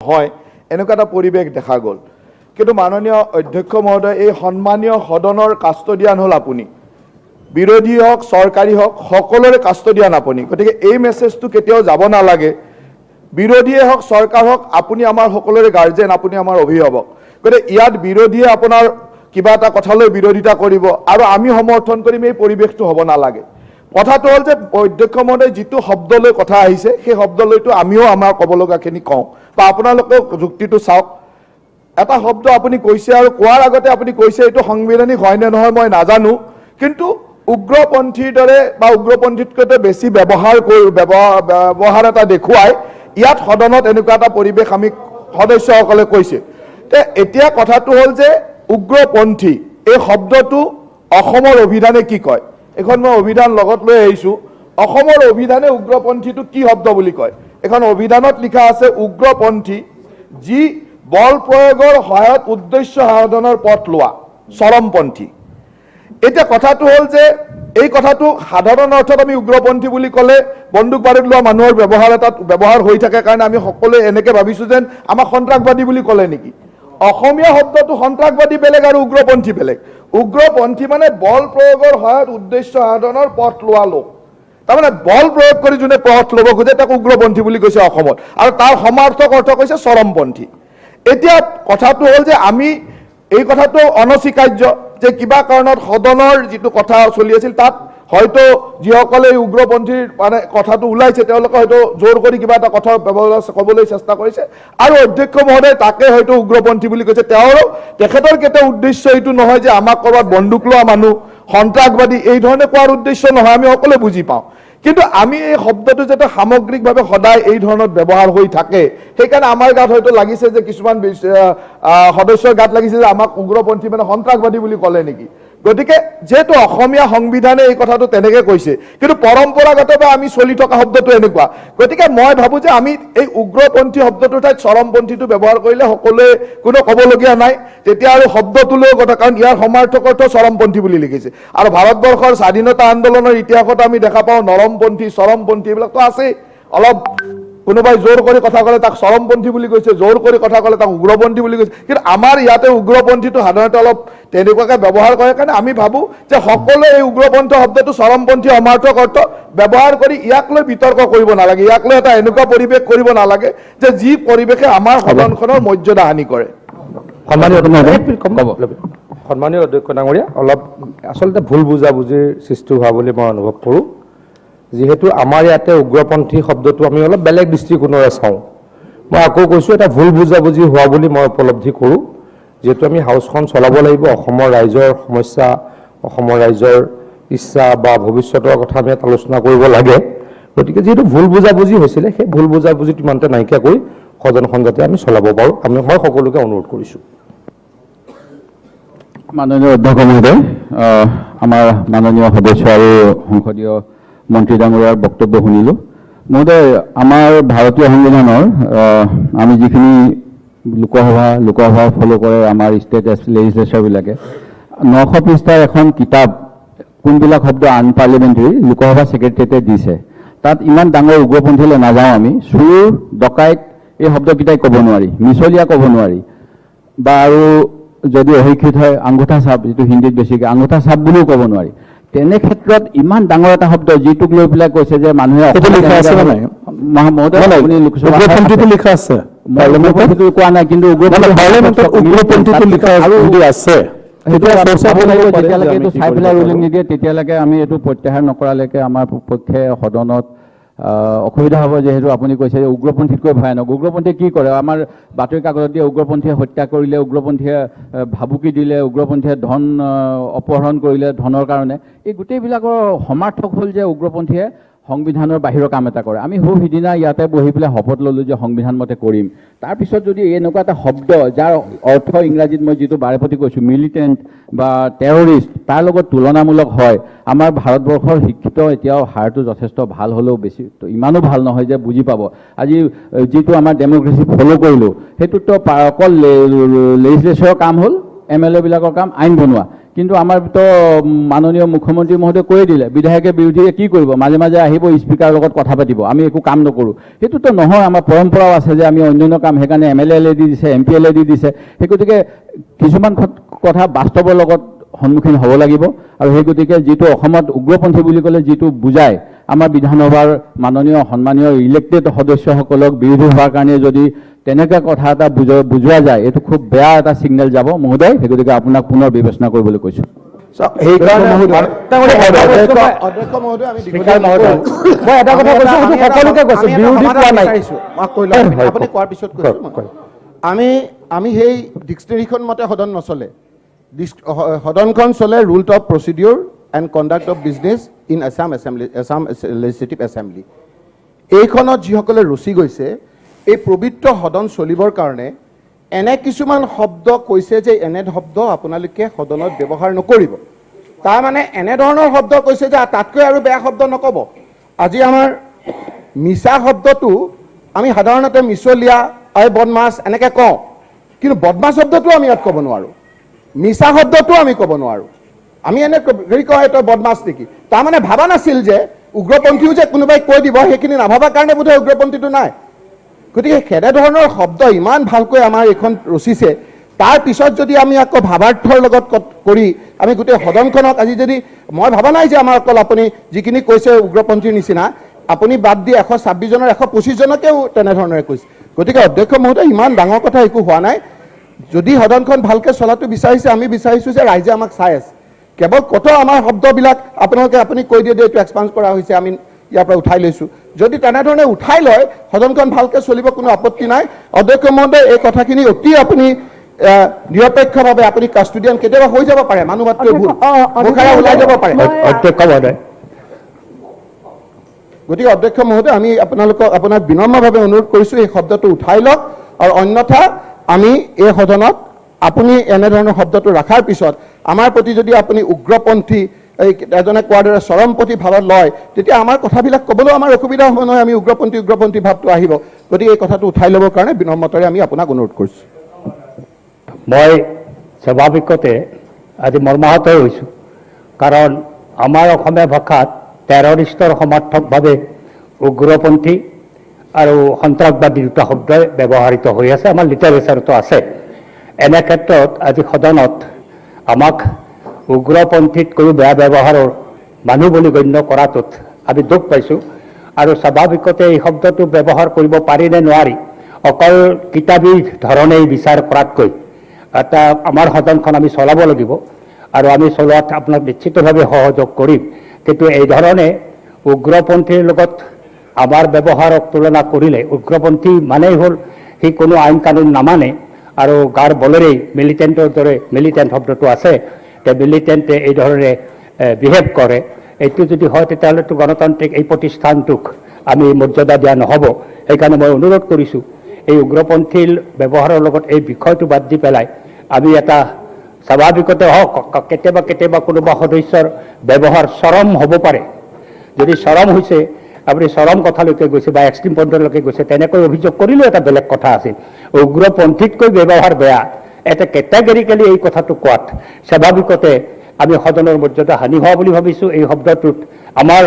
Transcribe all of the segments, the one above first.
নহয়, এনেকুৱা এটা পৰিৱেশ দেখা গ'ল। কিন্তু মাননীয় অধ্যক্ষ মহোদয়, এই সন্মানীয় সদনৰ কাষ্টডিয়ান হ'ল আপুনি। বিৰোধী হওক, চৰকাৰী হওক, সকলোৰে কাষ্টডিয়ান আপুনি। গতিকে এই মেছেজটো কেতিয়াও যাব নালাগে। বিৰোধীয়ে হওক, চৰকাৰ হওক, আপুনি আমাৰ সকলোৰে গাৰ্জেন, আপুনি আমাৰ অভিভাৱক। গতিকে ইয়াত বিৰোধীয়ে আপোনাৰ কিবা এটা কথালৈ বিৰোধিতা কৰিব আৰু আমি সমৰ্থন কৰিম, এই পৰিৱেশটো হ'ব নালাগে। কথাটো হ'ল যে অধ্যক্ষ মহোদয়, যিটো শব্দলৈ কথা আহিছে, সেই শব্দলৈতো আমিও আমাৰ ক'ব লগাখিনি কওঁ বা আপোনালোকেও যুক্তিটো চাওক। এটা শব্দ আপুনি কৈছে আৰু কোৱাৰ আগতে আপুনি কৈছে এইটো সাংবিধানিক হয় নে নহয় মই নাজানো, কিন্তু উগ্ৰপন্থীৰ দৰে বা উগ্ৰপন্থীতকৈ বেছি ব্যৱহাৰ কৰি ব্যৱহাৰ এটা দেখুৱাই ইয়াত সদনত এনেকুৱা এটা পৰিৱেশ আমি সদস্যসকলে কৈছে। তে এতিয়া কথাটো হ'ল যে উগ্ৰপন্থী এই শব্দটো অসমৰ অভিধানে কি কয়? এইখন মই অভিধান লগত লৈ আহিছোঁ। অসমৰ অভিধানে উগ্ৰপন্থীটো কি শব্দ বুলি কয়? এইখন অভিধানত লিখা আছে, উগ্ৰপন্থী যি বল প্ৰয়োগৰ সহায়ত উদ্দেশ্য সাধনৰ পথ লোৱা চৰমপন্থী। এতিয়া কথাটো হ'ল যে এই কথাটো সাধাৰণ অৰ্থত আমি উগ্ৰপন্থী বুলি ক'লে বন্দুক বাৰুদ লোৱা মানুহৰ ব্যৱহাৰ এটাত ব্যৱহাৰ হৈ থাকে কাৰণে আমি সকলোৱে এনেকে ভাবিছো যেন আমাক সন্ত্ৰাসবাদী বুলি ক'লে নেকি। অসমীয়া শব্দটো সন্ত্ৰাসবাদী বেলেগ আৰু উগ্ৰপন্থী বেলেগ। উগ্ৰপন্থী মানে বল প্ৰয়োগৰ সহায়ত উদ্দেশ্য সাধনৰ পথ লোৱা লোক। তাৰমানে বল প্ৰয়োগ কৰি যোনে পথ ল'ব খোজে, তাক উগ্ৰপন্থী বুলি কৈছে অসমত আৰু তাৰ সমাৰ্থক অৰ্থ কৈছে চৰমপন্থী। এতিয়া কথাটো হ'ল যে আমি এই কথাটো অনস্বীকাৰ্য যে কিবা কাৰণত সদনৰ যিটো কথা চলি আছিল, তাত হয়তো যিসকলে এই উগ্ৰপন্থীৰ মানে কথাটো ওলাইছে, তেওঁলোকে হয়তো জোৰ কৰি কিবা এটা কথা ব্যৱহাৰ ক'বলৈ চেষ্টা কৰিছে আৰু অধ্যক্ষ মহোদয় তাকে হয়তো উগ্ৰপন্থী বুলি কৈছে। তেওঁৰো তেখেতৰ কেতিয়াও উদ্দেশ্য এইটো নহয় যে আমাক ক'ৰবাত বন্দুক লোৱা মানুহ, সন্ত্ৰাসবাদী এই ধৰণে কোৱাৰ উদ্দেশ্য নহয়, আমি সকলোৱে বুজি পাওঁ। কিন্তু আমি এই শব্দটো যাতে সামগ্ৰিকভাৱে সদায় এই ধৰণত ব্যৱহাৰ হৈ থাকে, সেইকাৰণে আমাৰ গাত হয়তো লাগিছে যে কিছুমান সদস্যৰ গাত লাগিছে যে আমাক উগ্ৰপন্থী মানে সন্ত্ৰাসবাদী বুলি ক'লে নেকি। গতিকে যিহেতু অসমীয়া সংবিধানে এই কথাটো তেনেকে কৈছে, কিন্তু পৰম্পৰাগতভাৱে আমি চলি থকা শব্দটো এনেকুৱা। গতিকে মই ভাবো যে আমি এই উগ্ৰপন্থী শব্দটোৰ ঠাইত চৰমপন্থীটো ব্যৱহাৰ কৰিলে সকলোৱে কোনো ক'বলগীয়া নাই তেতিয়া আৰু শব্দটোলৈও কথা, কাৰণ ইয়াৰ সমাৰ্থক অৰ্থ চৰমপন্থী বুলি লিখিছে। আৰু ভাৰতবৰ্ষৰ স্বাধীনতা আন্দোলনৰ ইতিহাসত আমি দেখা পাওঁ নৰমপন্থী, চৰমপন্থী এইবিলাকতো আছেই। অলপ কোনোবাই জোৰ কৰি কথা ক'লে তাক চৰমপন্থী বুলি কৈছে, জোৰ কৰি কথা ক'লে তাক উগ্ৰপন্থী বুলি কৈছে। কিন্তু আমাৰ ইয়াতে উগ্ৰপন্থীটো সাধাৰণতে অলপ তেনেকুৱাকে ব্যৱহাৰ কৰে কাৰণে আমি ভাবো যে সকলোৱে এই উগ্ৰপন্থ শব্দটো চৰমপন্থী সমাৰ্থক অৰ্থ ব্যৱহাৰ কৰি ইয়াক লৈ বিতৰ্ক কৰিব নালাগে। ইয়াক লৈ এটা এনেকুৱা পৰিৱেশ কৰিব নালাগে যে যি পৰিৱেশে আমাৰ সদনখনৰ মৰ্যাদা হানি কৰে। সন্মানীয় মহোদয়, ক'ব। সন্মানীয় অধ্যক্ষ ডাঙৰীয়া, অলপ আচলতে ভুল বুজাবুজিৰ সৃষ্টি হোৱা বুলি মই অনুভৱ কৰোঁ। যিহেতু আমাৰ ইয়াতে উগ্ৰপন্থী শব্দটো আমি অলপ বেলেগ দৃষ্টিকোণেৰে চাওঁ। মই আকৌ কৈছোঁ, এটা ভুল বুজাবুজি হোৱা বুলি মই উপলব্ধি কৰোঁ। যিহেতু আমি হাউচখন চলাব লাগিব, অসমৰ ৰাইজৰ সমস্যা, অসমৰ ৰাইজৰ ইচ্ছা বা ভৱিষ্যতৰ কথা আমি ইয়াত আলোচনা কৰিব লাগে। গতিকে যিহেতু ভুল বুজাবুজি হৈছিলে, সেই ভুল বুজাবুজিটো ইমানতে নাইকিয়া কৰি সদনখন যাতে আমি চলাব পাৰোঁ, মই সকলোকে অনুৰোধ কৰিছোঁ। মাননীয় অধ্যক্ষ মহোদয়, আমাৰ মাননীয় সদস্য আৰু সংসদীয় মন্ত্ৰী ডাঙৰীয়াৰ বক্তব্য শুনিলোঁ। মহোদয়, আমাৰ ভাৰতীয় সংবিধানৰ আমি যিখিনি লোকসভা ফ'ল' কৰে আমাৰ ষ্টেট লেজিছলেচাৰবিলাকে, 900 পৃষ্ঠাৰ এখন কিতাপ, কোনবিলাক শব্দ আনপাৰ্লিমেণ্টাৰী, লোকসভা ছেক্ৰেটেৰিয়েটে দিছে। তাত ইমান ডাঙৰ উগ্ৰপন্থীলৈ নাযাওঁ আমি। চোৰ, ডকাইত এই শব্দকেইটাই ক'ব নোৱাৰি, মিছলীয়া ক'ব নোৱাৰি বা আৰু যদি অশিক্ষিত হয়, আঙুঠা চাপ, যিটো হিন্দীত বেছিকৈ আঙুঠা চাপ বুলিও ক'ব নোৱাৰি। তেনে ক্ষেত্ৰত ইমান ডাঙৰ এটা শব্দ যিটোক লৈ পেলাই কৈছে যে মানুহে সেইটো লিখা আছে নে নাই? মহোদয়, নাই, আপুনি লোকসভা উগ্ৰপন্থীটো লিখা আছে মই পাৰ্লিমেণ্টত? উগ্ৰপন্থীটো কোৱা নাই, কিন্তু উগ্ৰপন্থী পাৰ্লিমেণ্টত উগ্ৰপন্থীটো লিখা আৰু যদি আছে, সেইটো তেতিয়া আমি চৰ্চা চাব কৰিব লাগিব। পাৰে যে যেতিয়ালৈকে আমি এইটো কি চাই কৰিব পেলাই ৰুলিং পাৰোঁ। নিদিয়ে, তেতিয়ালৈকে আমি এইটো প্ৰত্যাহাৰ নকৰালৈকে আমাৰ পক্ষে সদনত অসুবিধা হ'ব। যিহেতু আপুনি কৈছে যে উগ্ৰপন্থীতকৈ ভয়ানক। উগ্ৰপন্থীয়ে কি কৰে? আমাৰ বাতৰি কাকতত দিয়ে, উগ্ৰপন্থীয়ে হত্যা কৰিলে, উগ্ৰপন্থীয়ে ভাবুকি দিলে, উগ্ৰপন্থীয়ে ধন অপহৰণ কৰিলে ধনৰ কাৰণে। এই গোটেইবিলাকৰ সমাৰ্থক হ'ল যে উগ্ৰপন্থীয়ে সংবিধানৰ বাহিৰৰ কাম এটা কৰে। আমি সৌ সিদিনা ইয়াতে বহি পেলাই শপত ল'লোঁ যে সংবিধান মতে কৰিম। তাৰপিছত যদি এনেকুৱা এটা শব্দ, যাৰ অৰ্থ ইংৰাজীত মই যিটো বাৰে প্ৰতি কৈছোঁ, মিলিটেণ্ট বা টেৰৰিষ্ট, তাৰ লগত তুলনামূলক হয়, আমাৰ ভাৰতবৰ্ষৰ শিক্ষিত এতিয়াও হাৰটো যথেষ্ট ভাল হ'লেও বেছি ইমানো ভাল নহয় যে বুজি পাব। আজি যিটো আমাৰ ডেম'ক্ৰেচি ফ'ল' কৰিলোঁ, সেইটোতো অকল লেজিছলেচাৰৰ কাম হ'ল, এম এল এবিলাকৰ কাম আইন বনোৱা। কিন্তু আমাৰতো মাননীয় মুখ্যমন্ত্ৰী মহোদয়ে কৈয়ে দিলে, বিধায়কে বিৰোধীয়ে কি কৰিব, মাজে মাজে আহিব, স্পীকাৰৰ লগত কথা পাতিব, আমি একো কাম নকৰোঁ। সেইটোতো নহয়। আমাৰ পৰম্পৰাও আছে যে আমি অন্যান্য কাম, সেইকাৰণে এমএলএ দি দিছে, এমপি এল এ দি দিছে। সেই গতিকে কিছুমান কথা বাস্তৱৰ লগত সন্মুখীন হ'ব লাগিব। আৰু সেই গতিকে যিটো অসমত উগ্ৰপন্থী বুলি ক'লে যিটো বুজায়, আমাৰ বিধানসভাৰ মাননীয় সন্মানীয় ইলেক্টেড সদস্যসকলক বিৰোধী হোৱাৰ কাৰণে যদি তেনেকুৱা কথা এটা বুজোৱা যায়, এইটো খুব বেয়া এটা ছিগনেল যাব মহোদয়। সেই গতিকে আপোনাক পুনৰ বিবেচনা কৰিবলৈ কৈছোঁ। চাওক, সেইকাৰণে অধ্যক্ষ মহোদয়, আমি স্পীকাৰ মহোদয়, মই এটা কথা কৈছোঁ, সেইটো সকলোকে কৈছোঁ, বিৰোধী কোৱা নাই। মই কৈ লওঁ, আপুনি কোৱাৰ পিছত কৈছোঁ মই। কওক। আমি সেই ডিক্সনেৰীখন মতে সদন নচলে। সদনখন চলে Rule of Procedure and Conduct of Business in Assam Assembly, Assam Legislative Assembly। এইখনত যিসকলে ৰচি গৈছে, এই পবিত্ৰ সদন চলিবৰ কাৰণে এনে কিছুমান শব্দ কৈছে যে এনে শব্দ আপোনালোকে সদনত ব্যৱহাৰ নকৰিব। তাৰ মানে এনেধৰণৰ শব্দ কৈছে যে তাতকৈ আৰু বেয়া শব্দ নক'ব। আজি আমাৰ মিছা শব্দটো আমি সাধাৰণতে মিছলীয়া, এই বদমাছ এনেকে কওঁ, কিন্তু বদমাছ শব্দটো আমি ইয়াত ক'ব নোৱাৰোঁ, মিছা শব্দটো আমি ক'ব নোৱাৰোঁ। আমি এনে হেৰি কওঁ, তই বদমাছ নেকি? তাৰমানে ভাবা নাছিল যে উগ্ৰপন্থীও যে কোনোবাই কৈ দিব, সেইখিনি নাভাবা কাৰণে বোধহয় উগ্ৰপন্থীটো নাই। গতিকে সেনেধৰণৰ শব্দ ইমান ভালকৈ আমাৰ এইখন ৰচিছে, তাৰ পিছত যদি আমি আকৌ ভাৱাৰ্থৰ লগত কৰি আমি গোটেই সদনখনক আজি যদি, মই ভাবা নাই যে আমাৰ অকল আপুনি যিখিনি কৈছে উগ্ৰপন্থীৰ নিচিনা, আপুনি বাদ দি 126জনৰ 125জনকেও তেনেধৰণেৰে কৈছে। গতিকে অধ্যক্ষ মহোদয়, ইমান ডাঙৰ কথা একো হোৱা নাই। যদি সদনখন ভালকৈ চলাটো বিচাৰিছে, আমি বিচাৰিছোঁ যে ৰাইজে আমাক চাই আছে। কেৱল কত আমাৰ শব্দবিলাক আপোনালোকে, আপুনি কৈ দিয়ে যে এইটো এক্সপাঞ্জ কৰা হৈছে, আমি ইয়াৰ পৰা উঠাই লৈছোঁ। যদি তেনেধৰণে উঠাই লয়, সদনখন ভালকৈ চলিব, কোনো আপত্তি নাই। অধ্যক্ষ মহোদয়, এই কথাখিনি অতি আপুনি নিৰপেক্ষভাৱে, আপুনি কাষ্টুডিয়ান, কেতিয়াবা হৈ যাব পাৰে, মানুহ মাত্ৰই ভুল, মুখেৰে ওলাই যাব পাৰে। অধ্যক্ষ মহোদয়। গতিকে অধ্যক্ষ মহোদয়, আমি আপোনাক বিনম্ৰভাৱে অনুৰোধ কৰিছোঁ, এই শব্দটো উঠাই লওক আৰু অন্যথা আমি এই সদনত আপুনি এনেধৰণৰ শব্দটো ৰখাৰ পিছত আমাৰ প্ৰতি যদি আপুনি উগ্ৰপন্থী, এই এজনে কোৱাৰ দৰে চৰমপন্থী ভাৱত লয়, তেতিয়া আমাৰ কথাবিলাক ক'বলৈও আমাৰ অসুবিধা হ'ব নহয়। আমি উগ্ৰপন্থী উগ্ৰপন্থী ভাৱটো আহিব। গতিকে এই কথাটো উঠাই ল'বৰ কাৰণে বিনম্ৰতাৰে আমি আপোনাক অনুৰোধ কৰিছোঁ। মই স্বাভাৱিকতে আজি মৰ্মাহত হৈছোঁ, কাৰণ আমাৰ অসমীয়া ভাষাত টেৰৰিষ্টৰ সমাৰ্থকভাৱে উগ্ৰপন্থী আৰু সন্ত্ৰাসবাদী দুটা শব্দই ব্যৱহৃত হৈ আছে, আমাৰ লিটাৰেচাৰতো আছে। এনে ক্ষেত্ৰত আজি সদনত আমাক উগ্ৰপন্থীতকৈও বেয়া ব্যৱহাৰৰ মানুহ বুলি গণ্য কৰাটোত আমি দুখ পাইছোঁ। আৰু স্বাভাৱিকতে এই শব্দটো ব্যৱহাৰ কৰিব পাৰি নে নোৱাৰি, অকল কিতাপী ধৰণেই বিচাৰ কৰাতকৈ এটা আমাৰ সদনখন আমি চলাব লাগিব আৰু আমি চলোৱাত আপোনাক নিশ্চিতভাৱে সহযোগ কৰিম। কিন্তু এই ধৰণে উগ্ৰপন্থীৰ লগত আমাৰ ব্যৱহাৰক তুলনা কৰিলে, উগ্ৰপন্থী মানেই হ'ল সি কোনো আইন কানুন নামানে আৰু গাৰ বলেৰেই মিলিটেণ্টৰ দৰে, মিলিটেণ্ট শব্দটো আছে, তে মিলিটেণ্টে এই ধৰণে বিহেভ কৰে। এইটো যদি হয়, তেতিয়াহ'লেতো গণতান্ত্ৰিক এই প্ৰতিষ্ঠানটোক আমি মৰ্যাদা দিয়া নহ'ব। সেইকাৰণে মই অনুৰোধ কৰিছোঁ, এই উগ্ৰপন্থীৰ ব্যৱহাৰৰ লগত এই বিষয়টো বাদ দি পেলাই আমি এটা স্বাভাৱিকতে হওক, কেতিয়াবা কেতিয়াবা কোনোবা সদস্যৰ ব্যৱহাৰ চৰম হ'ব পাৰে। যদি চৰম হৈছে, আপুনি চৰম কথালৈকে গৈছে বা এক্সট্ৰিম পইণ্টলৈকে গৈছে, তেনেকৈ অভিযোগ কৰিলেও এটা বেলেগ কথা আছিল। উগ্ৰপন্থীতকৈ ব্যৱহাৰ বেয়া এটা কেটেগৰিকেলি এই কথাটো কোৱাত স্বাভাৱিকতে আমি সদনৰ মৰ্যাদা হানি হোৱা বুলি ভাবিছোঁ। এই শব্দটোত আমাৰ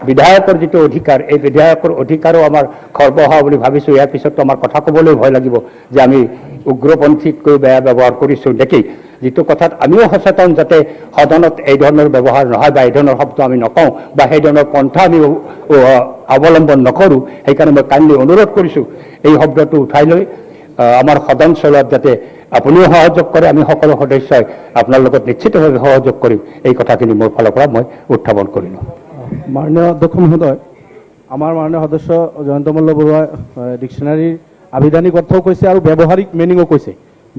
বিধায়কৰ যিটো অধিকাৰ, এই বিধায়কৰ অধিকাৰো আমাৰ খৰ্ব হোৱা বুলি ভাবিছোঁ। ইয়াৰ পিছততো আমাৰ কথা ক'বলৈ ভয় লাগিব যে আমি উগ্ৰপন্থীতকৈ বেয়া ব্যৱহাৰ কৰিছোঁ নেকি। যিটো কথাত আমিও সচেতন, যাতে সদনত এই ধৰণৰ ব্যৱহাৰ নহয় বা এই ধৰণৰ শব্দ আমি নকওঁ বা সেই ধৰণৰ পন্থা আমি অৱলম্বন নকৰোঁ। সেইকাৰণে মই কাইণ্ডলি অনুৰোধ কৰিছোঁ, এই শব্দটো উঠাই লৈ আমাৰ সদন চলোৱাত যাতে আপুনিও সহযোগ কৰে, আমি সকলো সদস্যই আপোনাৰ লগত নিশ্চিতভাৱে সহযোগ কৰিম। এই কথাখিনি মোৰ ফালৰ পৰা মই উত্থাপন কৰিলোঁ। মাননীয় অধ্যক্ষ মহোদয়, আমাৰ মাননীয় সদস্য জয়ন্ত মল্ল বৰুৱাই ডিকশ্যনাৰীৰ আভিধানিক অৰ্থও কৈছে আৰু ব্যৱহাৰিক মিনিঙো কৈছে।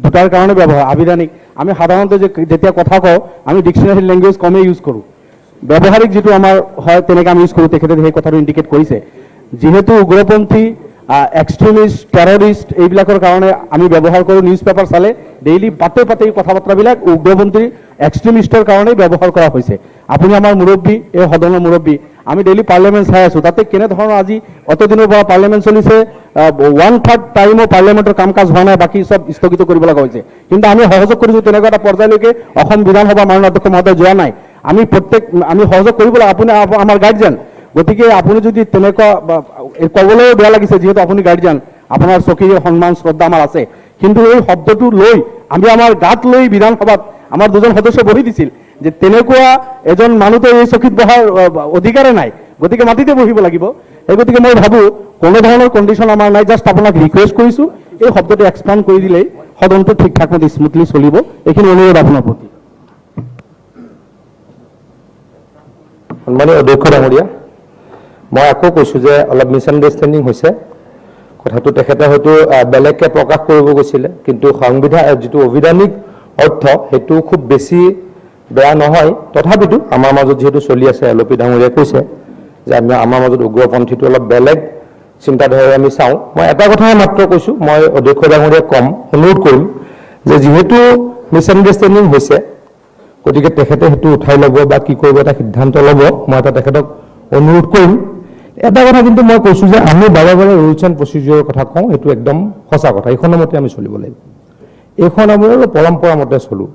দুটাৰ কাৰণে ব্যৱহাৰ আভিধানিক, আমি সাধাৰণতে যে যেতিয়া কথা কওঁ, আমি ডিকশ্যনাৰী লেংগুৱেজ কমেই ইউজ কৰোঁ। ব্যৱহাৰিক যিটো আমাৰ হয়, তেনেকৈ আমি ইউজ কৰোঁ। তেখেতে সেই কথাটো ইণ্ডিকেট কৰিছে। যিহেতু উগ্ৰপন্থী, এক্সট্ৰিমিষ্ট, টেৰৰিষ্ট এইবিলাকৰ কাৰণে আমি ব্যৱহাৰ কৰোঁ, নিউজ পেপাৰ চালে ডেইলি পাতে পাতে এই কথা বতৰাবিলাক উগ্ৰপন্থী, এক্সট্ৰিমিষ্টৰ কাৰণেই ব্যৱহাৰ কৰা হৈছে। আপুনি আমাৰ মুৰব্বী, এই সদনৰ মুৰব্বী। আমি ডেইলি পাৰ্লিয়ামেণ্ট চাই আছোঁ, তাতে কেনেধৰণৰ আজি অতদিনৰ পৰা পাৰ্লিয়ামেণ্ট চলিছে, 1/3 টাইমো পাৰ্লিয়ামেণ্টৰ কাম কাজ হোৱা নাই, বাকী চব স্থগিত কৰিব লগা হৈছে। কিন্তু আমি সহযোগ কৰিছোঁ, তেনেকুৱা এটা পৰ্যায়লৈকে অসম বিধানসভা মাননীয় অধ্যক্ষ মহোদয় যোৱা নাই। আমি প্ৰত্যেক আমি সহযোগ কৰিব লাগে, আপুনি আমাৰ গাৰ্জিয়ান। গতিকে আপুনি যদি তেনেকুৱা ক'বলৈও বেয়া লাগিছে, যিহেতু আপুনি গাৰ্জিয়ান, আপোনাৰ চকীৰ সন্মান শ্ৰদ্ধা আমাৰ আছে, কিন্তু এই শব্দটো লৈ আমি আমাৰ গাত লৈ বিধানসভাত আমাৰ দুজন সদস্য বহি দিছিল যে তেনেকুৱা এজন মানুহটো এই চকীত বহাৰ অধিকাৰে নাই, গতিকে মাটিতে বহিব লাগিব। সেই গতিকে মই ভাবোঁ কোনো ধৰণৰ কণ্ডিশ্যন আমাৰ নাই, জাষ্ট আপোনাক ৰিকুৱেষ্ট কৰিছোঁ এই শব্দটো এক্সপাণ্ড কৰি দিলেই সদনটো ঠিক ঠাক মতে স্মুথলি চলিব। এইখিনি অনুৰোধ আপোনাৰ প্ৰতি। সন্মানীয় অধ্যক্ষ ডাঙৰীয়া, মই আকৌ কৈছোঁ যে অলপ মিছআণ্ডাৰষ্টেণ্ডিং হৈছে কথাটো। তেখেতে হয়তো বেলেগকৈ প্ৰকাশ কৰিব গৈছিলে, কিন্তু সংবিধান যিটো অভিধানিক অৰ্থ সেইটো খুব বেছি বেয়া নহয়। তথাপিতো আমাৰ মাজত যিহেতু চলি আছে, এল অ' পি ডাঙৰীয়াই কৈছে যে আমি আমাৰ মাজত উগ্ৰপন্থীটো অলপ বেলেগ চিন্তাধাৰাৰে আমি চাওঁ। মই এটা কথাই মাত্ৰ কৈছোঁ, মই অধ্যক্ষ ডাঙৰীয়াক ক'ম, অনুৰোধ কৰিম যে যিহেতু মিছআণ্ডাৰষ্টেণ্ডিং হৈছে, গতিকে তেখেতে সেইটো উঠাই ল'ব বা কি কৰিব এটা সিদ্ধান্ত ল'ব, মই এটা তেখেতক অনুৰোধ কৰিম। এটা কথা কিন্তু মই কৈছোঁ যে আমি বাৰে বাৰে ৰুলছ এণ্ড প্ৰচিডিউৰৰ কথা কওঁ, সেইটো একদম সঁচা কথা, এইখনৰ মতে আমি চলিব লাগিব, এইখন আমি পৰম্পৰা মতে চলোঁ।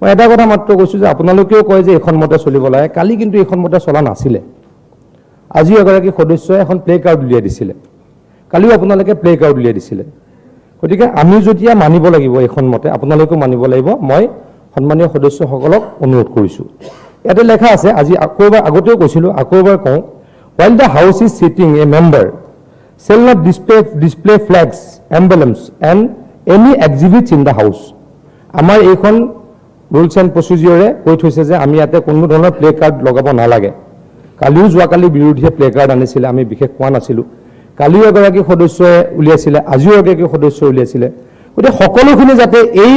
মই এটা কথা মাত্ৰ কৈছোঁ যে আপোনালোকেও কয় যে এইখন মতে চলিব লাগে, কালি কিন্তু এইখন মতে চলা নাছিলে। আজি এগৰাকী সদস্যই এখন প্লে কাৰ্ড উলিয়াই দিছিলে, কালিও আপোনালোকে প্লে কাৰ্ড উলিয়াই দিছিলে। গতিকে আমি যেতিয়া মানিব লাগিব এইখন মতে, আপোনালোকেও মানিব লাগিব। মই সন্মানীয় সদস্যসকলক অনুৰোধ কৰিছোঁ। ইয়াতে লেখা আছে, আজি আকৌ এবাৰ আগতেও কৈছিলোঁ, আকৌ এবাৰ কওঁ, while the house is sitting a member shall not display flags, emblems and any exhibits in the house. আমাৰ এইখন ৰুলছ এণ্ড প্ৰচিডিউৰে কৈ থৈছে যে আমি ইয়াতে কোনো ধৰণৰ প্লে কাৰ্ড লগাব নালাগে। কালিও যোৱাকালি বিৰোধীয়ে প্লে কাৰ্ড আনিছিলে, আমি বিশেষ কোৱা নাছিলোঁ। কালিও এগৰাকী সদস্যই উলিয়াইছিলে, আজিও এগৰাকী সদস্যই উলিয়াইছিলে। গতিকে সকলোখিনি যাতে এই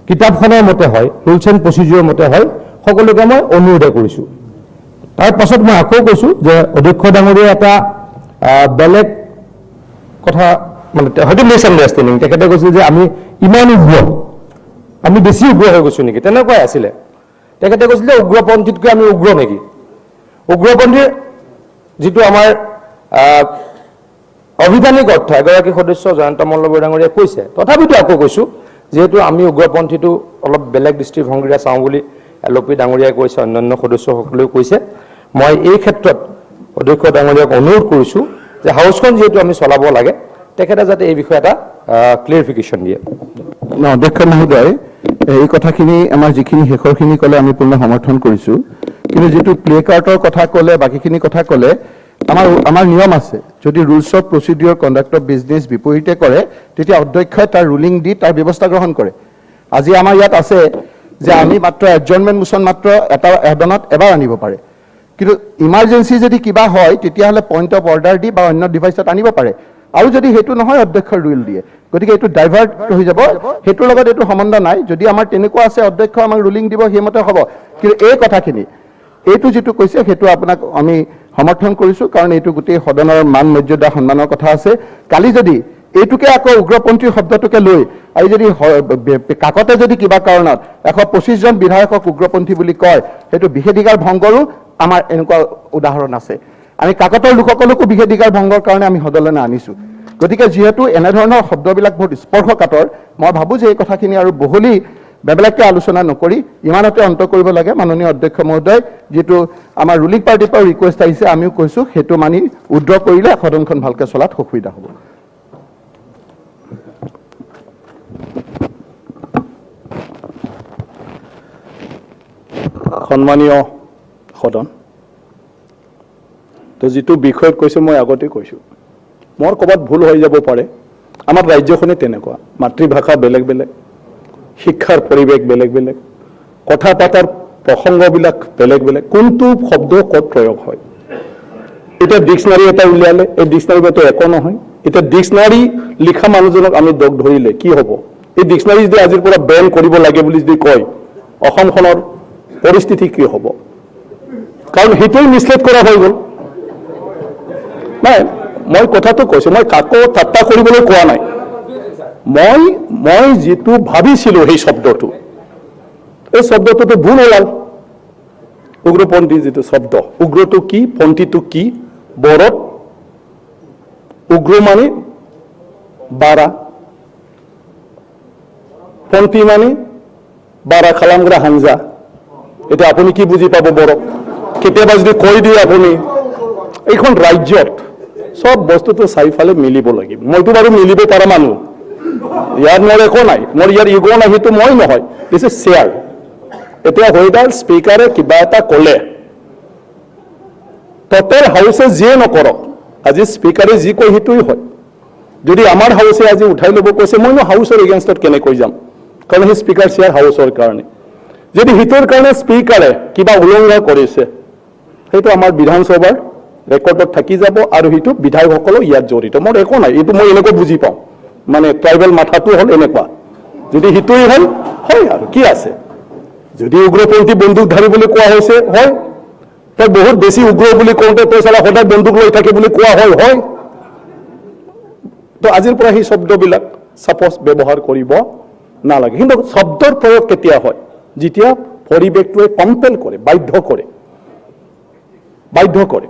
কিতাপখনৰ মতে হয়, ৰুলছ এণ্ড প্ৰচিডিউৰৰ মতে হয়, সকলোকে মই অনুৰোধে কৰিছোঁ। তাৰ পাছত মই আকৌ কৈছোঁ যে অধ্যক্ষ ডাঙৰীয়া এটা বেলেগ কথা, মানে হয়তো মিছআণ্ডাৰষ্টেণ্ডিং, তেখেতে কৈছিল যে আমি ইমান উগ্ৰ, আমি বেছি উগ্ৰ হৈ গৈছোঁ নেকি, তেনেকুৱাই আছিলে। তেখেতে কৈছিল যে উগ্ৰপন্থীতকৈ আমি উগ্ৰ নেকি। উগ্ৰপন্থীৰ যিটো আমাৰ অভিধানিক অৰ্থ এগৰাকী সদস্য জয়ন্ত মল্ল বৰুৱা ডাঙৰীয়াই কৈছে। তথাপিতো আকৌ কৈছোঁ, যিহেতু আমি উগ্ৰপন্থীটো অলপ বেলেগ দৃষ্টিভংগীৰে চাওঁ বুলি এল অ' পি ডাঙৰীয়াই কৈছে, অন্যান্য সদস্যসকলেও কৈছে, মই এই ক্ষেত্ৰত অধ্যক্ষ ডাঙৰীয়াক অনুৰোধ কৰিছোঁ যে হাউচখন যিহেতু আমি চলাব লাগে, তেখেতে যাতে এই বিষয়ে এটা ক্লিয়াৰিফিকেশ্যন দিয়ে। অধ্যক্ষ মহোদয়, এই কথাখিনি আমাৰ যিখিনি শেষৰখিনি ক'লে আমি পূৰ্ণ সমৰ্থন কৰিছোঁ, কিন্তু যিটো প্লে কাৰ্ডৰ কথা ক'লে, বাকীখিনি কথা ক'লে, আমাৰ নিয়ম আছে, যদি rules of procedure conduct of business বিপৰীতে কৰে তেতিয়া অধ্যক্ষই তাৰ ৰুলিং দি তাৰ ব্যৱস্থা গ্ৰহণ কৰে। আজি আমাৰ ইয়াত আছে যে আমি মাত্ৰ এডজৰ্ণমেণ্ট মোচন মাত্ৰ এটা সদনত এবাৰ আনিব পাৰে, কিন্তু ইমাৰ্জেঞ্চি যদি কিবা হয় তেতিয়াহ'লে পইণ্ট অফ অৰ্ডাৰ দি বা অন্য ডিভাইচত আনিব পাৰে, আৰু যদি সেইটো নহয় অধ্যক্ষই ৰুল দিয়ে। গতিকে এইটো ডাইভাৰ্ট হৈ যাব, সেইটোৰ লগত এইটো সম্বন্ধ নাই। যদি আমাৰ তেনেকুৱা আছে অধ্যক্ষ আমাক ৰুলিং দিব, সেইমতে হ'ব। কিন্তু এই কথাখিনি, এইটো যিটো কৈছে সেইটো আপোনাক আমি সমৰ্থন কৰিছোঁ, কাৰণ এইটো গোটেই সদনৰ মান মৰ্যাদা সন্মানৰ কথা আছে। কালি যদি এইটোকে আকৌ উগ্ৰপন্থী শব্দটোকে লৈ আৰু যদি কাকতে যদি কিবা কাৰণত 125 জন বিধায়কক উগ্ৰপন্থী বুলি কয়, সেইটো বিশেষাধিকাৰ ভংগৰো আমাৰ এনেকুৱা উদাহৰণ আছে। আমি কাকতৰ লোকসকলকো বিশেষাধিকাৰ ভংগৰ কাৰণে আমি সদনলৈ আনিছোঁ। গতিকে যিহেতু এনেধৰণৰ শব্দবিলাক বহুত স্পৰ্শকাতৰ, মই ভাবোঁ যে এই কথাখিনি আৰু বহলি বেলেগকৈ আলোচনা নকৰি ইমানতে অন্ত কৰিব লাগে। মাননীয় অধ্যক্ষ মহোদয়, যিটো আমাৰ ৰুলিং পাৰ্টীৰ পৰাও ৰিকুৱেষ্ট আহিছে, আমিও কৈছোঁ, সেইটো মানি উইড্ৰ কৰিলে সদনখন ভালকৈ চলাত সুবিধা হ'ব। সন্মানীয় সদন, তো যিটো বিষয়ত কৈছোঁ মই আগতে কৈছোঁ, মোৰ ক'ৰবাত ভুল হৈ যাব পাৰে। আমাৰ ৰাজ্যখনে তেনেকুৱা, মাতৃভাষা বেলেগ বেলেগ, শিক্ষাৰ পৰিৱেশ বেলেগ বেলেগ, কথা পতাৰ প্ৰসংগবিলাক বেলেগ বেলেগ, কোনটো শব্দ ক'ত প্ৰয়োগ হয়। এতিয়া ডিক্সনাৰী এটা উলিয়ালে, এই ডিক্সনাৰী একো নহয়। এতিয়া ডিক্সনাৰী লিখা মানুহজনক আমি দোষ ধৰিলে কি হ'ব? এই ডিক্সনাৰী যদি আজিৰ পৰা বেন কৰিব লাগে বুলি যদি কয়, অসমখনৰ পৰিস্থিতি কি হ'ব? কাৰণ সেইটোৱেই মিছলেড কৰা হৈ গ'ল। নাই, মই কথাটো কৈছোঁ, মই কাকো ঠাট্টা কৰিবলৈ কোৱা নাই। মই যিটো ভাবিছিলোঁ সেই শব্দটো, এই শব্দটোতো ভুল ওলাল। উগ্ৰপন্থী যিটো শব্দ, উগ্ৰটো কি, পন্থীটো কি? বড়োত উগ্ৰ মানে बारा, পন্থী মানে बारा खालामग्रा हानजा। এতিয়া আপুনি কি বুজি পাব বড়ো? কেতিয়াবা যদি কৈ দিয়ে আপুনি, এইখন ৰাজ্যত চব বস্তুটো চাৰিফালে মিলিব লাগিব। মইতো বাৰু মিলিব পৰা মানুহ, ইয়াত মোৰ একো নাই, মোৰ ইয়াৰ ইগ' নাই, সেইটো মই নহয়। This is chair. এতিয়া হৈদাৰ স্পীকাৰে কিবা এটা ক'লে, টোটেল হাউচে যিয়ে নকৰক, আজি স্পীকাৰে যি কয় সেইটোৱেই হয়। যদি আমাৰ হাউচে আজি উঠাই ল'ব কৈছে, মইনো হাউচৰ এগেইনষ্টত কেনেকৈ যাম? কাৰণ সেই স্পীকাৰ চেয়াৰ হাউচৰ কাৰণে। যদি সেইটোৰ কাৰণে স্পীকাৰে কিবা উলংঘা কৰিছে, সেইটো আমাৰ বিধানসভাৰ ৰেকৰ্ডত থাকি যাব আৰু সেইটো বিধায়কসকলো ইয়াত জড়িত। মোৰ একো নাই, এইটো মই এনেকুৱা বুজি পাওঁ, মানে ট্ৰাইবেল মাথাটো হ'ল এনেকুৱা। যদি সেইটোৱেই হ'ল, হয় আৰু কি আছে? যদি উগ্ৰপন্থী বন্দুকধাৰী বুলি কোৱা হৈছে, হয়। তই বহুত বেছি উগ্ৰ বুলি কওঁতে তই চালা সদায় বন্দুক লৈ থাকে বুলি কোৱা হয়, হয়। তো আজিৰ পৰা সেই শব্দবিলাক ছাপ'জ ব্যৱহাৰ কৰিব নালাগে। কিন্তু শব্দৰ প্ৰয়োগ কেতিয়া হয়? যেতিয়া পৰিৱেশটোৱে কম্পেল কৰে, বাধ্য কৰে, বাধ্য কৰে।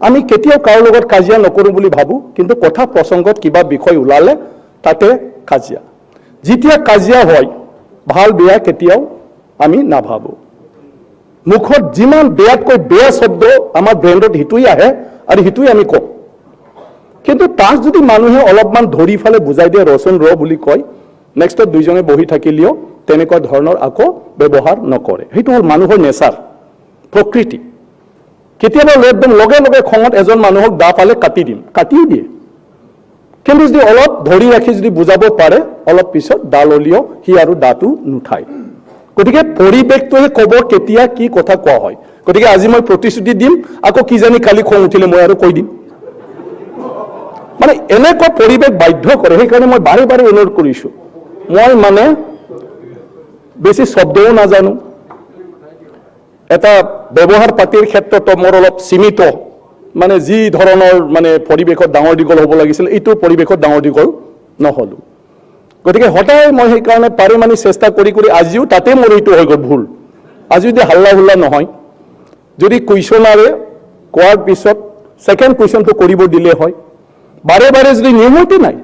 আমি কেতিয়াও কাৰো লগত কাজিয়া নকৰোঁ বুলি ভাবোঁ, কিন্তু কথা প্ৰসংগত কিবা বিষয় ওলালে তাতে কাজিয়া। যেতিয়া কাজিয়া হয়, ভাল বেয়া কেতিয়াও আমি নাভাবোঁ। মুখত যিমান বেয়াতকৈ বেয়া শব্দ আমাৰ ব্ৰেইনত সেইটোৱেই আহে আৰু সেইটোৱে আমি কওঁ। কিন্তু তাক যদি মানুহে অলপমান ধৰি ফালে বুজাই দিয়ে, ৰচোন ৰ বুলি কয়, নেক্সটত দুইজনে বহি থাকিলেও তেনেকুৱা ধৰণৰ আকৌ ব্যৱহাৰ নকৰে। সেইটো হ'ল মানুহৰ নেচাৰ, প্ৰকৃতি। কেতিয়াবা একদম লগে লগে খঙত এজন মানুহক দা পালে কাটি দিম, কাটিও দিয়ে। কিন্তু যদি অলপ ধৰি ৰাখি যদি বুজাব পাৰে, অলপ পিছত দা ল'লেও সি আৰু দাটো নুঠায়। গতিকে পৰিৱেশটোৱে ক'ব কেতিয়া কি কথা কোৱা হয়। গতিকে আজি মই প্ৰতিশ্ৰুতি দিম, আকৌ কিজানি কালি খং উঠিলে মই আৰু কৈ দিম। মানে এনেকুৱা পৰিৱেশ বাধ্য কৰে। সেইকাৰণে মই বাৰে বাৰে অনুৰোধ কৰিছোঁ, মই মানে বেছি শব্দও নাজানো, এটা ব্যৱহাৰ পাতিৰ ক্ষেত্ৰতো মোৰ অলপ সীমিত। মানে যি ধৰণৰ মানে পৰিৱেশত ডাঙৰ দীঘল হ'ব লাগিছিল, এইটো পৰিৱেশত ডাঙৰ দীঘল নহ'লো। গতিকে সদায় মই সেইকাৰণে পাৰি মানে চেষ্টা কৰি কৰি আজিও তাতে মোৰ এইটো হৈ গ'ল ভুল। আজি যদি হাল্লা হুল্লা নহয়, যদি কুৱেশ্যনাৰে কোৱাৰ পিছত ছেকেণ্ড কুৱেশ্যনটো কৰিব দিলে হয়, বাৰে বাৰে যদি নিয়মতে নাই।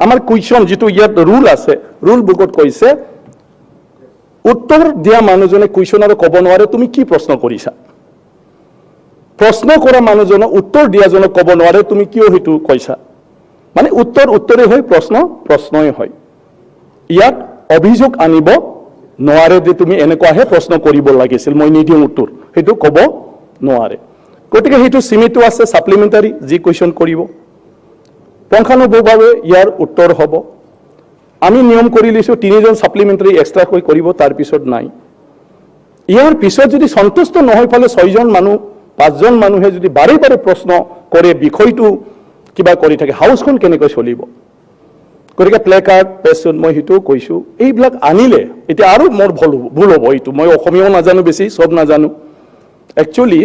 আমাৰ কুৱেশ্যন যিটো ইয়াত ৰুল আছে, ৰুল বুকত কৈছে, উত্তৰ দিয়া মানুহজনে কুৱেশ্যনাৰে ক'ব নোৱাৰে তুমি কি প্ৰশ্ন কৰিছা। প্ৰশ্ন কৰা মানুহজনক, উত্তৰ দিয়াজনক ক'ব নোৱাৰে তুমি কিয় সেইটো কৈছা। মানে উত্তৰ উত্তৰে হয়, প্ৰশ্ন প্ৰশ্নই হয়। ইয়াত অভিযোগ আনিব নোৱাৰে যে তুমি এনেকুৱাহে প্ৰশ্ন কৰিব লাগিছিল, মই নিদিওঁ উত্তৰ, সেইটো ক'ব নোৱাৰে। গতিকে সেইটো সীমিত আছে। ছাপ্লিমেণ্টাৰী যি কুৱেশ্যন কৰিব, পুংখানুপুংখভাৱে ইয়াৰ উত্তৰ হ'ব। আমি নিয়ম কৰি লৈছোঁ, তিনিজন ছাপ্লিমেণ্টাৰী এক্সট্ৰাকৈ কৰিব, তাৰপিছত নাই। ইয়াৰ পিছত যদি সন্তুষ্ট নহয় ফালে ছয়জন মানুহ, পাঁচজন মানুহে যদি বাৰে বাৰে প্ৰশ্ন কৰে, বিষয়টো কিবা কৰি থাকে, হাউচখন কেনেকৈ চলিব? গতিকে প্লে কাৰ্ড, পেচন, মই সেইটোও কৈছোঁ, এইবিলাক আনিলে এতিয়া আৰু মোৰ ভুল হ'ব, ভুল হ'ব এইটো। মই অসমীয়াও নাজানো বেছি, চব নাজানো। একচুৱেলি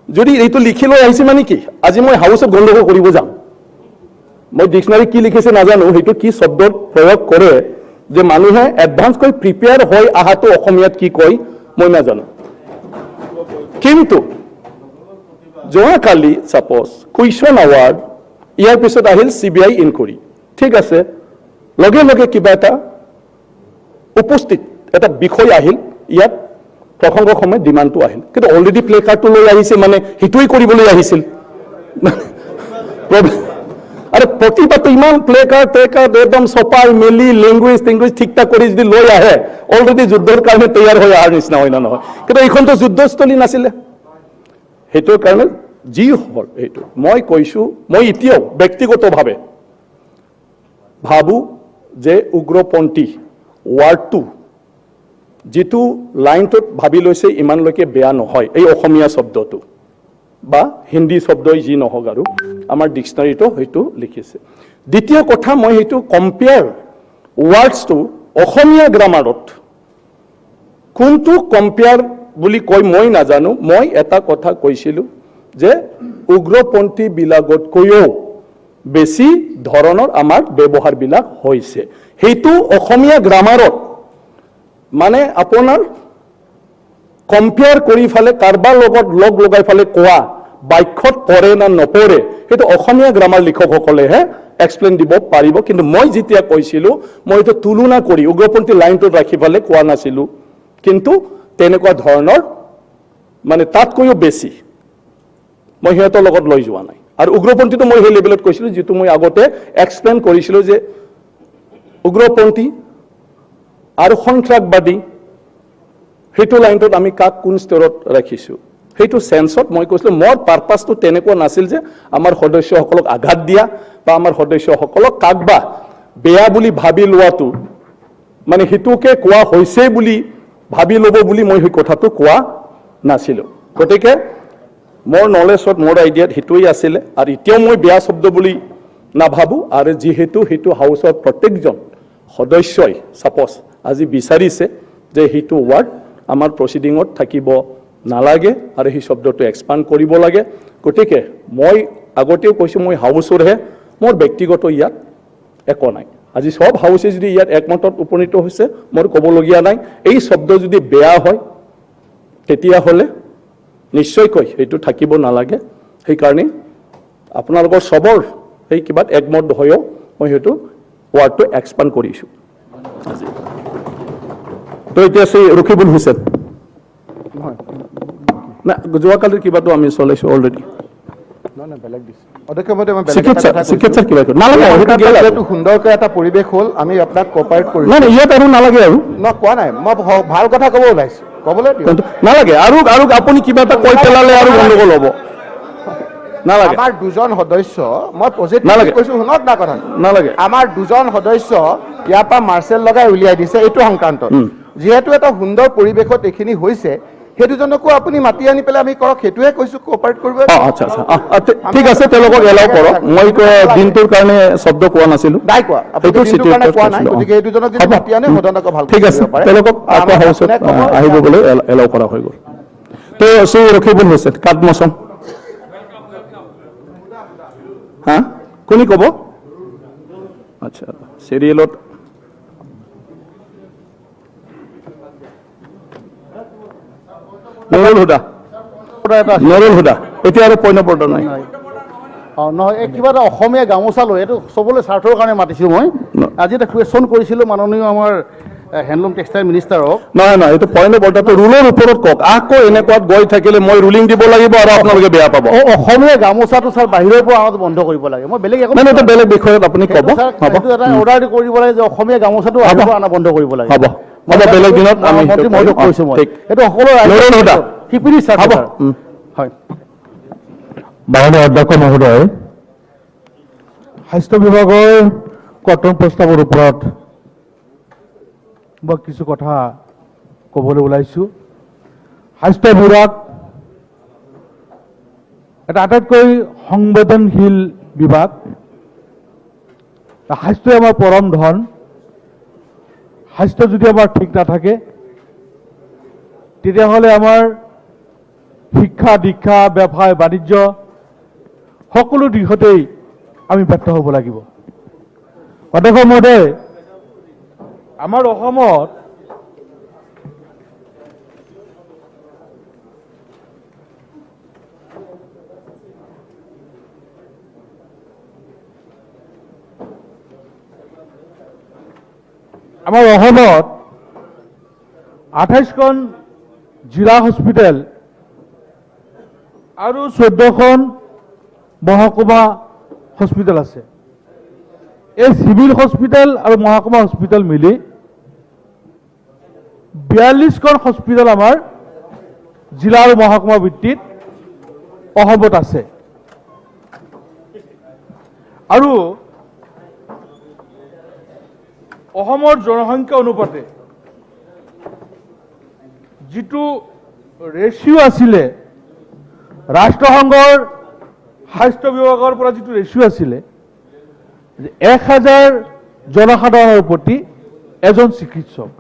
যদি এইটো লিখি লৈ আহিছে, মানে কি আজি মই হাউচত গণ্ডগোল কৰিব যাম। মই ডিক্সনাৰী কি লিখিছে নাজানো, সেইটো কি শব্দত প্ৰয়োগ কৰে যে মানুহে এডভান্সকৈ প্ৰিপেয়াৰ হৈ অহাটো অসমীয়াত কি কয় মই নাজানো। কিন্তু যোৱাকালি ছাপ'জ কুৱেশ্যন আৱাৰ, ইয়াৰ পিছত আহিল চিবিআই ইনকুৱাৰী, ঠিক আছে, লগে লগে কিবা এটা উপস্থিত এটা বিষয় আহিল, ইয়াত প্ৰসংগ সময়ত ডিমাণ্ডটো আহিল। কিন্তু অলৰেডি প্লে কাৰ্ডটো লৈ আহিছে, মানে সেইটোৱেই কৰিবলৈ আহিছিল। আৰু প্ৰতিবাদটো ইমান প্লে কাৰ্ড টে কাৰ্ড একদম চপাই মেলি লেংগুৱেজ টেংগুৱেজ ঠিক ঠাক কৰি যদি লৈ আহে, অলৰেডি যুদ্ধৰ কাৰণে তৈয়াৰ হৈ অহাৰ নিচিনা হয় না নহয়? কিন্তু এইখনতো যুদ্ধস্থলী নাছিলে। সেইটোৰ কাৰণে যি হ'ল সেইটো মই কৈছোঁ। মই এতিয়াও ব্যক্তিগতভাৱে ভাবোঁ যে উগ্ৰপন্থী ৱাৰ্ডটো যিটো লাইনটোত ভাবি লৈছে, ইমানলৈকে বেয়া নহয়। এই অসমীয়া শব্দটো বা হিন্দী শব্দই যি নহওক, আৰু আমাৰ ডিক্সনাৰীটো সেইটো লিখিছে। দ্বিতীয় কথা, মই সেইটো কম্পেয়াৰ ৱাৰ্ডছটো অসমীয়া গ্ৰামাৰত কোনটো কম্পেয়াৰ বুলি কৈ মই নাজানো। মই এটা কথা কৈছিলোঁ যে উগ্ৰপন্থীবিলাকতকৈও বেছি ধৰণৰ আমাৰ ব্যৱহাৰবিলাক হৈছে। সেইটো অসমীয়া গ্ৰামাৰত মানে আপোনাৰ কম্পেয়াৰ কৰি ফালে কাৰোবাৰ লগত লগ লগাই ফালে কোৱা বাক্যত পৰে না নপৰে, সেইটো অসমীয়া গ্ৰামাৰ লিখকসকলেহে এক্সপ্লেইন দিব পাৰিব। কিন্তু মই যেতিয়া কৈছিলোঁ, মই এইটো তুলনা কৰি উগ্ৰপন্থী লাইনটোত ৰাখি ফালে কোৱা নাছিলোঁ, কিন্তু তেনেকুৱা ধৰণৰ মানে তাতকৈও বেছি মই সিহঁতৰ লগত লৈ যোৱা নাই। আৰু উগ্ৰপন্থীটো মই সেই লেভেলত কৈছিলোঁ যিটো মই আগতে এক্সপ্লেইন কৰিছিলোঁ যে উগ্ৰপন্থী আৰু সন্ত্ৰাসবাদী সেইটো লাইনটোত আমি কাক কোন স্তৰত ৰাখিছোঁ, সেইটো চেন্সত মই কৈছিলোঁ। মোৰ পাৰ্পাছটো তেনেকুৱা নাছিল যে আমাৰ সদস্যসকলক আঘাত দিয়া বা আমাৰ সদস্যসকলক কাক বা বেয়া বুলি ভাবি লোৱাটো, মানে সেইটোকে কোৱা হৈছে বুলি ভাবি ল'ব বুলি মই সেই কথাটো কোৱা নাছিলোঁ। গতিকে মোৰ নলেজত, মোৰ আইডিয়াত সেইটোৱেই আছিলে, আৰু এতিয়াও মই বেয়া শব্দ বুলি নাভাবোঁ। আৰু যিহেতু সেইটো হাউচৰ প্ৰত্যেকজন সদস্যই ছাপ'জ আজি বিচাৰিছে যে সেইটো ৱাৰ্ড আমাৰ প্ৰচিডিঙত থাকিব নালাগে আৰু সেই শব্দটো এক্সপাণ্ড কৰিব লাগে, গতিকে মই আগতেও কৈছোঁ, মই হাউচৰহে, মোৰ ব্যক্তিগত ইয়াত একো নাই। আজি চব হাউচে যদি ইয়াত একমতত উপনীত হৈছে, মোৰ ক'বলগীয়া নাই। এই শব্দ যদি বেয়া হয় তেতিয়াহ'লে নিশ্চয়কৈ সেইটো থাকিব নালাগে। সেইকাৰণে আপোনালোকৰ চবৰ সেই কিবাত একমত হৈও মই সেইটো ৱাৰ্ডটো এক্সপাণ্ড কৰিছোঁ আজি। তো এতিয়া শ্ৰী ৰকিবুল হুছেইন। না, যোৱাকালিৰ কিবাটো আমি চলাইছোঁ অলৰেডি। অধ্যক্ষ মহোদয়, মই বেলেগ এটা চিকিৎসা কথা কৈছোঁ। চিকিৎসাৰ কিবা নালাগে, সেইটো গেল আৰু। যিহেতু সুন্দৰকৈ এটা পৰিৱেশ হ'ল, আমি আপোনাক কপাৰেট কৰিছোঁ। নাই নাই, ইয়াত আৰু নালাগে আৰু। ন, কোৱা নাই, মই ভাল কথা ক'ব ওলাইছোঁ, ক'বলৈ দিয়ক। কিন্তু নালাগে আৰু, আৰু আপুনি কিবা এটা কৈ পেলালে আৰু গণ্ডগোল হ'ব। নালাগে। আমাৰ দুজন সদস্য, মই পজিটিভ নালাগে। কৈছোঁ, শুনক না কথা। নালাগে। আমাৰ দুজন সদস্য ইয়াৰ পৰা মাৰ্চেল লগাই উলিয়াই দিছে এইটো সংক্ৰান্তত। যিহেতু এটা সুন্দৰ পৰিৱেশত এইখিনি হৈছে, সেই দুজনকো আপুনি মাতি আনি পেলাই আমি কৰক, সেইটোহে কৈছোঁ, কোঅপাৰেট কৰিব। আচ্ছা আচ্ছা, ঠিক আছে, তেওঁলোকক এলাও কৰক। মই দিনটোৰ কাৰণে শব্দ কোৱা নাছিলোঁ। নাই কোৱা, আপুনি সেইটো দিনটোৰ কাৰণে কোৱা নাই, কৈছিলোঁ, অ। গতিকে এই দুজনক যদি হ'ব। মাতি আনে সদন আকৌ ভালকৈ ঠিক আছে, কৰিব পাৰে। তেওঁলোকক আকৌ আমাক হাউচত কোনে ক'ব? আহিব বুলি এলাও কৰা হৈ গ'ল। তো শ্ৰী ৰকিবুল হুছেইন, কাটমচম। হা, কোনে ক'ব? আচ্ছা, চিৰিয়েলত নুৰুল হুদা, নুৰুল হুদা। এতিয়া আৰু পইণ্ট অফ অৰ্ডাৰ নাই। নহয়, এই কিবা এটা অসমীয়া গামোচা লৈ এইটো চবলৈ স্বাৰ্থৰ কাৰণে মাতিছোঁ মই। আজি এটা কুৱেশ্যন কৰিছিলোঁ মাননীয় আমাৰ হেণ্ডলুম টেক্সটাইল মিনিষ্টাৰক। নহয় নহয়, এইটো পইণ্ট অফ অৰ্ডাৰটো ৰুলৰ ওপৰত কওক। আকৌ এনেকুৱাত গৈ থাকিলে মই ৰুলিং দিব লাগিব আৰু আপোনালোকে বেয়া পাব। অসমীয়া গামোচাটো ছাৰ বাহিৰৰ পৰা অনাটো বন্ধ কৰিব লাগে। মই বেলেগ একো নাই, এইটো বেলেগ বিষয়ত আপুনি ক'ব। হ'ব, সেইটো এটা অৰ্ডাৰ কৰিব লাগে যে অসমীয়া গামোচাটো বাহিৰৰ পৰা অনা বন্ধ কৰিব লাগে। হ'ব হ'ব, বেলেগ দিনত আমি মন্ত্ৰী মহোদয়ক কৈছোঁ মই। ঠিক। সেইটো সকলো নুৰুল হুদা। শিপিনী স্বাৰ্থ। হ'ব। হয়। মাননীয় অধ্যক্ষ মহোদয়, স্বাস্থ্য বিভাগৰ কৰ্তন প্ৰস্তাৱৰ ওপৰত মই কিছু কথা ক'বলৈ ওলাইছোঁ। স্বাস্থ্য বিভাগ এটা আটাইতকৈ সংবেদনশীল বিভাগ। স্বাস্থ্যই আমাৰ পৰম ধন। স্বাস্থ্য যদি আমাৰ ঠিক নাথাকে তেতিয়াহ'লে আমাৰ শিক্ষা দীক্ষা, ব্যৱসায় বাণিজ্য সকলো দিশতেই আমি ব্যৰ্থ হ'ব লাগিব। অধ্যক্ষ মহোদয়, আমাৰ অসমত 28খন জিলা হস্পিটেল আৰু 14খন মহকুমা হস্পিটেল আছে। এই চিভিল হস্পিটেল আৰু মহকুমা হস্পিটেল মিলি 42খন হস্পিটেল আমাৰ জিলা আৰু মহকুমা ভিত্তিত অসমত আছে। আৰু অসমৰ জনসংখ্যা অনুপাতে যিটো ৰেচিঅ' আছিলে, ৰাষ্ট্ৰসংঘৰ স্বাস্থ্য বিভাগৰ পৰা যিটো ৰেচিঅ' আছিলে 1000 জনসাধাৰণৰ প্ৰতি এজন চিকিৎসক,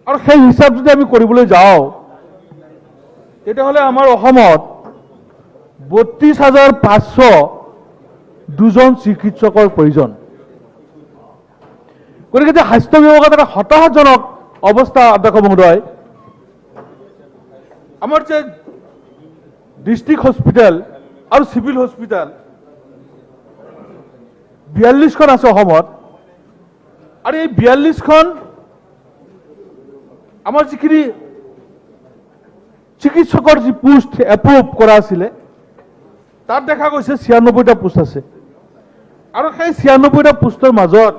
আৰু সেই হিচাপ যদি আমি কৰিবলৈ যাওঁ তেতিয়াহ'লে আমাৰ অসমত 32,502 চিকিৎসকৰ প্ৰয়োজন। গতিকে এতিয়া স্বাস্থ্য বিভাগত এটা হতাশাজনক অৱস্থা অধ্যক্ষ মহোদয়। আমাৰ যে ডিষ্ট্ৰিক্ট হস্পিটেল আৰু চিভিল হস্পিটেল 42খন আছে অসমত, আৰু এই 42খন আমাৰ যিখিনি চিকিৎসকৰ যি পোষ্ট এপ্ৰুভ কৰা আছিলে তাত দেখা গৈছে 96টা পোষ্ট আছে, আৰু সেই 96টা পোষ্টৰ মাজত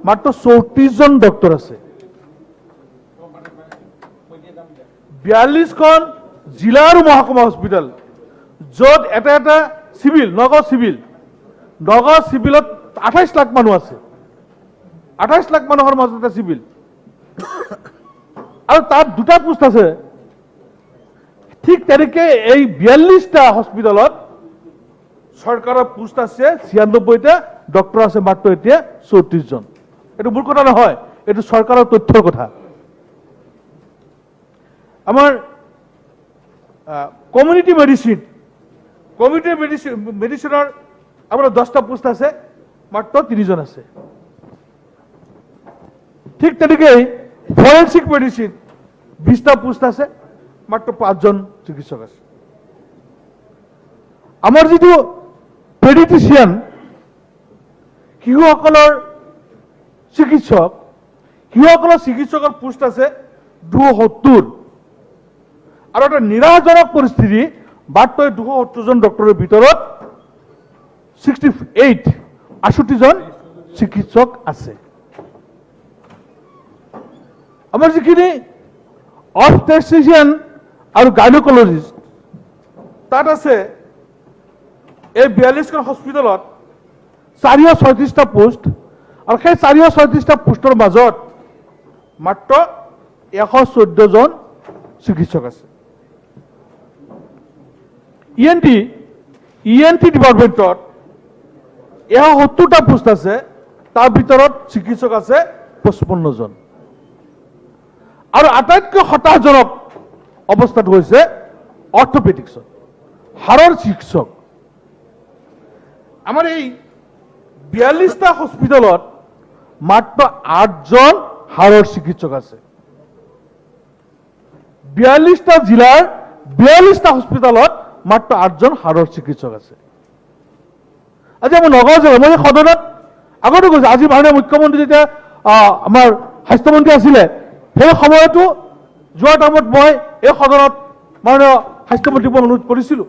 মাত্ৰ 34জন ডক্টৰ আছে। 42খন জিলা আৰু মহকুমা হস্পিটেল য'ত এটা এটা চিভিল, নগাঁও চিভিল, নগাঁও চিভিলত 28 লাখ মানুহ আছে, 28 লাখ মানুহৰ মাজত এটা চিভিল আৰু তাত দুটা পোষ্ট আছে। ঠিক তেনেকে এই 42টা হস্পিটেলত চৰকাৰৰ পোষ্ট আছে 96টা, ডক্টৰ আছে মাত্ৰ এতিয়া 34জন। এইটো মোৰ কথা নহয়, এইটো চৰকাৰৰ তথ্যৰ কথা। আমাৰ কমিউনিটি মেডিচিন, কমিউনিটি মেডিচিনৰ আপোনাৰ 10টা পোষ্ট আছে, মাত্ৰ 3জন আছে। ঠিক তেনেকেই ফৰেনচিক মেডিচিন 20টা পোষ্ট আছে, মাত্ৰ 5জন চিকিৎসক আছে। আমাৰ যিটো পেডিট্ৰিচিয়ান, শিশুসকলৰ চিকিৎসক, শিশুসকলৰ চিকিৎসকৰ পোষ্ট আছে 270, আৰু এটা নিৰাশজনক পৰিস্থিতি, মাত্ৰ 270জন ডক্টৰৰ ভিতৰত 68 68জন চিকিৎসক আছে। আমাৰ যিখিনি অবষ্টেট্ৰিচিয়ান আৰু গাইনোকলজিষ্ট তাত আছে এই 42খন হস্পিটেলত 436টা পোষ্ট, আৰু সেই 436টা পোষ্টৰ মাজত মাত্ৰ 114জন চিকিৎসক আছে। ই এন টি ডিপাৰ্টমেণ্টত 170টা পোষ্ট আছে, তাৰ ভিতৰত চিকিৎসক আছে 55জন। আৰু আটাইতকৈ হতাশজনক অৱস্থাটো হৈছে অৰ্থপেডিক্সত হাড়ৰ চিকিৎসক। আমাৰ এই 42টা হস্পিটেলত মাত্ৰ 8জন হাড়ৰ চিকিৎসক আছে। 42টা জিলাৰ 42টা হস্পিটেলত মাত্ৰ 8জন হাড়ৰ চিকিৎসক আছে। আজি আমাৰ নগাঁও জিলা, মই সদনত আগতো কৈছোঁ, আজি মাননীয় মুখ্যমন্ত্ৰী যেতিয়া আমাৰ স্বাস্থ্যমন্ত্ৰী আছিলে সেই সময়তো যোৱা টাইমত মই এই সদনত মাননীয় স্বাস্থ্যমন্ত্ৰীক মই অনুৰোধ কৰিছিলোঁ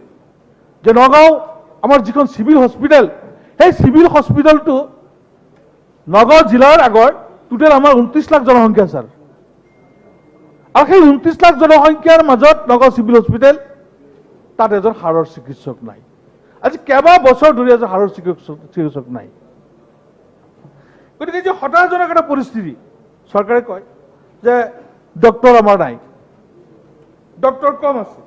যে নগাঁও আমাৰ যিখন চিভিল হস্পিটেল, সেই চিভিল হস্পিটেলটো নগাঁও জিলাৰ আগৰ টোটেল আমাৰ 29 লাখ জনসংখ্যা ছাৰ, আৰু সেই 29 লাখ জনসংখ্যাৰ মাজত নগাঁও চিভিল হস্পিটেল তাত এজন হাড়ৰ চিকিৎসক নাই। আজি কেইবা বছৰ ধৰি এজন হাড়ৰ চিকিৎসক নাই। গতিকে যে হতাশজনক এটা পৰিস্থিতি, চৰকাৰে কয় যে ডক্টৰ আমাৰ নাই, ডক্টৰ কম আছে।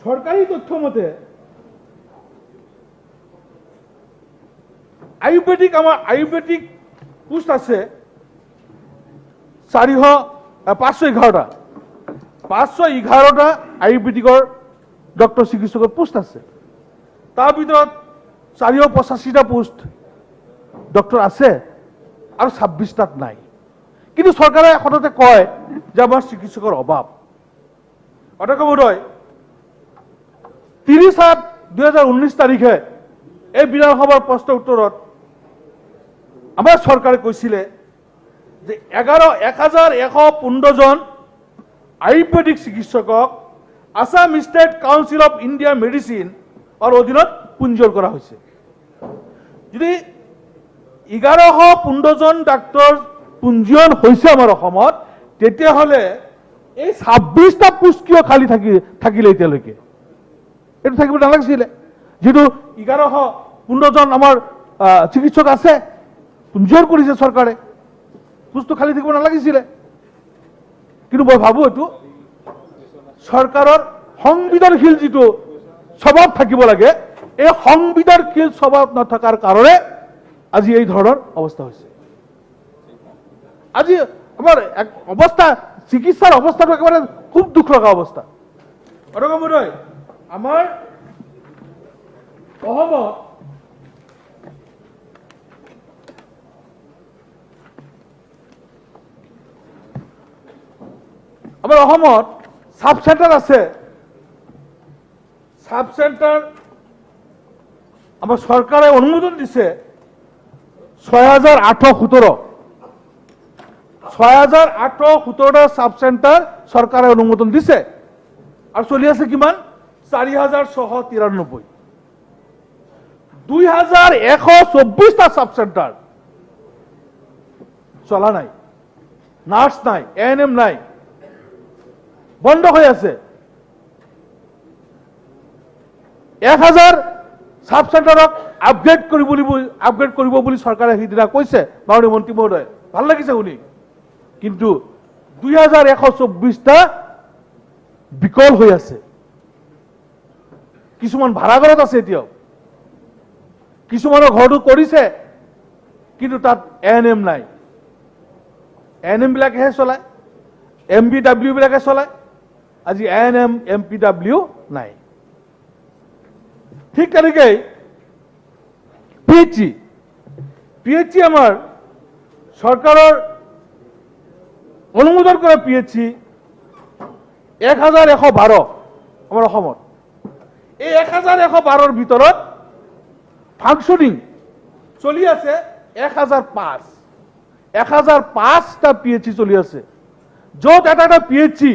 চৰকাৰী তথ্য মতে আয়ুৰ্বেদিক, আমাৰ আয়ুৰ্বেদিক পোষ্ট আছে 511টা, 511টা আয়ুৰ্বেদিকৰ ডক্টৰ চিকিৎসকৰ পোষ্ট আছে। তাৰ ভিতৰত 485টা পোষ্ট ডক্টৰ আছে আৰু 26টাত নাই। কিন্তু চৰকাৰে সততে কয় যে আমাৰ চিকিৎসকৰ অভাৱ। অধ্যক্ষ মহোদয়, 30/7/2019 তাৰিখে এই বিধানসভাৰ প্ৰশ্ন উত্তৰত আমাৰ চৰকাৰে কৈছিলে যে 1115জন আয়ুৰ্বেদিক চিকিৎসকক Assam state council of India মেডিচিনৰ অধীনত পঞ্জীয়ন কৰা হৈছে। যদি 1115জন ডাক্তৰ পঞ্জীয়ন হৈছে আমাৰ অসমত, তেতিয়াহ'লে এই 26টা পোষ্ট কিয় খালী থাকিলে এতিয়ালৈকে? এইটো থাকিব নালাগিছিলে। যিহেতু 1115জন আমাৰ চিকিৎসক আছে, পঞ্জীয়ন কৰিছে চৰকাৰে, পোষ্টটো খালী থাকিব নালাগিছিলে। কিন্তু মই ভাবোঁ এইটো চৰকাৰৰ সংবেদনশীল যিটো স্বভাৱ থাকিব লাগে, এই সংবেদনশীল স্বভাৱ নথকাৰ কাৰণে আজি এই ধৰণৰ অৱস্থা হৈছে। আজি আমাৰ এক অৱস্থা, চিকিৎসাৰ অৱস্থাটো একেবাৰে খুব দুখ লগা অৱস্থা। অধ্যক্ষ মহোদয়, আমাৰ অসমত চাব চেণ্টাৰ আছে। চাব চেণ্টাৰ আমাৰ চৰকাৰে অনুমোদন দিছে 6817, 6817টা চাব চেণ্টাৰ চৰকাৰে অনুমোদন দিছে আৰু চলি আছে কিমান? 4693। 2124টা চাব চেণ্টাৰ চলা নাই, নাৰ্ছ নাই, এএনএম নাই, বন্ধ হৈ আছে। 1000 চাব চেণ্টাৰক আপগ্ৰেড কৰিব বুলি চৰকাৰে সিদিনা কৈছে মাননীয় মন্ত্ৰী মহোদয়, ভাল লাগিছে শুনি। কিন্তু 2124টা বিকল হৈ আছে, কিছুমান ভাড়াঘৰত আছে এতিয়াও, কিছুমানৰ ঘৰটো কৰিছে কিন্তু তাত এএনএম নাই। এএনএম বিলাকেহে চলায়, এম বি ডাব্লিউ বিলাকে চলায়, আজি এএনএম এম পি ডাব্লিউ নাই। ঠিক তেনেকেই পি এইচ ই আমাৰ চৰকাৰৰ অনুমোদন কৰা পি এইচ ই 1112 আমাৰ অসমত। এই 1112ৰ ভিতৰত ফাংচনিং চলি আছে 1005, 1005টা পি এইচ ই চলি আছে, য'ত এটা এটা পি এইচ ই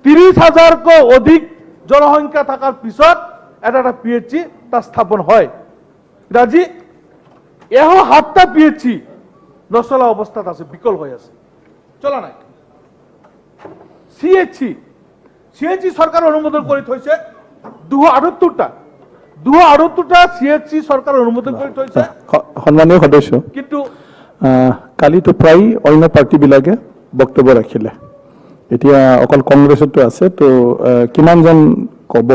30 হাজাৰকৈ অধিক জনসংখ্যা থকাৰ পিছত এটা এটা পি এইচ ই তাত স্থাপন হয়। কিন্তু আজি 107টা পি এইচ ই নচলা অৱস্থাত আছে, বিকল হৈ আছে, চলা নাই। C H E, C H E চৰকাৰে অনুমোদন কৰি থৈছে 278টা, 278টা চি এইচ চি চৰকাৰে অনুমোদন কৰি থৈছে। সন্মানীয় সদস্য, কিন্তু কালিতো প্ৰায় অন্য পাৰ্টিবিলাকে বক্তব্য ৰাখিলে, এতিয়া অকল কংগ্ৰেছতো আছে। তো কিমানজন ক'ব?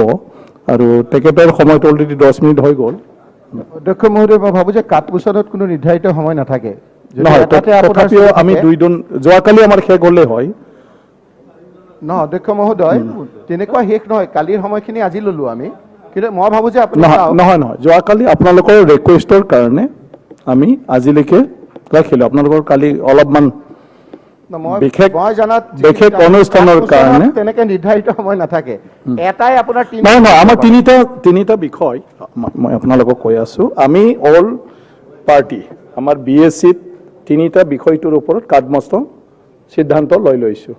আৰু তেখেতৰ সময়টো অলৰেডি 10 মিনিট হৈ গ'ল। অধ্যক্ষ মহোদয়, মই ভাবোঁ যে কাটপোচনত কোনো নিৰ্ধাৰিত সময় নাথাকে। যদি নহয়, এটাতে আপোনাৰ তথাপিও আমি থাকে- দুইজন যোৱাকালি আমাৰ শেষ হ'লে হয়। নহয় অধ্যক্ষ মহোদয়, তেনেকুৱা শেষ নহয়। কালিৰ সময়খিনি আজি ললো আমি, কিন্তু মই ভাবোঁ যে আপুনি নহয়। চাওক, নহয়, যোৱাকালি আপোনালোকৰ ৰিকুৱেষ্টৰ কাৰণে আমি আজিলৈকে ৰাখিলোঁ। আপোনালোকৰ কালি অলপমান ন, মই বিশেষ- মই জনাত বিশেষ অনুষ্ঠানৰ কাটপোচনত কাৰণে- তেনেকে নিৰ্ধাৰিত সময় নাথাকে। এটাই আপোনাৰ তিনি নহয় নহয় আমাৰ তিনিটা বিষয় মই আপোনালোকক কৈ আছোঁ। আমি অল পাৰ্টি আমাৰ বি এছ চিত তিনিটা বিষয়টোৰ ওপৰত কাটমস্ত সিদ্ধান্ত লৈ লৈছোঁ।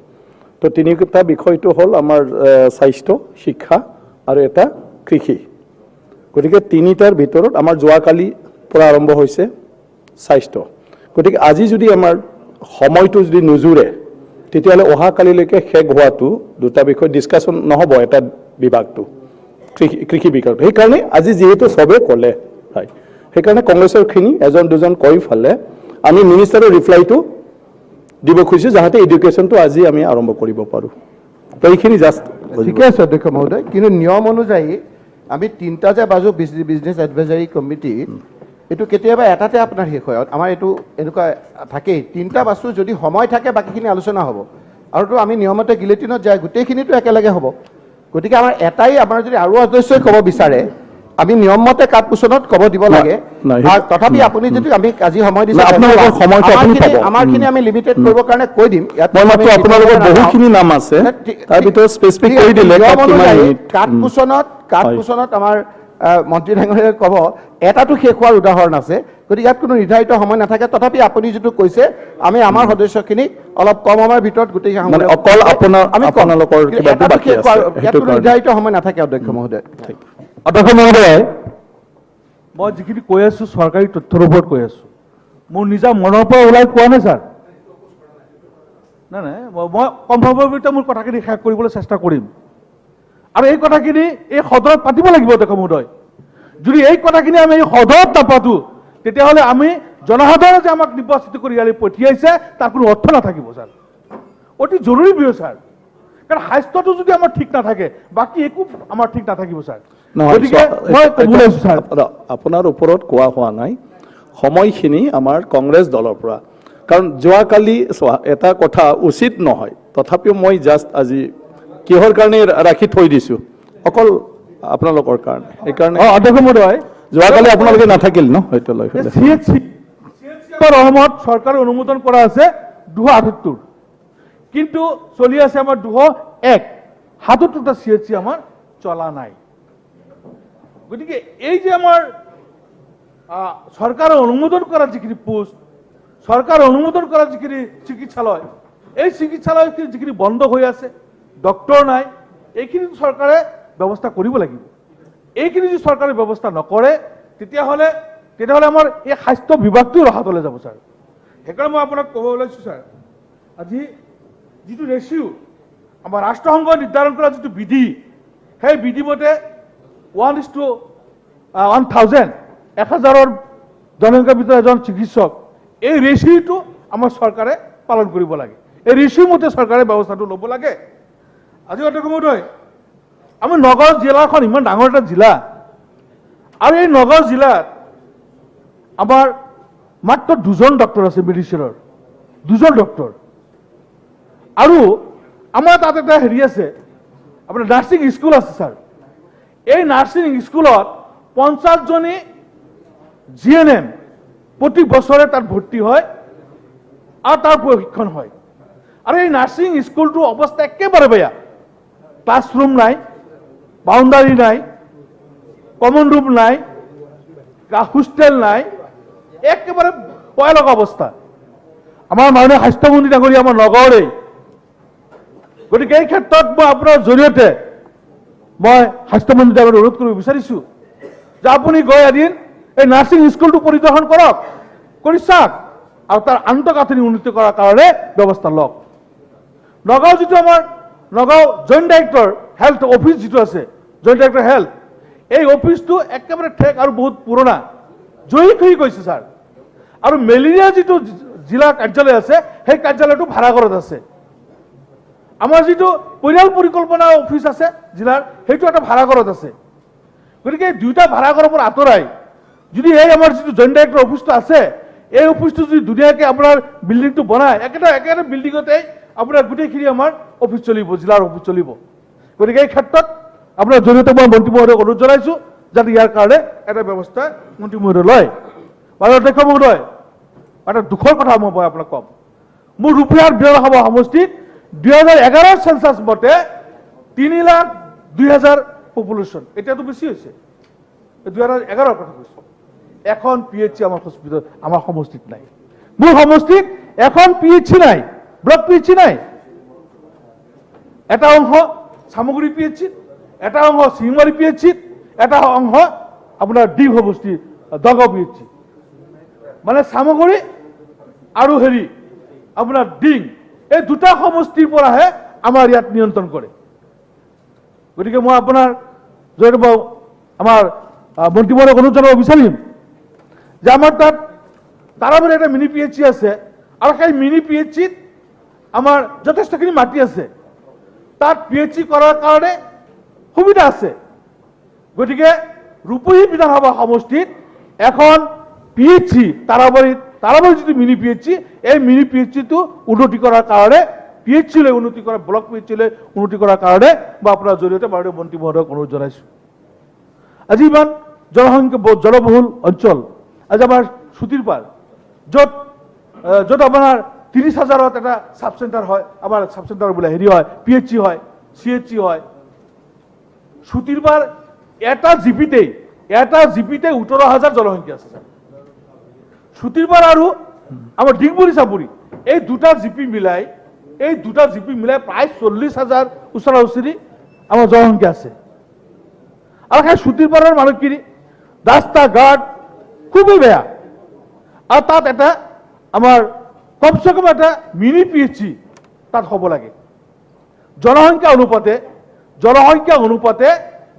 তো তিনিটা বিষয়টো হ'ল আমাৰ স্বাস্থ্য, শিক্ষা আৰু এটা কৃষি। গতিকে তিনিটাৰ ভিতৰত আমাৰ যোৱাকালি পৰা আৰম্ভ হৈছে স্বাস্থ্য। গতিকে আজি যদি আমাৰ সময়টো যদি নোজোৰে, তেতিয়াহ'লে অহাকালিলৈকে শেষ হোৱাটো দুটা বিষয় ডিছকাশ্যন নহ'ব, এটা বিভাগটো কৃষি বিভাগটো। সেইকাৰণে আজি যিহেতু চবে ক'লে হয়, সেইকাৰণে কংগ্ৰেছৰখিনি এজন দুজন কৈ ফালে আমি মিনিষ্টাৰৰ ৰিপ্লাইটো দিব খুজিছোঁ, যাতে এডুকেশ্যনটো আজি আমি আৰম্ভ কৰিব পাৰোঁ। তো এইখিনি জাষ্ট। ঠিকে আছে অধ্যক্ষ মহোদয়, কিন্তু নিয়ম অনুযায়ী আমি তিনিটা যে বাজো বিজনেছ এডভাইজাৰী কমিটিত, এইটো কেতিয়াবা এটাতে আপোনাৰ শেষ হয়। আমাৰ এইটো এনেকুৱা থাকেই, তিনিটা বাছো, যদি সময় থাকে বাকীখিনি আলোচনা হ'ব। আৰুতো আমি নিয়মতে গিলেটিনত যায় গোটেইখিনিতো একেলগে হ'ব। গতিকে আমাৰ এটাই, আমাৰ যদি আৰু সদস্যই ক'ব বিচাৰে, আমি নিয়মমতে কাটপোচনত ক'ব দিব লাগে। নাই, সেইটো- আৰু তথাপি আপুনি যদি আমি আজি সময় দিছে, নাই, আপোনালোকৰ সময়টো আপুনি আমাৰখিনি পাব। আমাৰখিনি আমি লিমিটেড কৰিবৰ কাৰণে কৈ দিম। ইয়াত মই মাত্ৰ আমি আপোনালোকৰ নাযাওঁ। বহুখিনি নাম আছে, তাৰ ভিতৰত স্পেচিফিক কৰি দিলে নিয়ম কাক কিমান অনুযায়ী মিনিট। কাটপোচনত আমাৰ মন্ত্ৰী ডাঙৰীয়াই ক'ব, এটাটো শেষ হোৱাৰ উদাহৰণ আছে। গতিকে ইয়াত কোনো নিৰ্ধাৰিত সময় নাথাকে। তথাপি আপুনি যিটো কৈছে, আমি আমাৰ সদস্যখিনিক অলপ কম সময়ৰ ভিতৰত গোটেই মানে অকল আমি কম। আপোনালোকৰ কিন্তু কিবাটো এটাটো বাকী শেষ হোৱাৰ আছে, ইয়াত সেইটো কোনো কাৰণে। নিৰ্ধাৰিত সময় নাথাকে অধ্যক্ষ মহোদয়। অধ্যক্ষ মহোদয়, মই যিখিনি কৈ আছো চৰকাৰী তথ্যৰ ওপৰত কৈ আছো, মোৰ নিজা মনৰ পৰা ওলাই কোৱা নাই ছাৰ। নাই, মই কম সময়ৰ ভিতৰত মোৰ কথাখিনি শেষ কৰিবলৈ চেষ্টা কৰিম। আৰু এই কথাখিনি এই সদনত পাতিব লাগিব অধ্যক্ষ মহোদয়। যদি এই কথাখিনি আমি এই সদনত নাপাতো, তেতিয়াহ'লে আমি জনসাধাৰণে যে আমাক নিৰ্বাচিত কৰি ইয়ালৈ পঠিয়াইছে, তাৰ কোনো অৰ্থ নাথাকিব ছাৰ। অতি জৰুৰী বিষয় ছাৰ, কাৰণ স্বাস্থ্যটো যদি আমাৰ ঠিক নাথাকে, বাকী একো আমাৰ ঠিক নাথাকিব ছাৰ। নহয়, গতিকে চোৱা, মই এইটো- ক'ব ওলাইছো ছাৰ, আপোনাৰ ওপৰত কোৱা হোৱা নাই। সময়খিনি আমাৰ কংগ্ৰেছ দলৰ পৰা, কাৰণ যোৱাকালি চোৱা, এটা কথা উচিত নহয়, তথাপিও মই জাষ্ট আজি কিহৰ কাৰণে ৰাখি থৈ দিছোঁ, অকল আপোনালোকৰ কাৰণে, সেইকাৰণে। অধ্যক্ষ মহোদয়, যোৱাকালি আপোনালোকে নাথাকিল ন, হয়তো লৈ পেলাই। চি এইচ চি অসমত চৰকাৰে অনুমোদন কৰা আছে 278, কিন্তু চলি আছে আমাৰ 201। 77টা চি এইচ চি আমাৰ চলা নাই। গতিকে এই যে আমাৰ চৰকাৰে অনুমোদন কৰা যিখিনি পোষ্ট, চৰকাৰে অনুমোদন কৰা যিখিনি চিকিৎসালয়, এই চিকিৎসালয়খিনি যিখিনি বন্ধ হৈ আছে, ডক্তৰ নাই, এইখিনি চৰকাৰে ব্যৱস্থা কৰিব লাগিব। এইখিনি যদি চৰকাৰে ব্যৱস্থা নকৰে, তেতিয়াহ'লে আমাৰ এই স্বাস্থ্য বিভাগটো ৰসাতলে যাব ছাৰ। সেইকাৰণে মই আপোনাক ক'ব ওলাইছোঁ ছাৰ, আজি যিটো ৰেচিঅ' আমাৰ ৰাষ্ট্ৰসংঘই নিৰ্ধাৰণ কৰা যিটো বিধি, সেই বিধিমতে 1:1000, 1000ৰ জনসংখ্যাৰ ভিতৰত এজন চিকিৎসক, এই ৰেচিঅ'টো আমাৰ চৰকাৰে পালন কৰিব লাগে। এই ৰেচিঅ' মতে চৰকাৰে ব্যৱস্থাটো ল'ব লাগে। আজি অধ্যক্ষ মহোদয়, আমি নগাঁও জিলাখন ইমান ডাঙৰ এটা জিলা আৰু এই নগাঁও জিলাত আমাৰ মাত্ৰ দুজন ডক্তৰ আছে, মেডিচিনৰ দুজন ডক্তৰ। আৰু আমাৰ তাত এটা হেৰি আছে, আপোনাৰ নাৰ্ছিং স্কুল আছে ছাৰ। এই নাৰ্ছিং স্কুলত 50জনী জিএনএম প্ৰতি বছৰে তাত ভৰ্তি হয় আৰু তাৰ প্ৰশিক্ষণ হয়। আৰু এই নাৰ্ছিং স্কুলটোৰ অৱস্থা একেবাৰে বেয়া। ক্লাছৰুম নাই, বাউণ্ডাৰী নাই, কমন ৰুম নাই, হোষ্টেল নাই, একেবাৰে ভয় লগা অৱস্থা। আমাৰ মাননীয় স্বাস্থ্যমন্ত্ৰী ডাঙৰীয়া আমাৰ নগাঁৱৰেই। গতিকে এই ক্ষেত্ৰত মই আপোনাৰ জৰিয়তে মই স্বাস্থ্যমন্ত্ৰী ডাঙৰীয়াক অনুৰোধ কৰিব বিচাৰিছোঁ যে আপুনি গৈ এদিন এই নাৰ্ছিং স্কুলটো পৰিদৰ্শন কৰক, কৰি চাওক আৰু তাৰ আন্তঃগাঁথনি উন্নতি কৰাৰ কাৰণে ব্যৱস্থা লওক। নগাঁও যিটো আমাৰ Nagaon joint director health office যিটো আছে, জইণ্ট ডাইৰেক্টৰ হেল্থ, এই অফিচটো একেবাৰে ঠেক আৰু বহুত পুৰণা, জয়ী খহি গৈছে ছাৰ। আৰু মেলেৰিয়া যিটো জিলা কাৰ্যালয় আছে, সেই কাৰ্যালয়টো ভাড়াঘৰত আছে। আমাৰ যিটো পৰিয়াল পৰিকল্পনা অফিচ আছে জিলাৰ, সেইটো এটা ভাড়াঘৰত আছে। গতিকে এই দুয়োটা ভাড়াঘৰৰ পৰা আঁতৰাই যদি এই আমাৰ যিটো জইণ্ট ডাইৰেক্টৰ অফিচটো আছে, এই অফিচটো যদি ধুনীয়াকৈ আপোনাৰ বিল্ডিংটো বনায়, একেটা একেটা বিল্ডিঙতে আপোনাৰ গোটেইখিনি আমাৰ অফিচ চলিব, জিলাৰ অফিচ চলিব। গতিকে এই ক্ষেত্ৰত আপোনাৰ জৰিয়তে মই মন্ত্ৰী মহোদয়ক অনুৰোধ জনাইছোঁ যাতে ইয়াৰ কাৰণে এটা ব্যৱস্থা মন্ত্ৰী মহোদয় লয়। বাৰু অধ্যক্ষ মহোদয়, এটা দুখৰ কথা মই আপোনাক ক'ম। মোৰ ৰূপহীহাট বিধানসভা সমষ্টিত 2011ৰ চেঞ্চাছ মতে 3,02,000 পপুলেশ্যন, এতিয়াতো বেছি হৈছে, 2011ৰ কথা কৈছোঁ। এখন পি এইচ চি আমাৰ হস্পিটেল আমাৰ সমষ্টিত নাই। মোৰ সমষ্টিত এখন পি এইচ চি নাই, ব্লক পি এইচ চি নাই। এটা অংশ চামগুৰি পি এইচ চিত, এটা অংশ শিঙিমাৰী পি এইচ চিত, এটা অংশ আপোনাৰ দ্বীপ সমষ্টি দগাঁও পি এইচ চি। মানে চামগুৰি আৰু হেৰি আপোনাৰ ডিং, এই দুটা সমষ্টিৰ পৰাহে আমাৰ ইয়াত নিয়ন্ত্ৰণ কৰে। গতিকে মই আপোনাৰ জৰিয়তে আমাৰ মন্ত্ৰী মহোদয়ক অনুৰোধ জনাব বিচাৰিম যে আমাৰ তাত তাৰাবাৰী এটা মিনি পি এইচ চি আছে আৰু সেই মিনি পি এইচ চিত আমাৰ যথেষ্টখিনি মাটি আছে, তাত পি এইচ চি কৰাৰ কাৰণে সুবিধা আছে। গতিকে ৰূপহী বিধানসভা সমষ্টিত এখন পি এইচ চি তাৰাবাৰীত, তাৰাবাৰীত যিটো মিনি পি এইচ চি, এই মিনি পি এইচ চিটো উন্নতি কৰাৰ কাৰণে, পি এইচ চিলৈ উন্নতি কৰা, ব্লক পি এইচ চিলৈ উন্নতি কৰাৰ কাৰণে মই আপোনাৰ জৰিয়তে মাননীয় মন্ত্ৰী মহোদয়ক অনুৰোধ জনাইছোঁ। আজি ইমান জনসংখ্যা জনবহুল অঞ্চল, আজি আমাৰ সুতিৰপাৰ য'ত আপোনাৰ 30 হাজাৰত এটা চাব চেণ্টাৰ হয়, আমাৰ চাব চেণ্টাৰ বোলে হেৰি হয়, পি এইচ চি হয়, চি এইচ চি হয়। সুতিৰপাৰ এটা জিপিতে 18 হাজাৰ জনসংখ্যা আছে ছাৰ। সুতিৰপাৰ আৰু আমাৰ ডিগবৰি চাপৰি এই দুটা জিপি মিলাই, এই দুটা জিপি মিলাই প্ৰায় 40 হাজাৰ ওচৰা ওচৰি আমাৰ জনসংখ্যা আছে। আৰু সেই সুতিৰপাৰৰ মানুহখিনি ৰাস্তা ঘাট খুবেই বেয়া আৰু তাত এটা আমাৰ কমচে কম এটা মিনি পি এইচ চি তাত হ'ব লাগে। জনসংখ্যা অনুপাতে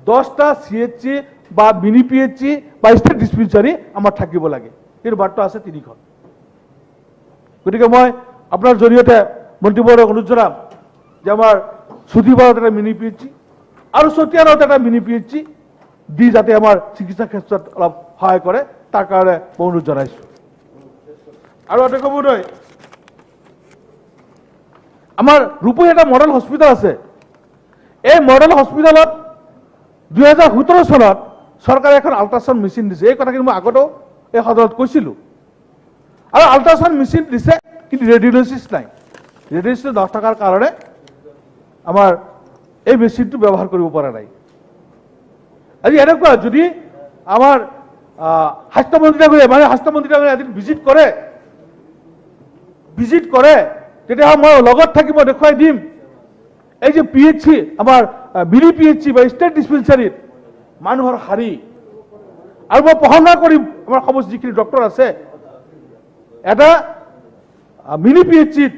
10টা চি এইচ চি বা মিনি পি এইচ চি বা ষ্টেট ডিছপেঞ্চাৰী আমাৰ থাকিব লাগে, কিন্তু মাত্ৰ আছে তিনিখন। গতিকে মই আপোনাৰ জৰিয়তে মন্ত্ৰী মহোদয়ক অনুৰোধ জনাম যে আমাৰ চুটিপাৰত এটা মিনি পি এইচ চি আৰু চতিয়ানত এটা মিনি পি এইচ চি দি যাতে আমাৰ চিকিৎসা ক্ষেত্ৰত অলপ সহায় কৰে, তাৰ কাৰণে মই অনুৰোধ জনাইছোঁ। আৰু অধ্যক্ষ মহোদয়, আমাৰ ৰূপহী এটা মডেল হস্পিটেল আছে। এই মডেল হস্পিটেলত 2017 চনত চৰকাৰে এখন আল্ট্ৰাচাউণ্ড মেচিন দিছে। এই কথাখিনি মই আগতেও এই সদনত কৈছিলোঁ। আৰু আল্ট্ৰাচাউণ্ড মেচিন দিছে, কিন্তু ৰেডিঅ'লজিষ্ট নাই। ৰেডিঅ'লজিষ্ট নথকাৰ কাৰণে আমাৰ এই মেচিনটো ব্যৱহাৰ কৰিব পৰা নাই। আজি এনেকুৱা যদি আমাৰ স্বাস্থ্যমন্ত্ৰী ডাঙৰীয়া, মানে স্বাস্থ্যমন্ত্ৰী ডাঙৰীয়া এদিন ভিজিট কৰে, তেতিয়াহ'লে মই লগত থাকি মই দেখুৱাই দিম। এই যে পি এইচ চি, আমাৰ মিনি পি এইচ চি বা ষ্টেট ডিছপেঞ্চাৰীত মানুহৰ শাৰী, আৰু মই প্ৰশংসা কৰিম আমাৰ সমষ্টি যিখিনি ডক্টৰ আছে, এটা মিনি পি এইচ চিত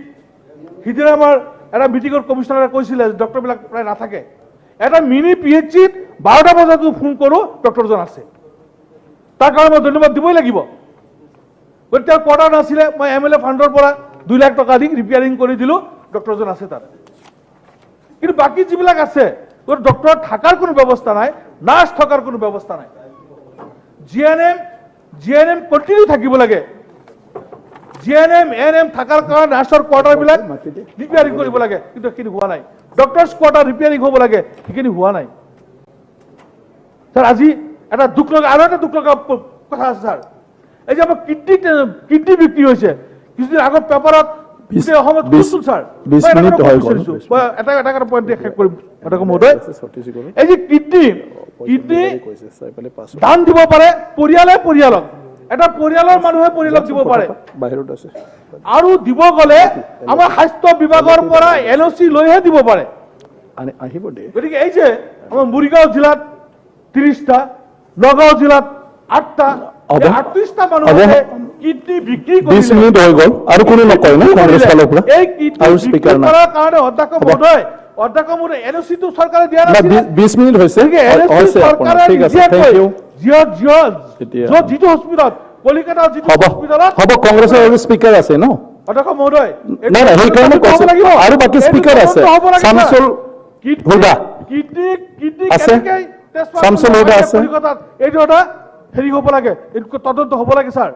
সিদিনা আমাৰ এটা মিটিঙত কমিশ্যনাৰে কৈছিলে যে ডক্টৰবিলাক প্ৰায় নাথাকে। এটা মিনি পি এইচ চিত 12টা বজাতো ফোন কৰোঁ, ডক্টৰজন আছে। তাৰ কাৰণে মই ধন্যবাদ দিবই লাগিব। গতিকে তেওঁৰ কোৱাৰ্টাৰ নাছিলে, মই এম এল এ ফাণ্ডৰ পৰা 2 লাখ টকা দি ৰিপেয়াৰিং কৰি দিলোঁ, ডক্টৰজন আছে তাত। কিন্তু বাকী যিবিলাক আছে, ডক্টৰ থকাৰ কোনো ব্যৱস্থা নাই, নাৰ্ছ থকাৰ কোনো ব্যৱস্থা নাই। জি এন এম কণ্টিনিউ থাকিব লাগে। G N M, N M থকাৰ কাৰণে নাৰ্ছৰ কোৱাৰ্টাৰবিলাক ৰিপেয়াৰিং কৰিব লাগে, কিন্তু সেইখিনি হোৱা নাই। ডক্টৰছ কোৱাৰ্টাৰ ৰিপেয়াৰিং হ'ব লাগে, সেইখিনি হোৱা নাই। ছাৰ, আজি এটা দুখ লগা, আৰু এটা দুখ লগা কথা আছে ছাৰ। এই যে আমাৰ কিডনী কিডনী বিক্ৰী হৈছে, কিছুদিন আগত পেপাৰত গোটেই অসমত কৈছিল ছাৰ। 20 মই এটা মিনিট কথা হৈ ক'ব গ'ল। বিচাৰিছোঁ। মই এটা এটা এটা পইণ্ট শেষ কৰিম অধ্যক্ষ মহোদয়। এই যে কিডনী কিডনী দান দিব পাৰে পৰিয়ালে পৰিয়ালক, এটা পৰিয়ালৰ মানুহে পৰিয়ালক দিব পাৰে। বাহিৰত আছে। আৰু দিব গ'লে আমাৰ স্বাস্থ্য বিভাগৰ পৰা এন অ' চি লৈহে দিব পাৰে। আহিব দে। গতিকে এই যে আমাৰ মৰিগাঁও জিলাত 30টা, নগাঁও জিলাত 8টা, 38টা মানুহে কিডনী বিক্ৰী 20 কৰিলে। মিনিট হৈ গ'ল। আৰু কোনো নকয় ন কংগ্ৰেছ ফালৰ পৰা? এই কিডনী আৰু বিক্ৰী স্পীকাৰ নাই। কৰাৰ কাৰণে অধ্যক্ষ মহোদয়, অধ্যক্ষ মহোদয়, এন অ' চিটো চৰকাৰে দিয়া না, নাছিলে। 20 মিনিট হৈছে। গতিকে এন অ' চি হৈছে আপোনাৰ। চৰকাৰে ঠিক আছে, নিদিয়াকৈ thank U. এতিয়া য'ত যিটো হস্পিটেলত, কলিকতাৰ যিটো হ'ব। হস্পিটেলত হ'ব, কংগ্ৰেছৰ আৰু স্পীকাৰ আছে ন? অধ্যক্ষ মহোদয়, এইটো নাই নাই, সেইকাৰণে তদন্ত হ'ব কৈছো। লাগিব। আৰু বাকী এইটো স্পীকাৰ আছে। তদন্ত হ'ব লাগিব। শামছুল হুদা কিডনী আছে? কেনেকে ট্ৰেন্সফাৰ শামছুল কৰিব হুদা লাগে আছে? কলিকতাত, এইটো এটা হেৰি হ'ব লাগে, এইটো তদন্ত হ'ব লাগে ছাৰ।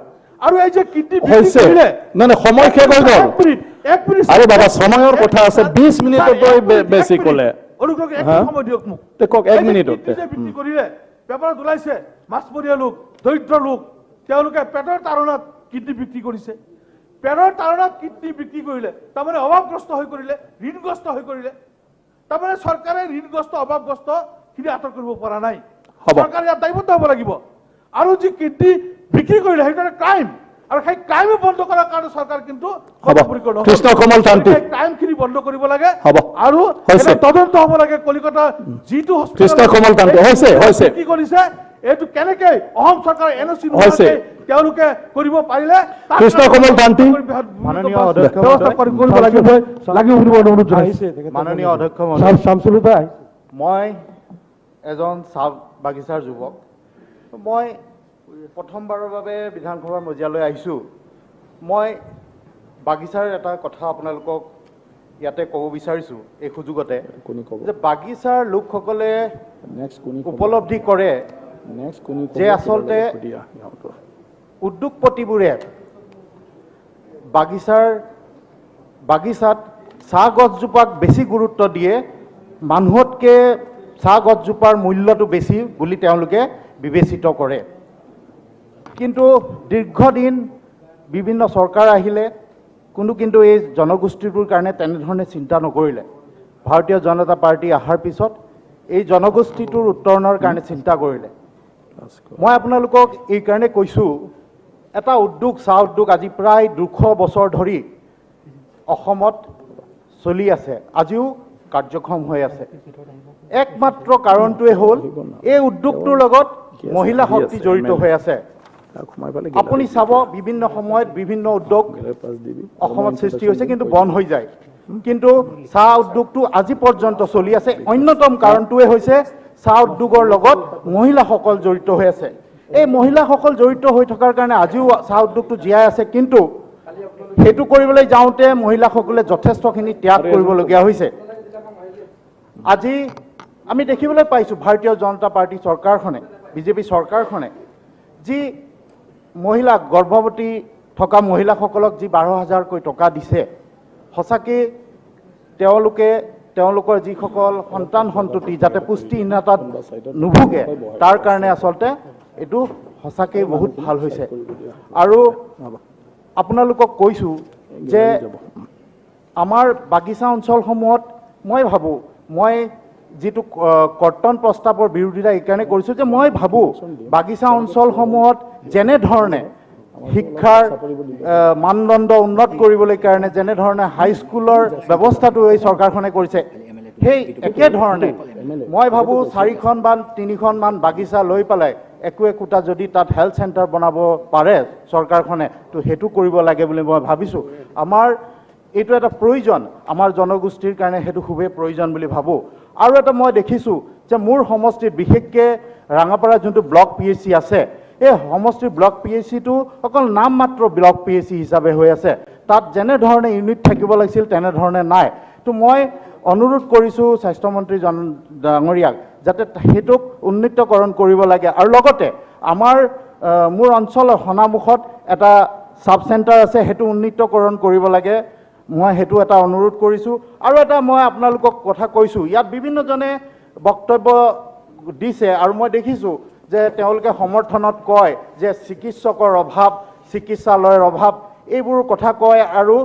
আৰু এই যে কিডনী বিক্ৰী হৈছে। কৰিলে, নাই নাই, সময় শেষ হৈ গ'ল। এক মিনিট, এক মিনিট। আৰে বাবা, সময়ৰ কথা আছে। 20 মিনিটত এক মিনিট, বেছি এক মিনিট। ক'লে। অনুগ্ৰহ কৰি এক হা? মিনিট সময় দিয়ক মোক। তে কওক, এক এই যে মিনিটত। কিডনী যে বিক্ৰী কৰিলে, পেপাৰত ওলাইছে, মাছমৰীয়া লোক, দৰিদ্ৰ লোক, তেওঁলোকে পেটৰ তাড়নাত কিডনী বিক্ৰী কৰিছে। পেটৰ তাড়নাত কিডনী বিক্ৰী কৰিলে, তাৰমানে অভাৱগ্ৰস্ত হৈ কৰিলে, ঋণগ্ৰস্ত হৈ কৰিলে। তাৰমানে চৰকাৰে ঋণগ্ৰস্ত, অভাৱগ্ৰস্ত খিনি আঁতৰ কৰিব পৰা নাই। হ'ব। চৰকাৰে ইয়াত দায়বদ্ধ হ'ব লাগিব। আৰু যি কিডনী বিক্ৰী কৰিলে, সেইটো এটা ক্ৰাইম, আৰু সেই ক্ৰাইমো বন্ধ কৰাৰ কাৰণে চৰকাৰ কিন্তু হ'ব। বদ্ধপৰিকৰ নহয়। কৃষ্ণ কমল তান্তি। ক্ৰাইমখিনি বন্ধ কৰিব লাগে। হ'ব। আৰু হৈছে। এটা তদন্ত হ'ব লাগে, কলিকতা যিটো কৃষ্ণ কমল তান্তি, হৈছে, হৈছে। কি কৰিছে, এইটো কেনেকে অসম চৰকাৰৰ এন অ' চি হৈছে। তেওঁলোকে কৰিব পাৰিলে, তাৰ কৃষ্ণ কমল তান্তি। মাননীয় অধ্যক্ষ ব্যৱস্থা মহোদয়। কৰিব লাগিব লাগিব বুলি মই অনুৰোধ জনাইছো। মাননীয় অধ্যক্ষ মহোদয়, শামছুল হুদা। মই এজন চাহ বাগিচাৰ যুৱক। মই প্ৰথমবাৰৰ বাবে বিধানসভাৰ মজিয়ালৈ আহিছোঁ। মই বাগিচাৰ এটা কথা আপোনালোকক ইয়াতে ক'ব বিচাৰিছোঁ এই সুযোগতে কোনে ক'ব? যে বাগিচাৰ লোকসকলে নেক্সট কোনে ক'ব? উপলব্ধি কৰে নেক্সট কোনে ক'ব? যে আচলতে দিয়া সিহঁতৰ। উদ্যোগপতিবোৰে বাগিচাত চাহ গছজোপাক বেছি গুৰুত্ব দিয়ে, মানুহতকৈ চাহ গছজোপাৰ মূল্যটো বেছি বুলি তেওঁলোকে বিবেচিত কৰে। কিন্তু দীৰ্ঘদিন বিভিন্ন চৰকাৰ আহিলে, কোনো কিন্তু এই জনগোষ্ঠীটোৰ কাৰণে তেনেধৰণে চিন্তা নকৰিলে। ভাৰতীয় জনতা পাৰ্টী অহাৰ পিছত এই জনগোষ্ঠীটোৰ উত্তৰণৰ কাৰণে চিন্তা কৰিলে। মই আপোনালোকক এইকাৰণে কৈছোঁ, এটা উদ্যোগ, চাহ উদ্যোগ আজি প্ৰায় 200 বছৰ ধৰি অসমত চলি আছে, আজিও কাৰ্যক্ষম হৈ আছে। একমাত্ৰ কাৰণটোৱে হ'ল এই উদ্যোগটোৰ লগত মহিলা শক্তি জড়িত হৈ আছে। সোমাই পেলাই। আপুনি চাব, বিভিন্ন সময়ত বিভিন্ন উদ্যোগ পাছ দিবি। অসমত সৃষ্টি হৈছে, কিন্তু বন্ধ হৈ যায়। কিন্তু চাহ উদ্যোগটো আজি পৰ্যন্ত চলি আছে। অন্যতম কাৰণটোৱে হৈছে চাহ উদ্যোগৰ লগত মহিলাসকল জড়িত হৈ আছে। এই মহিলাসকল জড়িত হৈ থকাৰ কাৰণে আজিও চাহ উদ্যোগটো জীয়াই আছে। কিন্তু সেইটো কৰিবলৈ যাওঁতে মহিলাসকলে যথেষ্টখিনি ত্যাগ কৰিবলগীয়া হৈছে। আজি আমি দেখিবলৈ পাইছোঁ, ভাৰতীয় জনতা পাৰ্টী চৰকাৰখনে, বিজেপি চৰকাৰখনে যি মহিলা, গৰ্ভৱতী থকা মহিলাসকলক যি 12 হাজাৰকৈ টকা দিছে, সঁচাকৈ তেওঁলোকে তেওঁলোকৰ যিসকল সন্তান সন্ততি যাতে পুষ্টিহীনতাত নুভোগে, তাৰ কাৰণে আচলতে এইটো সঁচাকৈ বহুত ভাল হৈছে। আৰু আপোনালোকক কৈছোঁ যে আমাৰ বাগিচা অঞ্চলসমূহত মই ভাবোঁ, মই যিটো কৰ্তন প্ৰস্তাৱৰ বিৰোধিতা এইকাৰণে কৰিছোঁ যে মই ভাবোঁ বাগিচা অঞ্চলসমূহত যেনেধৰণে শিক্ষাৰ মানদণ্ড উন্নত কৰিবলৈ কাৰণে যেনেধৰণে হাইস্কুলৰ ব্যৱস্থাটো এই চৰকাৰখনে কৰিছে, সেই একেধৰণে মই ভাবোঁ 4খন বা 3খনমান বাগিচা লৈ পেলাই একো একোটা যদি তাত হেল্থ চেণ্টাৰ বনাব পাৰে চৰকাৰখনে, তো সেইটো কৰিব লাগে বুলি মই ভাবিছোঁ। আমাৰ এইটো এটা প্ৰয়োজন, আমাৰ জনগোষ্ঠীৰ কাৰণে সেইটো খুবেই প্ৰয়োজন বুলি ভাবোঁ। আৰু এটা মই দেখিছোঁ যে মোৰ সমষ্টিত বিশেষকৈ ৰাঙাপাৰা যোনটো ব্লক পি এইচ চি আছে, এই সমষ্টিৰ ব্লক পি এইচ চিটো অকল নাম মাত্ৰ ব্লক পি এইচ চি হিচাপে হৈ আছে। তাত যেনেধৰণে ইউনিট থাকিব লাগিছিল তেনেধৰণে নাই। তো মই অনুৰোধ কৰিছোঁ স্বাস্থ্যমন্ত্ৰী জন ডাঙৰীয়াক যাতে সেইটোক উন্নীতকৰণ কৰিব লাগে। আৰু লগতে আমাৰ মোৰ অঞ্চলৰ সনামুখত এটা ছাব চেণ্টাৰ আছে, সেইটো উন্নীতকৰণ কৰিব লাগে, মই সেইটো এটা অনুৰোধ কৰিছোঁ। আৰু এটা মই আপোনালোকক কথা কৈছোঁ, ইয়াত বিভিন্নজনে বক্তব্য দিছে আৰু মই দেখিছোঁ যে তেওঁলোকে সমৰ্থনত কয় যে চিকিৎসকৰ অভাৱ, চিকিৎসালয়ৰ অভাৱ, এইবোৰ কথা কয় আৰু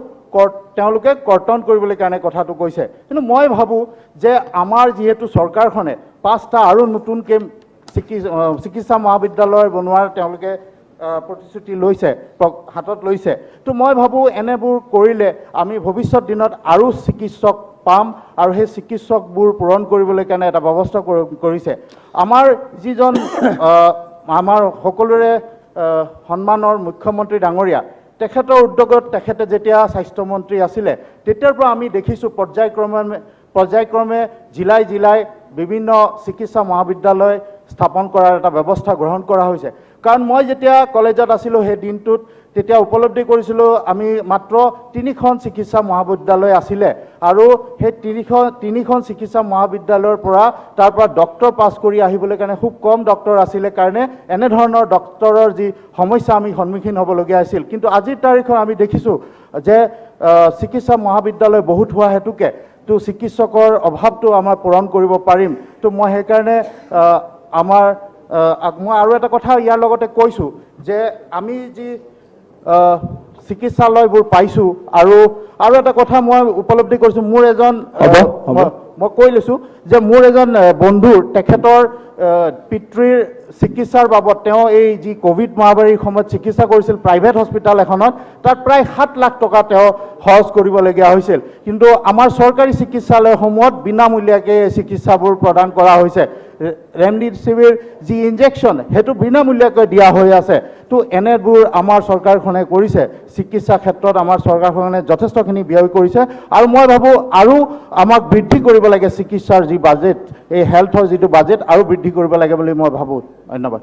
তেওঁলোকে কৰ্তন কৰিবলৈ কাৰণে কথাটো কৈছে। কিন্তু মই ভাবোঁ যে আমাৰ যিহেতু চৰকাৰখনে 5টা আৰু নতুনকৈ চিকিৎসা মহাবিদ্যালয় বনোৱাৰ তেওঁলোকে প্ৰতিশ্ৰুতি লৈছে, হাতত লৈছে, তো মই ভাবোঁ এনেবোৰ কৰিলে আমি ভৱিষ্যত দিনত আৰু চিকিৎসক পাম আৰু সেই চিকিৎসকবোৰ পূৰণ কৰিবলৈ কাৰণে এটা ব্যৱস্থা কৰিছে। আমাৰ যিজন আমাৰ সকলোৰে সন্মানৰ মুখ্যমন্ত্ৰী ডাঙৰীয়া, তেখেতৰ উদ্যোগত তেখেতে যেতিয়া স্বাস্থ্যমন্ত্ৰী আছিলে তেতিয়াৰ পৰা আমি দেখিছোঁ পৰ্যায়ক্ৰমে জিলাই জিলাই বিভিন্ন চিকিৎসা মহাবিদ্যালয় স্থাপন কৰাৰ এটা ব্যৱস্থা গ্ৰহণ কৰা হৈছে। কাৰণ মই যেতিয়া কলেজত আছিলোঁ সেই দিনটোত তেতিয়া উপলব্ধি কৰিছিলোঁ আমি মাত্ৰ 3খন চিকিৎসা মহাবিদ্যালয় আছিলে আৰু সেই তিনিখন চিকিৎসা মহাবিদ্যালয়ৰ পৰা তাৰ পৰা ডক্টৰ পাছ কৰি আহিবলৈ কাৰণে খুব কম ডক্টৰ আছিলে কাৰণে এনেধৰণৰ ডক্টৰৰ যি সমস্যা আমি সন্মুখীন হ'বলগীয়া হৈছিল। কিন্তু আজিৰ তাৰিখত আমি দেখিছোঁ যে চিকিৎসা মহাবিদ্যালয় বহুত হোৱা হেতুকে তো চিকিৎসকৰ অভাৱটো আমাৰ পূৰণ কৰিব পাৰিম। তো মই সেইকাৰণে আমাৰ মই আৰু এটা কথা ইয়াৰ লগতে কৈছোঁ যে আমি যি চিকিৎসালয়বোৰ পাইছোঁ আৰু আৰু এটা কথা মই উপলব্ধি কৰিছোঁ, মোৰ এজন মই কৈ লৈছোঁ যে মোৰ এজন বন্ধুৰ তেখেতৰ পিতৃৰ চিকিৎসাৰ বাবদ তেওঁ এই যি ক'ভিড মহামাৰীৰ সময়ত চিকিৎসা কৰিছিল প্ৰাইভেট হস্পিটেল এখনত, তাত প্ৰায় 7 লাখ টকা তেওঁ খৰচ কৰিবলগীয়া হৈছিল। কিন্তু আমাৰ চৰকাৰী চিকিৎসালয়সমূহত বিনামূলীয়াকৈ চিকিৎসাবোৰ প্ৰদান কৰা হৈছে। ৰেমডিচিভিৰ যি ইনজেকশ্যন সেইটো বিনামূলীয়াকৈ দিয়া হৈ আছে। তো এনেবোৰ আমাৰ চৰকাৰখনে কৰিছে, চিকিৎসা ক্ষেত্ৰত আমাৰ চৰকাৰখনে যথেষ্টখিনি ব্যয় কৰিছে আৰু মই ভাবোঁ আৰু আমাক বৃদ্ধি কৰিব লাগে চিকিৎসাৰ যি বাজেট, এই হেল্থৰ যিটো বাজেট আৰু বৃদ্ধি কৰিব লাগে বুলি মই ভাবোঁ। ধন্যবাদ।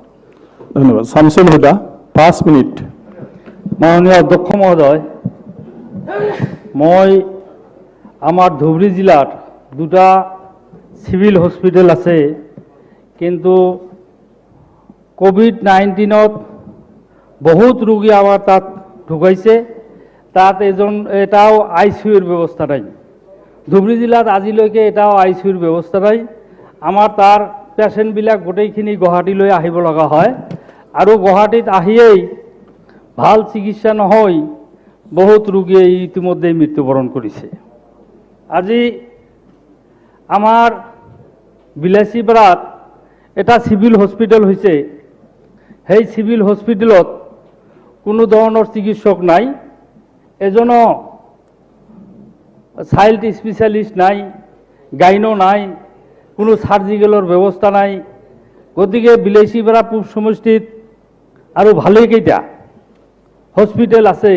ধন্যবাদ। শামছুল হুদা, 5 মিনিট। মাননীয় অধ্যক্ষ মহোদয়, মই আমাৰ ধুবুৰী জিলাত দুটা চিভিল হস্পিটেল আছে, কিন্তু কোভিড-19ত বহুত ৰোগী আমাৰ তাত ঢুকাইছে। তাত এটাও I C ইউৰ ব্যৱস্থা নাই। ধুবুৰী জিলাত আজিলৈকে এটাও I C ইউৰ ব্যৱস্থা নাই। আমাৰ তাৰ পেচেণ্টবিলাক গোটেইখিনি গুৱাহাটীলৈ আহিব লগা হয় আৰু গুৱাহাটীত আহিয়েই ভাল চিকিৎসা নহয় বহুত ৰোগীয়ে ইতিমধ্যেই মৃত্যুবৰণ কৰিছে। আজি আমাৰ বিলাচীপাৰাত এটা চিভিল হস্পিটেল হৈছে, সেই চিভিল হস্পিটেলত কোনো ধৰণৰ চিকিৎসক নাই, এজনো চাইল্ড স্পেচিয়েলিষ্ট নাই, গাইনো নাই, কোনো চাৰ্জিকেলৰ ব্যৱস্থা নাই। গতিকে বিলাচীপাৰা পূব সমষ্টিত আৰু ভালেকেইটা হস্পিটেল আছে।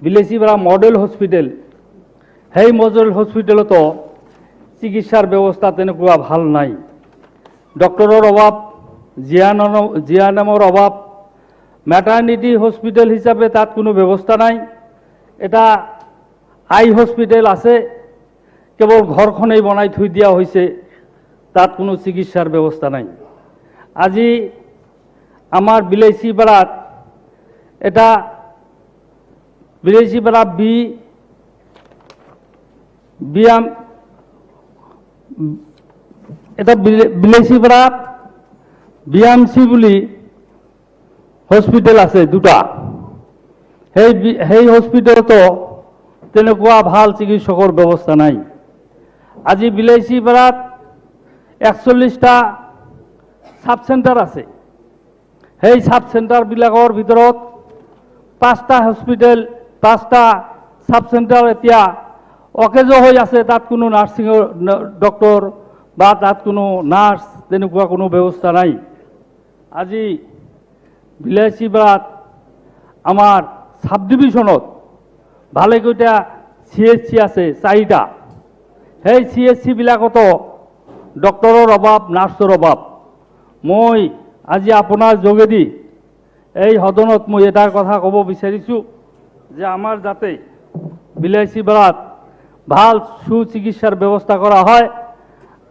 বিলাচীপাৰা মডেল হস্পিটেল, সেই মডেল হস্পিটেলতো চিকিৎসাৰ ব্যৱস্থা তেনেকুৱা ভাল নাই। ডক্টৰৰ অভাৱ, জিয়ানামৰ অভাৱ। মেটাৰ্নিটি হস্পিটেল হিচাপে তাত কোনো ব্যৱস্থা নাই। এটা আই হস্পিটেল আছে, কেৱল ঘৰখনেই বনাই থৈ দিয়া হৈছে, তাত কোনো চিকিৎসাৰ ব্যৱস্থা নাই। আজি আমাৰ বিলাচীপাৰাত এটা বিলাচীপাৰা বি বিয়াম এটা বিলাচীপাৰা বি এম চি বুলি হস্পিটেল আছে দুটা, সেই হস্পিটেলতো তেনেকুৱা ভাল চিকিৎসকৰ ব্যৱস্থা নাই। আজি বিলাচীপাৰাত 41টা চাব চেণ্টাৰ আছে। সেই চাব চেণ্টাৰবিলাকৰ ভিতৰত 5টা হস্পিটেল, 5টা চাব চেণ্টাৰ এতিয়া অকেজ হৈ আছে। তাত কোনো নাৰ্ছিঙৰ ডক্টৰ বা তাত কোনো নাৰ্ছ তেনেকুৱা কোনো ব্যৱস্থা নাই। আজি বিলাচীপাৰাত আমাৰ চাব ডিভিশ্যনত ভালেকেইটা চি এইচ চি আছে, 4টা। সেই চি এইচ চিবিলাকতো ডক্টৰৰ অভাৱ, নাৰ্ছৰ অভাৱ। মই আজি আপোনাৰ যোগেদি এই সদনত মই এটা কথা ক'ব বিচাৰিছোঁ যে আমাৰ যাতে বিলাচীপাৰাত ভাল সুচিকিৎসাৰ ব্যৱস্থা কৰা হয়।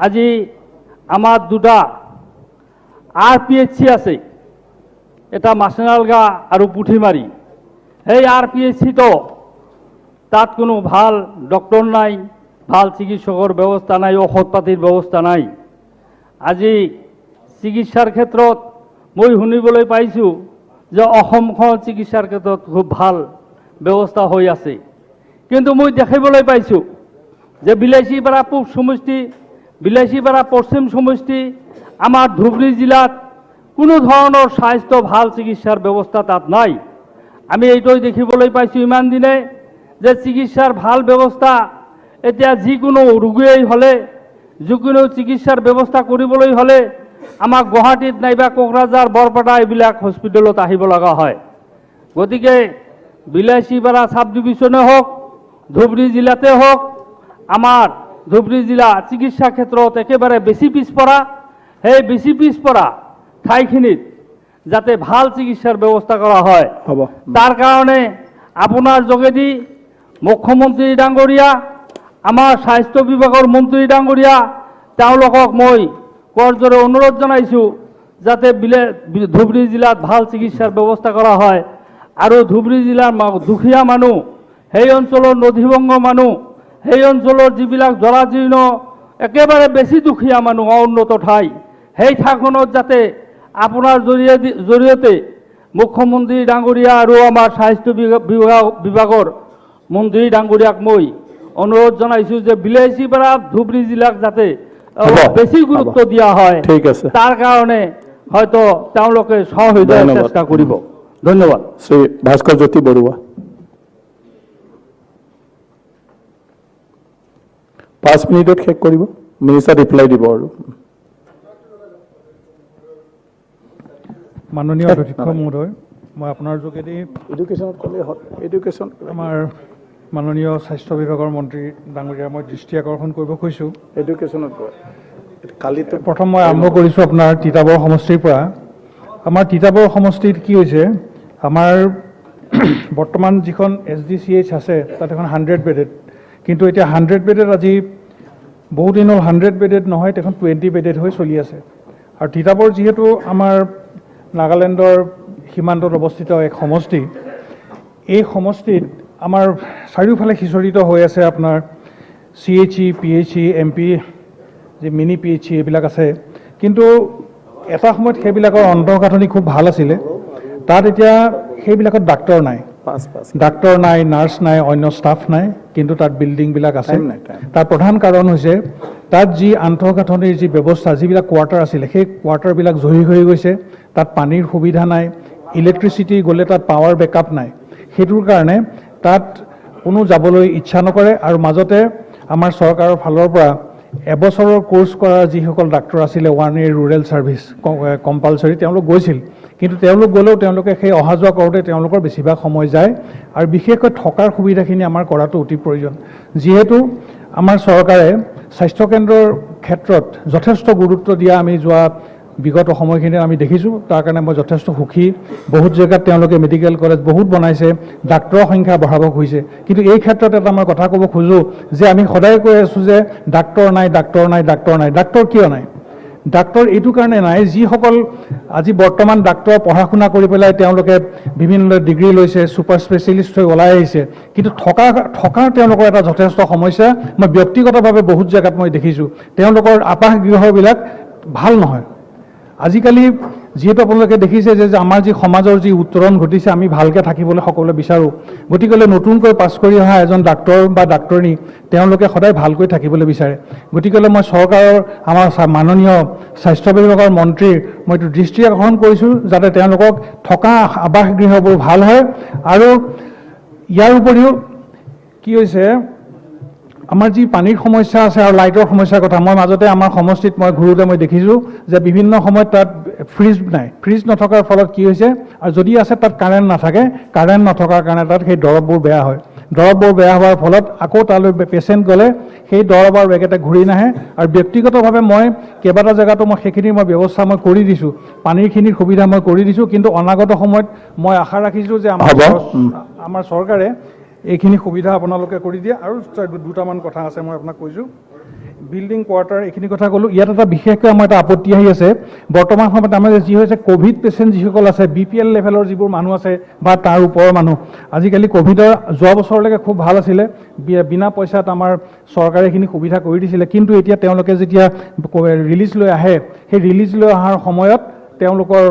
আজি আমাৰ 2টা আৰ পি এইচ চি আছে, এটা মাছনালগা আৰু পুঠিমাৰী। সেই আৰ পি এইচ চিটো তাত কোনো ভাল ডক্টৰ নাই, ভাল চিকিৎসকৰ ব্যৱস্থা নাই, ঔষধ পাতিৰ ব্যৱস্থা নাই। আজি চিকিৎসাৰ ক্ষেত্ৰত মই শুনিবলৈ পাইছোঁ যে অসমখন চিকিৎসাৰ ক্ষেত্ৰত খুব ভাল ব্যৱস্থা হৈ আছে, কিন্তু মই দেখিবলৈ পাইছোঁ যে বিলাচীপাৰা পূব সমষ্টি, বিলাচীপাৰা পশ্চিম সমষ্টি, আমাৰ ধুবুৰী জিলাত কোনো ধৰণৰ স্বাস্থ্য ভাল চিকিৎসাৰ ব্যৱস্থা তাত নাই। আমি এইটোৱে দেখিবলৈ পাইছোঁ ইমান দিনে যে চিকিৎসাৰ ভাল ব্যৱস্থা এতিয়া যিকোনো ৰোগীয়েই হ'লে, যিকোনো চিকিৎসাৰ ব্যৱস্থা কৰিবলৈ হ'লে আমাক গুৱাহাটীত নাইবা কোকৰাঝাৰ, বৰপেটা এইবিলাক হস্পিটেলত আহিব লগা হয়। গতিকে বিলাচীপাৰা চাব ডিভিশ্যনে হওক, ধুবুৰী জিলাতে হওক, আমাৰ ধুবুৰী জিলা চিকিৎসা ক্ষেত্ৰত একেবাৰে বেছি পিছপৰা। সেই বেছি পিছপৰা ঠাইখিনিত যাতে ভাল চিকিৎসাৰ ব্যৱস্থা কৰা হয়, হ'ব, তাৰ কাৰণে আপোনাৰ যোগেদি মুখ্যমন্ত্ৰী ডাঙৰীয়া, আমাৰ স্বাস্থ্য বিভাগৰ মন্ত্ৰী ডাঙৰীয়া, তেওঁলোকক মই কৰজোৰে অনুৰোধ জনাইছোঁ যাতে ধুবুৰী জিলাত ভাল চিকিৎসাৰ ব্যৱস্থা কৰা হয়। আৰু ধুবুৰী জিলাৰ দুখীয়া মানুহ, সেই অঞ্চলৰ নদীবংগ মানুহ, সেই অঞ্চলৰ যিবিলাক জৰাজীৰ্ণ একেবাৰে বেছি দুখীয়া মানুহ, অনুন্নত ঠাই, সেই ঠাইখনত যাতে আপোনাৰ জৰিয়তে মুখ্যমন্ত্ৰী ডাঙৰীয়া আৰু আমাৰ স্বাস্থ্য বিভাগৰ মন্ত্ৰী ডাঙৰীয়াক মই অনুৰোধ জনাইছোঁ যে বিলাচীপাৰা ধুবুৰী জিলাক যাতে অলপ বেছি গুৰুত্ব দিয়া হয়। ঠিক আছে। তাৰ কাৰণে হয়তো তেওঁলোকে সহৃদয় চেষ্টা কৰিব। ধন্যবাদ। শ্ৰী ভাস্কৰ জ্যোতি বৰুৱা, 5 মিনিটত শেষ কৰিব, মিনিষ্টাৰ ৰিপ্লাই দিব। আৰু মাননীয় অধ্যক্ষ মহোদয়, মই আপোনাৰ যোগেদি এডুকেশ্যনত ক'লে এডুকেশ্যন আমাৰ মাননীয় স্বাস্থ্য বিভাগৰ মন্ত্ৰী ডাঙৰীয়া মই দৃষ্টি আকৰ্ষণ কৰিব খুজিছোঁ। এডুকেশ্যনত কয় কালিতো প্ৰথম মই আৰম্ভ কৰিছোঁ আপোনাৰ তিতাবৰ সমষ্টিৰ পৰা। আমাৰ তিতাবৰ সমষ্টিত কি হৈছে, আমাৰ বৰ্তমান যিখন এছ ডি চি এইচ আছে তাত এখন 100 বেডেড, কিন্তু এতিয়া 100 বেডেড আজি বহুত দিন হ'ল 100 বেডেড নহয়, এখন 20 বেডেড হৈ চলি আছে। আৰু তিতাবৰ যিহেতু আমাৰ নাগালেণ্ডৰ সীমান্তত অৱস্থিত এক সমষ্টি, এই সমষ্টিত আমাৰ চাৰিওফালে সিঁচৰিত হৈ আছে আপোনাৰ C H E, P H E, M P, যি মিনি পি এইচ ই এইবিলাক আছে। কিন্তু এটা সময়ত সেইবিলাকৰ অন্তঃগাঁথনি খুব ভাল আছিলে, তাত এতিয়া সেইবিলাকত ডাক্তৰ নাই, ডাক্তৰ নাই, নাৰ্ছ নাই, অন্য ষ্টাফ নাই, কিন্তু তাত বিল্ডিংবিলাক আছে। তাৰ প্ৰধান কাৰণ হৈছে তাত যি আন্তঃগাঁথনিৰ যি ব্যৱস্থা, যিবিলাক কোৱাৰ্টাৰ আছিলে সেই কোৱাৰ্টাৰবিলাক জহি হৈ গৈছে, তাত পানীৰ সুবিধা নাই, ইলেক্ট্ৰিচিটি গ'লে তাত পাৱাৰ বেকআপ নাই, সেইটোৰ কাৰণে তাত কোনো যাবলৈ ইচ্ছা নকৰে। আৰু মাজতে আমাৰ চৰকাৰৰ ফালৰ পৰা এবছৰৰ কোৰ্চ কৰা যিসকল ডাক্তৰ আছিলে, 1 ইয়েৰ ৰুৰেল ছাৰ্ভিচ কম্পালচৰি, তেওঁলোক গৈছিল, কিন্তু তেওঁলোক গ'লেও তেওঁলোকে সেই অহা যোৱা কৰোঁতে তেওঁলোকৰ বেছিভাগ সময় যায়। আৰু বিশেষকৈ থকাৰ সুবিধাখিনি আমাৰ কৰাটো অতি প্ৰয়োজন। যিহেতু আমাৰ চৰকাৰে স্বাস্থ্যকেন্দ্ৰৰ ক্ষেত্ৰত যথেষ্ট গুৰুত্ব দিয়া আমি যোৱা বিগত সময়খিনিত আমি দেখিছোঁ, তাৰ কাৰণে মই যথেষ্ট সুখী। বহুত জেগাত তেওঁলোকে মেডিকেল কলেজ বহুত বনাইছে, ডাক্তৰৰ সংখ্যা বঢ়াব খুজিছে। কিন্তু এই ক্ষেত্ৰত এটা মই কথা ক'ব খোজোঁ যে আমি সদায় কৈ আছোঁ যে ডাক্তৰ নাই, ডাক্তৰ নাই, ডাক্তৰ নাই। ডাক্তৰ কিয় নাই? ডাক্তৰ এইটো কাৰণে নাই, যিসকল আজি বৰ্তমান ডাক্তৰ পঢ়া শুনা কৰি পেলাই তেওঁলোকে বিভিন্ন ডিগ্ৰী লৈছে, ছুপাৰ স্পেচিয়েলিষ্ট হৈ ওলাই আহিছে, কিন্তু থকাৰ তেওঁলোকৰ এটা যথেষ্ট সমস্যা। মই ব্যক্তিগতভাৱে বহুত জেগাত মই দেখিছোঁ তেওঁলোকৰ আৱাসগৃহবিলাক ভাল নহয়। আজিকালি যিহেতু আপোনালোকে দেখিছে যে আমাৰ যি সমাজৰ যি উত্তৰণ ঘটিছে, আমি ভালকৈ থাকিবলৈ সকলোৱে বিচাৰোঁ। গতিকেলৈ নতুনকৈ পাছ কৰি অহা এজন ডাক্তৰ বা ডাক্তৰণী, তেওঁলোকে সদায় ভালকৈ থাকিবলৈ বিচাৰে। গতিকেলৈ মই চৰকাৰৰ, আমাৰ মাননীয় স্বাস্থ্য বিভাগৰ মন্ত্ৰীৰ মই এইটো দৃষ্টি আকৰ্ষণ কৰিছোঁ, যাতে তেওঁলোকক থকা আৱাসগৃহবোৰ ভাল হয়। আৰু ইয়াৰ উপৰিও কি হৈছে, আমাৰ যি পানীৰ সমস্যা আছে আৰু লাইটৰ সমস্যাৰ কথা, মই মাজতে আমাৰ সমষ্টিত মই ঘূৰোঁতে মই দেখিছোঁ যে বিভিন্ন সময়ত তাত ফ্ৰিজ নাই। ফ্ৰিজ নথকাৰ ফলত কি হৈছে, আৰু যদি আছে তাত কাৰেণ্ট নাথাকে। কাৰেণ্ট নথকাৰ কাৰণে তাত সেই দৰৱবোৰ বেয়া হয়। দৰৱবোৰ বেয়া হোৱাৰ ফলত আকৌ তালৈ পেচেণ্ট গ'লে সেই দৰৱ আৰু বেগেতে ঘূৰি নাহে। আৰু ব্যক্তিগতভাৱে মই কেইবাটা জেগাতো মই সেইখিনি মই ব্যৱস্থা মই কৰি দিছোঁ, পানীৰখিনিৰ সুবিধা মই কৰি দিছোঁ। কিন্তু অনাগত সময়ত মই আশা ৰাখিছোঁ যে আমাৰ চৰকাৰে এইখিনি সুবিধা আপোনালোকে কৰি দিয়ে। আৰু দুটামান কথা আছে, মই আপোনাক কৈছোঁ। বিল্ডিং কোৱাৰ্টাৰ এইখিনি কথা ক'লোঁ। ইয়াত এটা বিশেষকৈ আমাৰ এটা আপত্তি আহি আছে বৰ্তমান সময়ত। আমাৰ যি হৈছে, ক'ভিড পেচেণ্ট যিসকল আছে, বিপিএল লেভেলৰ যিবোৰ মানুহ আছে বা তাৰ ওপৰৰ মানুহ, আজিকালি ক'ভিডৰ যোৱা বছৰলৈকে খুব ভাল আছিলে, বিনা পইচাত আমাৰ চৰকাৰে এইখিনি সুবিধা কৰি দিছিলে। কিন্তু এতিয়া তেওঁলোকে যেতিয়া ৰিলিজ লৈ আহে, সেই ৰিলিজ লৈ অহাৰ সময়ত তেওঁলোকৰ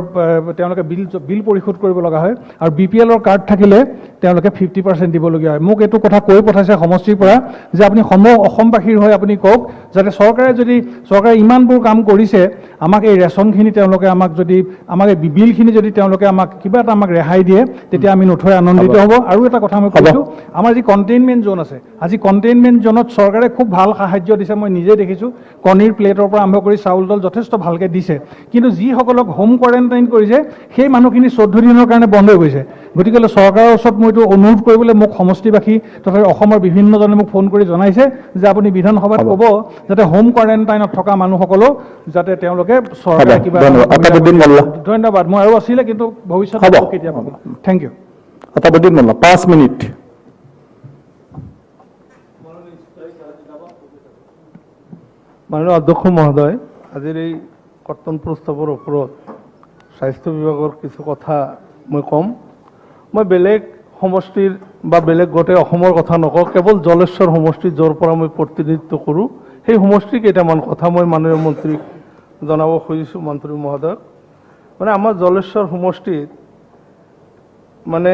তেওঁলোকে বিল পৰিশোধ কৰিব লগা হয়। আৰু বিপিএলৰ কাৰ্ড থাকিলে তেওঁলোকে 50% দিবলগীয়া হয়। মোক এইটো কথা কৈ পঠাইছে সমষ্টিৰ পৰা যে আপুনি সমূহ অসমবাসীৰ হৈ আপুনি কওক, যাতে চৰকাৰে, যদি চৰকাৰে ইমানবোৰ কাম কৰিছে, আমাক এই ৰেচনখিনি তেওঁলোকে আমাক যদি, আমাক এই বিলখিনি যদি তেওঁলোকে আমাক কিবা এটা আমাক ৰেহাই দিয়ে, তেতিয়া আমি নথৈ আনন্দিত হ'ব। আৰু এটা কথা মই কৈছোঁ, আমাৰ যি কণ্টেইনমেণ্ট জ'ন আছে, আজি কণ্টেইনমেণ্ট জ'নত চৰকাৰে খুব ভাল সাহাৰ্য দিছে। মই নিজে দেখিছোঁ, কণীৰ প্লেটৰ পৰা আৰম্ভ কৰি চাউল দাল যথেষ্ট ভালকৈ দিছে। কিন্তু যিসকলক হোম কোৱাৰেণ্টাইন কৰিছে, সেই মানুহখিনি 14 দিনৰ কাৰণে বন্ধ হৈ গৈছে। গতিকে চৰকাৰৰ ওচৰত মই এইটো অনুৰোধ কৰিবলৈ মোক সমষ্টিবাসী তথা অসমৰ বিভিন্নজনে মোক ফোন কৰি জনাইছে যে আপুনি বিধানসভাত ক'ব যাতে হোম কোৱাৰেণ্টাইনত থকা মানুহসকলেও যাতে তেওঁলোকে চৰকাৰে কিবা। ধন্যবাদ। মই আৰু আছিলে, কিন্তু ভৱিষ্যতে কেতিয়াবা। Thank you. Atabuddin Molla, 5 minute. মাননীয় অধ্যক্ষ মহোদয়, আজিৰ এই কৰ্তন প্ৰস্তাৱৰ ওপৰত স্বাস্থ্য বিভাগৰ কিছু কথা মই ক'ম। মই বেলেগ সমষ্টিৰ বা বেলেগ গোটেই অসমৰ কথা নকওঁ, কেৱল জলেশ্বৰ সমষ্টি, য'ৰ পৰা মই প্ৰতিনিধিত্ব কৰোঁ, সেই সমষ্টিৰ কেইটামান কথা মই মাননীয় মন্ত্ৰীক জনাব খুজিছোঁ, মন্ত্ৰী মহোদয়ক। মানে আমাৰ জলেশ্বৰ সমষ্টিত মানে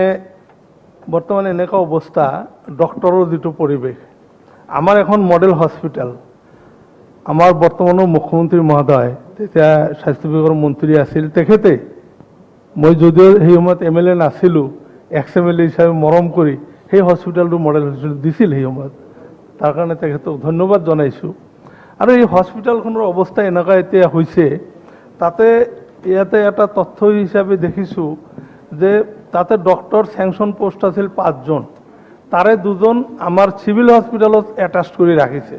বৰ্তমান এনেকুৱা অৱস্থা, ডক্টৰৰ যিটো পৰিৱেশ, আমাৰ এখন মডেল হস্পিটেল, আমাৰ বৰ্তমানৰ মুখ্যমন্ত্ৰী মহোদয় তেতিয়া স্বাস্থ্য বিভাগৰ মন্ত্ৰী আছিল, তেখেতে, মই যদিও সেই সময়ত এম এল এ নাছিলোঁ, এক্স এম এল এ হিচাপে মৰম কৰি সেই হস্পিটেলটো মডেল হস্পিটেল দিছিল সেই সময়ত, তাৰ কাৰণে তেখেতক ধন্যবাদ জনাইছোঁ। আৰু এই হস্পিটেলখনৰ অৱস্থা এনেকুৱা এতিয়া হৈছে, তাতে ইয়াতে এটা তথ্য হিচাপে দেখিছোঁ যে তাতে ডক্টৰ চেংচন পোষ্ট আছিল 5জন, তাৰে 2জন আমাৰ চিভিল হস্পিটেলত এটাচ কৰি ৰাখিছে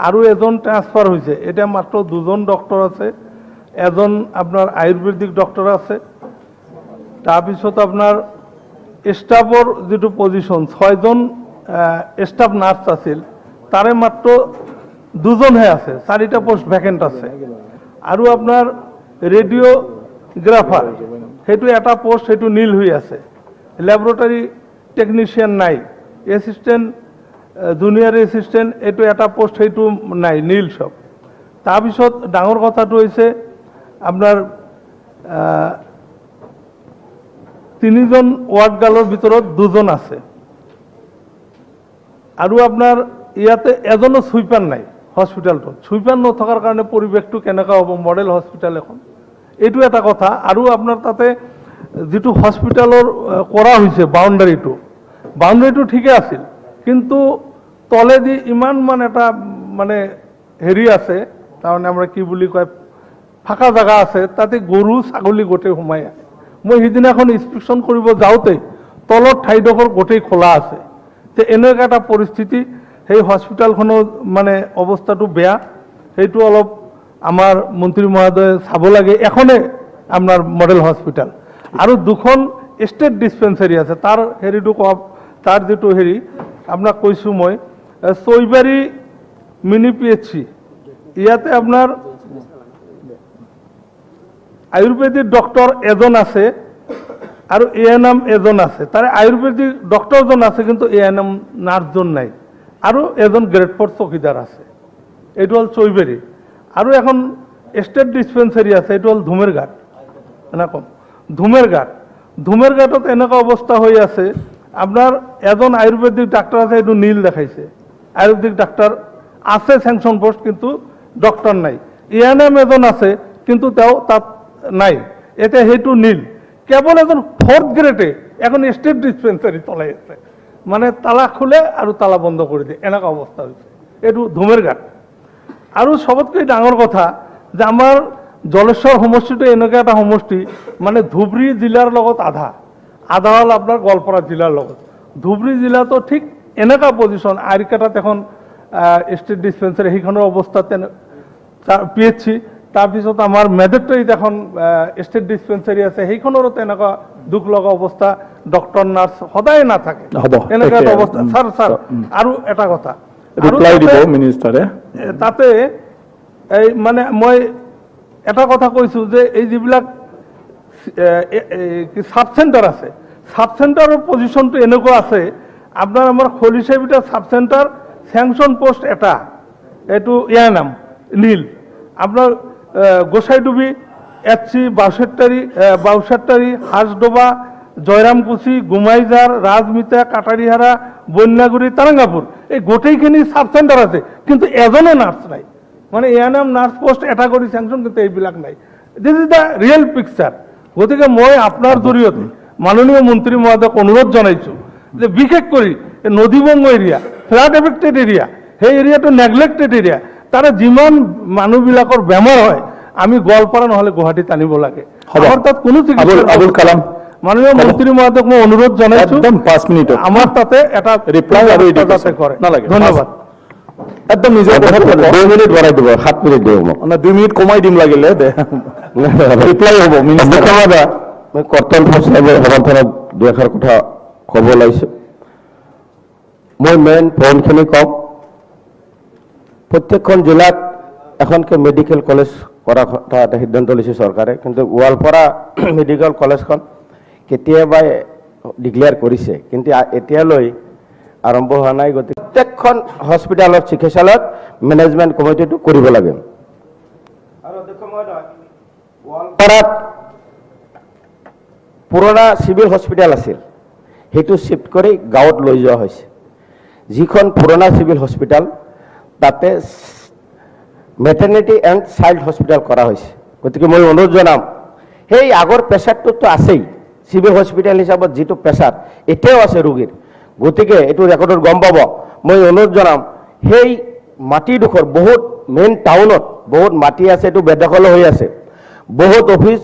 আৰু এজন ট্ৰান্সফাৰ হৈছে। এতিয়া মাত্ৰ 2জন ডক্টৰ আছে, এজন আপোনাৰ আয়ুৰ্বেদিক ডক্টৰ আছে। তাৰপিছত আপোনাৰ ষ্টাফৰ যিটো পজিশ্যন, 6জন ষ্টাফ নাৰ্ছ আছিল, তাৰে মাত্ৰ 2জনহে আছে, 4টা পোষ্ট ভেকেণ্ট আছে। আৰু আপোনাৰ ৰেডিঅ'গ্ৰাফাৰ সেইটো এটা পোষ্ট, সেইটো নীল হৈ আছে। লেবৰেটৰী টেকনিচিয়ান নাই, এছিষ্টেণ্ট, জুনিয়ৰ এছিষ্টেণ্ট এইটো এটা পোষ্ট, সেইটো নাই, নীল চব। তাৰপিছত ডাঙৰ কথাটো হৈছে আপোনাৰ 3জন ৱাৰ্ড গাৰ্লৰ ভিতৰত 2জন আছে আৰু আপোনাৰ ইয়াতে এজনো চুইপাৰ নাই হস্পিটেলটোত। চুইপাৰ নথকাৰ কাৰণে পৰিৱেশটো কেনেকুৱা হ'ব মডেল হস্পিটেল এখন, এইটো এটা কথা। আৰু আপোনাৰ তাতে যিটো হস্পিটেলৰ কৰা হৈছে বাউণ্ডাৰীটো ঠিকে আছিল, কিন্তু তলেদি ইমান মান এটা মানে হেৰি আছে, তাৰমানে আমাৰ কি বুলি কয়, ফাঁকা জেগা আছে, তাতে গৰু ছাগলী গোটেই সোমাই আহে। মই সিদিনাখন ইনস্পেকশ্যন কৰিব যাওঁতে তলত ঠাইডোখৰ গোটেই খোলা আছে। তে এনেকুৱা এটা পৰিস্থিতি, সেই হস্পিটেলখনৰ মানে অৱস্থাটো বেয়া, সেইটো অলপ আমাৰ মন্ত্ৰী মহোদয়ে চাব লাগে। এখনে আপোনাৰ মডেল হস্পিটেল আৰু 2খন ষ্টেট ডিছপেঞ্চাৰী আছে, তাৰ হেৰিটো কোৱা, তাৰ যিটো হেৰি আপোনাক কৈছোঁ মই, চৈবাৰী মিনি পিএইচচি, ইয়াতে আপোনাৰ আয়ুৰ্বেদিক ডক্টৰ এজন আছে আৰু এ এন এম এজন আছে। তাৰে আয়ুৰ্বেদিক ডক্টৰজন আছে, কিন্তু এ এন এম নাৰ্ছজন নাই আৰু এজন গ্ৰেড ফ'ৰ চকীদাৰ আছে। এইটো হ'ল চৈবাৰী। আৰু এখন ষ্টেট ডিছপেঞ্চাৰী আছে, এইটো হ'ল ধুমেৰঘাট। এনে ক'ম। ধুমেৰঘাট, ধুমেৰঘাটত এনেকুৱা অৱস্থা হৈ আছে, আপোনাৰ এজন আয়ুৰ্বেদিক ডাক্তৰ আছে, এইটো নীল দেখাইছে। আয়ুৰ্বেদিক ডাক্তৰ আছে, চেংচন পোষ্ট, কিন্তু ডক্তৰ নাই। এ এন এম এজন আছে, কিন্তু তেওঁ তাত নাই। এতিয়া সেইটো নীল। কেৱল এজন ফৰ্থ গ্ৰেডে এখন ষ্টেট ডিছপেঞ্চাৰী চলাই আছে, মানে তালা খোলে আৰু তালা বন্ধ কৰি দিয়ে, এনেকুৱা অৱস্থা হৈছে। এইটো ধুমেৰঘাট। আৰু চবতকৈ ডাঙৰ কথা যে আমাৰ জলেশ্বৰ সমষ্টিটো এনেকুৱা এটা সমষ্টি, মানে ধুবুৰী জিলাৰ লগত আধা আধা হ'ল আপোনাৰ গোৱালপাৰা জিলাৰ লগত। ধুবুৰী জিলাতো ঠিক এনেকুৱা পজিশ্যন। আৰিকাটাত এখন ষ্টেট ডিছপেঞ্চাৰী, সেইখনৰ অৱস্থা তেনে, পি এইচ চি। তাৰপিছত আমাৰ মেজেটৰীত এখন ষ্টেট ডিছপেঞ্চাৰী আছে, সেইখনৰো তেনেকুৱা দুখ লগা অৱস্থা। ডক্টৰ, নাৰ্ছ সদায় নাথাকে। হ'ব, এনেকুৱা এটা একে, অৱস্থা। ছাৰ, ছাৰ, আৰু এটা কথা আৰু ৰিপ্লাই দিব মিনিষ্টাৰে। তাতে এই মানে মই এটা কথা কৈছোঁ যে এই যিবিলাক চাব চেণ্টাৰ আছে, চাব চেণ্টাৰৰ পজিশ্যনটো এনেকুৱা আছে, আপোনাৰ আমাৰ খলিচাইভিটা চাব চেণ্টাৰ চেংচন পোষ্ট এটা, এইটো ইয়াৰ নাম নীল। আপোনাৰ গোসাইডুবি এইচ চি, বাউসেট্টাৰী, বাউসেট্টাৰী, হাঁসডোবা, জয়ৰামকুচি, গুমাইজাৰ, ৰাজমিতা, কাটাৰিহাৰা, বন্যাগুৰি, তাৰাঙ্গাপুৰ, এই গোটেইখিনি চাব চেণ্টাৰ আছে, কিন্তু এজনো নাৰ্ছ নাই। মানে A N M, nurse post এটা কৰি চেংচন, কিন্তু এইবিলাক নাই। This is the real picture. গতিকে মই আপোনাৰ জৰিয়তে মাননীয় মন্ত্ৰী মহোদয়ক অনুৰোধ জনাইছোঁ যে বিশেষ কৰি এই নদীবংগ এৰিয়া, ফ্লাড এফেক্টেড এৰিয়া, সেই এৰিয়াটো নেগলেক্টেড এৰিয়া। তাৰে যিমান মানুহবিলাকৰ বেমাৰ হয়, আমি গোৱালপাৰা নহ'লে গুৱাহাটীত আনিব লাগে। হ'ব। আমাৰ তাত কোনো চিকিৎসাৰ আবুল কালাম। মাননীয় মন্ত্ৰী মহোদয়ক মই অনুৰোধ জনাইছোঁ, একদম 5 মিনিটত। আমাৰ তাতে এটা ৰিপ্লাই আৰু ব্যৱস্থা যাতে education। কৰে। নালাগে। ধন্যবাদ। একদম নিজৰ কথা ক'ব। 2 মিনিট বঢ়াই দিব, 7 মিনিট দিব মোক। না, 2 মিনিট কমাই দিম লাগিলে। ৰিপ্লাই হ'ব মিনিষ্টাৰ। অধ্যক্ষ মহোদয়, মই কৰ্তন প্ৰস্তাৱৰ সমৰ্থনত দুই এষাৰ কথা ক'ব ওলাইছোঁ। মই মেইন পইণ্টখিনি কম। প্ৰত্যেকখন জিলাত এখনকৈ মেডিকেল কলেজ কৰাৰ কথা এটা সিদ্ধান্ত লৈছে চৰকাৰে, কিন্তু গোৱালপাৰা মেডিকেল কলেজখন কেতিয়াবাই ডিক্লেয়াৰ কৰিছে, কিন্তু এতিয়ালৈ আৰম্ভ হোৱা নাই। গতিকে প্ৰত্যেকখন হস্পিটেলত, চিকিৎসালয়ত মেনেজমেণ্ট কমিটিটো কৰিব লাগে। আৰু অধ্যক্ষ মহোদয়, গোৱালপাৰাত পুৰণা চিভিল হস্পিটেল আছিল, সেইটো শ্বিফ্ট কৰি গাঁৱত লৈ যোৱা হৈছে। যিখন পুৰণা চিভিল হস্পিটেল, তাতে মেটাৰ্নিটি এণ্ড চাইল্ড হস্পিটেল কৰা হৈছে। গতিকে মই অনুৰোধ জনাম, সেই আগৰ প্ৰেছাৰটোতো আছেই, চিভিল হস্পিটেল হিচাপত যিটো প্ৰেছাৰ এতিয়াও আছে ৰোগীৰ, গতিকে এইটো ৰেকৰ্ডত গম পাব। মই অনুৰোধ জনাম, সেই মাটিডোখৰ বহুত মেইন টাউনত বহুত মাটি আছে, এইটো বেদখলো হৈ আছে। বহুত অফিচ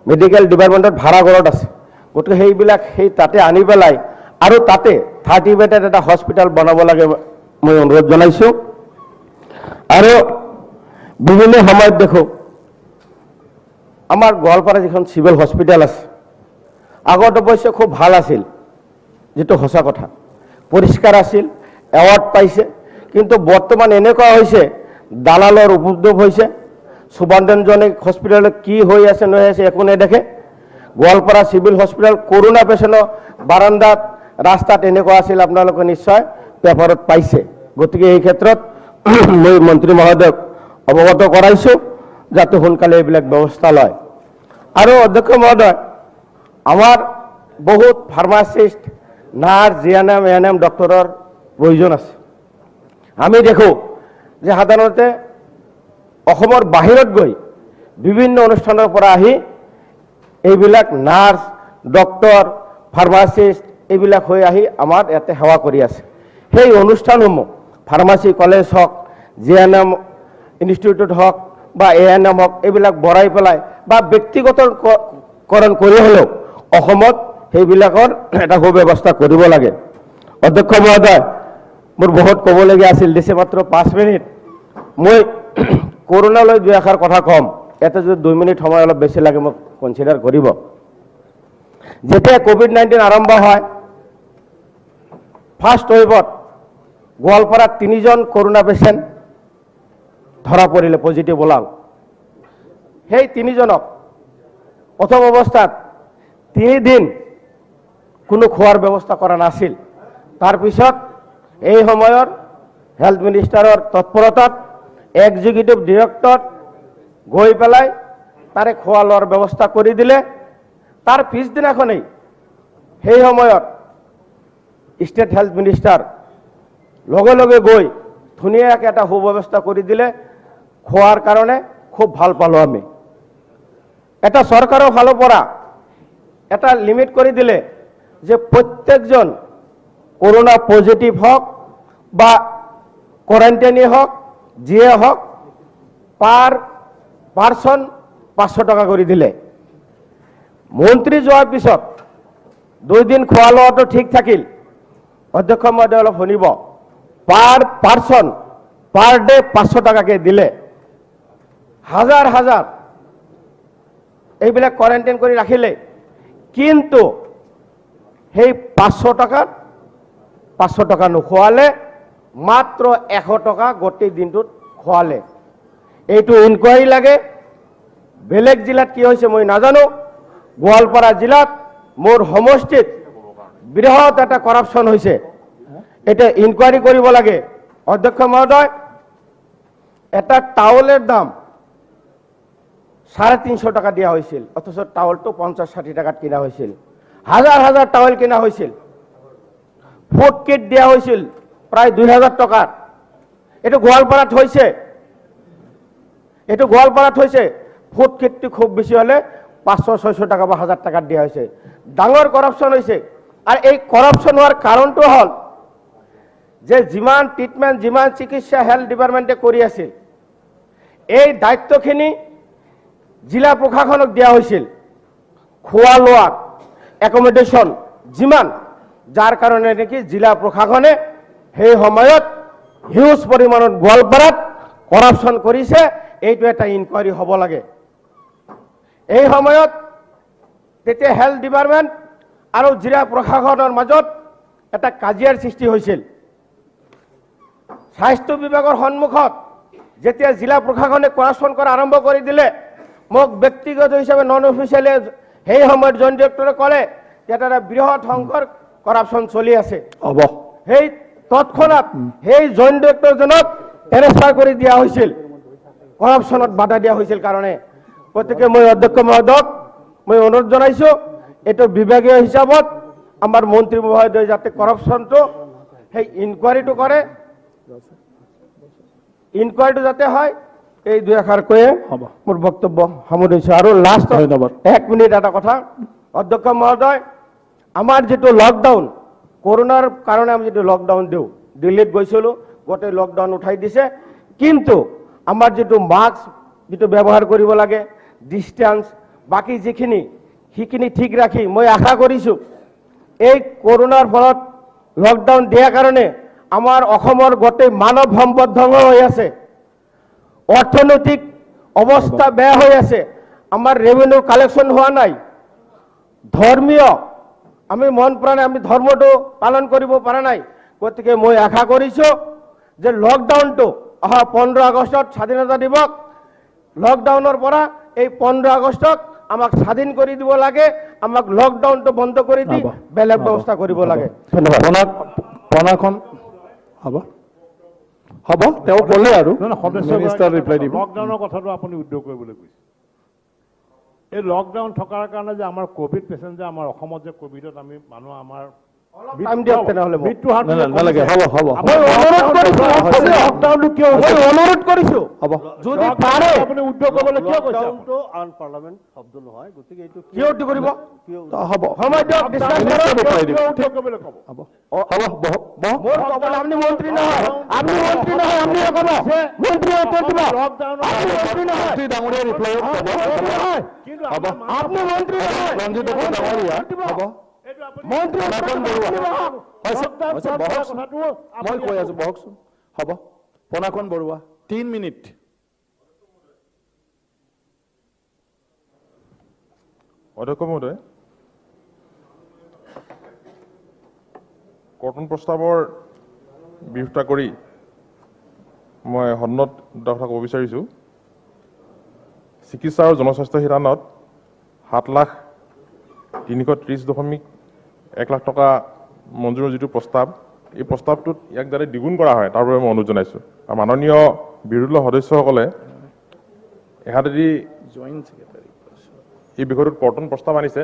মেডিকেল ডিপাৰ্টমেণ্টত ভাড়া ঘৰত আছে। গতিকে সেইবিলাক সেই তাতে আনি পেলাই আৰু তাতে 30 বেডেড এটা হস্পিটেল বনাব লাগে, মই অনুৰোধ জনাইছোঁ। আৰু বিভিন্ন সময়ত দেখোঁ, আমাৰ গোৱালপাৰা যিখন চিভিল হস্পিটেল আছে, আগত অৱশ্যে খুব ভাল আছিল, যিটো সঁচা কথা, পৰিষ্কাৰ আছিল, এৱাৰ্ড পাইছে। কিন্তু বৰ্তমান এনেকুৱা হৈছে, দালালৰ উপদ্ৰৱ হৈছে। চুপাৰিণ্টেণ্ডেণ্টজনে হস্পিটেলত কি হৈ আছে নহৈ আছে একো নেদেখে। গোৱালপাৰা চিভিল হস্পিটেল কৰোণা পেচেণ্টৰ বাৰান্দাত, ৰাস্তাত এনেকুৱা আছিল, আপোনালোকে নিশ্চয় পেপাৰত পাইছে। গতিকে এই ক্ষেত্ৰত মই মন্ত্ৰী মহোদয়ক অৱগত কৰাইছোঁ যাতে সোনকালে এইবিলাক ব্যৱস্থা লয়। আৰু অধ্যক্ষ মহোদয়, আমাৰ বহুত pharmacist, nurse, G N M, A N M, ডক্টৰৰ প্ৰয়োজন আছে। আমি দেখোঁ যে সাধাৰণতে অসমৰ বাহিৰত গৈ বিভিন্ন অনুষ্ঠানৰ পৰা আহি এইবিলাক নাৰ্ছ, ডক্টৰ, ফাৰ্মাচিষ্ট এইবিলাক হৈ আহি আমাৰ ইয়াতে সেৱা কৰি আছে। সেই অনুষ্ঠানসমূহ, ফাৰ্মাচী কলেজ হওক, জি এন এম ইনষ্টিটিউট হওক বা এ এন এম হওক, এইবিলাক বঢ়াই পেলাই বা ব্যক্তিগতকৰণ কৰি হ'লেও অসমত সেইবিলাকৰ এটা সুব্যৱস্থা কৰিব লাগে। অধ্যক্ষ মহোদয়, মোৰ বহুত ক'বলগীয়া আছিল, দিছে মাত্ৰ 5 মিনিট। মই কৰোণালৈ দুই এষাৰ কথা ক'ম। ইয়াতে যদি 2 মিনিট সময় অলপ বেছি লাগে, মোক কনচিডাৰ কৰিব। যেতিয়া ক'ভিড-19 আৰম্ভ হয়, ফাৰ্ষ্ট ৱেভত গোৱালপাৰাত তিনিজন কৰোণা পেচেণ্ট ধৰা পৰিলে, পজিটিভ ওলাল। সেই তিনিজনক প্ৰথম অৱস্থাত 3 দিন কোনো খোৱাৰ ব্যৱস্থা কৰা নাছিল। তাৰপিছত এই সময়ৰ হেল্থ মিনিষ্টাৰৰ তৎপৰতাত এক্সিকিউটিভ ডিৰেক্টৰ গৈ পেলাই তাৰে খোৱা লোৱাৰ ব্যৱস্থা কৰি দিলে। তাৰ পিছদিনাখনেই সেই সময়ত ষ্টেট হেল্থ মিনিষ্টাৰ লগে লগে গৈ ধুনীয়াকৈ এটা সুব্যৱস্থা কৰি দিলে খোৱাৰ কাৰণে। খুব ভাল পালোঁ আমি। এটা চৰকাৰৰ ফালৰ পৰা এটা লিমিট কৰি দিলে যে প্ৰত্যেকজন কৰোণা পজিটিভ হওক বা কোৱাৰেণ্টাইনেই হওক, যিয়ে হওক, পাৰ পাৰ্চন 500 টকা কৰি দিলে। মন্ত্ৰী যোৱাৰ পিছত 2 দিন খোৱা লোৱাটো ঠিক থাকিল। অধ্যক্ষ মহোদয় অলপ শুনিব, পাৰ পাৰ্চন পাৰ ডে 500 টকাকৈ দিলে। হাজাৰ হাজাৰ এইবিলাক কোৱাৰেণ্টাইন কৰি ৰাখিলে, কিন্তু সেই 500 টকাত 500 টকা নোখোৱালে, মাত্ৰ 100 টকা গোটেই দিনটোত খোৱালে। এইটো ইনকুৱাৰী লাগে। বেলেগ জিলাত কি হৈছে মই নাজানো, গোৱালপাৰা জিলাত মোৰ সমষ্টিত বৃহৎ এটা কৰাপশ্যন হৈছে, এতিয়া ইনকুৱাৰী কৰিব লাগে। অধ্যক্ষ মহোদয়, এটা টাৱেলৰ দাম 350 টকা দিয়া হৈছিল, অথচ টাৱেলটো 50-60 টকাত কিনা হৈছিল। হাজাৰ হাজাৰ টাৱেল কিনা হৈছিল। ফুড কিট দিয়া হৈছিল প্ৰায় 2000 টকাত। এইটো গোৱালপাৰাত হৈছে, এইটো গোৱালপাৰাত হৈছে। ফুড কিটটো খুব বেছি হ'লে 500-600 টকা বা 1000 টকাত দিয়া হৈছে। ডাঙৰ কৰাপশ্যন হৈছে। আৰু এই কৰাপশ্যন হোৱাৰ কাৰণটো হ'ল যে যিমান ট্ৰিটমেণ্ট, যিমান চিকিৎসা হেল্থ ডিপাৰ্টমেণ্টে কৰি আছিল, এই দায়িত্বখিনি জিলা প্ৰশাসনক দিয়া হৈছিল, খোৱা লোৱা, একমডেশ্যন যিমান, যাৰ কাৰণে নেকি জিলা প্ৰশাসনে সেই সময়ত হিউজ পৰিমাণত গোৱালপাৰাত কৰাপশ্যন কৰিছে। এইটো এটা ইনকুৱাৰী হ'ব লাগে। এই সময়ত তেতিয়া হেল্থ ডিপাৰ্টমেণ্ট আৰু জিলা প্ৰশাসনৰ মাজত এটা কাজিয়াৰ সৃষ্টি হৈছিল। স্বাস্থ্য বিভাগৰ সন্মুখত যেতিয়া জিলা প্ৰশাসনে কৰাপশ্যন কৰা আৰম্ভ কৰি দিলে, মোক ব্যক্তিগত হিচাপে নন অফিচিয়েলি সেই সময়ত জইণ্ট ডিৰেক্টৰে ক'লে যে এটা বৃহৎ সংখ্যৰ কৰাপশ্যন চলি আছে। হ'ব। সেই তৎক্ষণাত সেই জইণ্ট ডিৰেক্টৰজনক ট্ৰেন্সফাৰ কৰি দিয়া হৈছিল, কৰাপশ্যনত বাধা দিয়া হৈছিল কাৰণে। গতিকে মই অধ্যক্ষ মহোদয়ক মই অনুৰোধ জনাইছোঁ, এইটো বিভাগীয় হিচাপত আমাৰ মন্ত্ৰী মহোদয় যাতে কৰাপশ্যনটো সেই ইনকুৱাৰীটো কৰে, ইনকুৱাৰীটো যাতে হয়। এই দুই এষাৰ কৈয়ে মোৰ বক্তব্য সামৰিছোঁ। আৰু লাষ্ট ধন্যবাদ। 1 মিনিট এটা কথা, অধ্যক্ষ মহোদয়, আমাৰ যিটো লকডাউন, কৰোণাৰ কাৰণে আমি যিটো লকডাউন দিওঁ, দিল্লীত গৈছিলোঁ, গোটেই লকডাউন উঠাই দিছে, কিন্তু আমাৰ যিটো মাস্ক যিটো ব্যৱহাৰ কৰিব লাগে, ডিষ্টেঞ্চ, বাকী যিখিনি সেইখিনি ঠিক ৰাখি মই আশা কৰিছোঁ এই কৰোণাৰ ফলত লকডাউন দিয়াৰ কাৰণে আমাৰ অসমৰ গোটেই মানৱ সম্পদ ধ্বংস হৈ আছে, অৰ্থনৈতিক অৱস্থা বেয়া হৈ আছে, আমাৰ ৰেভিনিউ কালেকশ্যন হোৱা নাই, ধৰ্মীয় আমি মন প্ৰাণে আমি ধৰ্মটো পালন কৰিব পৰা নাই। গতিকে মই আশা কৰিছোঁ যে লকডাউনটো অহা 15 আগষ্টত স্বাধীনতা দিৱস, লকডাউনৰ পৰা এই 15 আগষ্টক আমাক স্বাধীন কৰি দিব লাগে, আমাক লকডাউনটো বন্ধ কৰি দি বেলেগ ব্যৱস্থা কৰিব লাগে। ধন্যবাদ। প্ৰণাখন হ'ব হ'ব, তেওঁ ক'লে আৰু মিনিষ্টাৰ ৰিপ্লাই দিব। লকডাউনৰ কথাটো আপুনি উদ্যোগ কৰিবলৈ কৈছে। এই লকডাউন থকাৰ কাৰণে যে আমাৰ ক'ভিড পেচেণ্ট যে আমাৰ অসমত যে ক'ভিডত আমি মানুহ আমাৰ টাইম দিয়ক তেনেহ'লে মোক। মৃত্যু হাৰটো যে নালাগে, কমিছে। হ'ব, হ'ব। আপুনি মই অনুৰোধ কৰিছোঁ, লকডাউনটো কিয় মই অনুৰোধ কৰিছোঁ, হ'ব। যদি পাৰে আপুনি উদ্যোগ কৰিবলৈ কিয় কৈছে? লকডাউনটো আনপাৰ্লামেণ্ট শব্দ নহয়, গতিকে এইটো কিয় উদ্যোগ কৰিব? হ'ব, সময় দিয়ক, ডিছকাছ মিনিষ্টাৰ কৰক। ৰিপ্লাই দিব। কিয় উদ্যোগ কৰিবলৈ ক'ব? হ'ব হ'ব, বহক বহক। মোৰ ক'বলৈ আপুনি মন্ত্ৰী নহয়, আপুনি মন্ত্ৰী নহয়, আপুনি ক'ব, মন্ত্ৰী উত্তৰ দিব। আপুনি মন্ত্ৰী নহয়, মন্ত্ৰী ডাঙৰীয়া ৰিপ্লাই আপুনি মন্ত্ৰী নহয়, কিন্তু হ'ব। আপুনি মন্ত্ৰী নহয়, ৰঞ্জিত দত্ত ডাঙৰীয়া হ'ব। মন্ত্ৰী উত্তৰ দিব, আপুনি বহক। হৈছে, হৈছে, বহকচোন। মই কৈ আছো, বহকচোন। হ'ব, পোনাকণ বৰুৱা 3 মিনিট। অধ্যক্ষ মহোদয়, কৰ্তন প্ৰস্তাৱৰ বিৰোধিতা কৰি মই সদনত দুটা কথা ক'ব বিচাৰিছোঁ। চিকিৎসা আৰু জনস্বাস্থ্য শিতানত 7,330.1 লাখ টকা মঞ্জুৰৰ যিটো প্ৰস্তাৱ, এই প্ৰস্তাৱটোত ইয়াক যাতে দ্বিগুণ কৰা হয় তাৰ বাবে মই অনুৰোধ জনাইছোঁ। আৰু মাননীয় বিৰোধী দলৰ সদস্যসকলে এহাতেদি এই বিষয়টোত কৰ্তন প্ৰস্তাৱ আনিছে,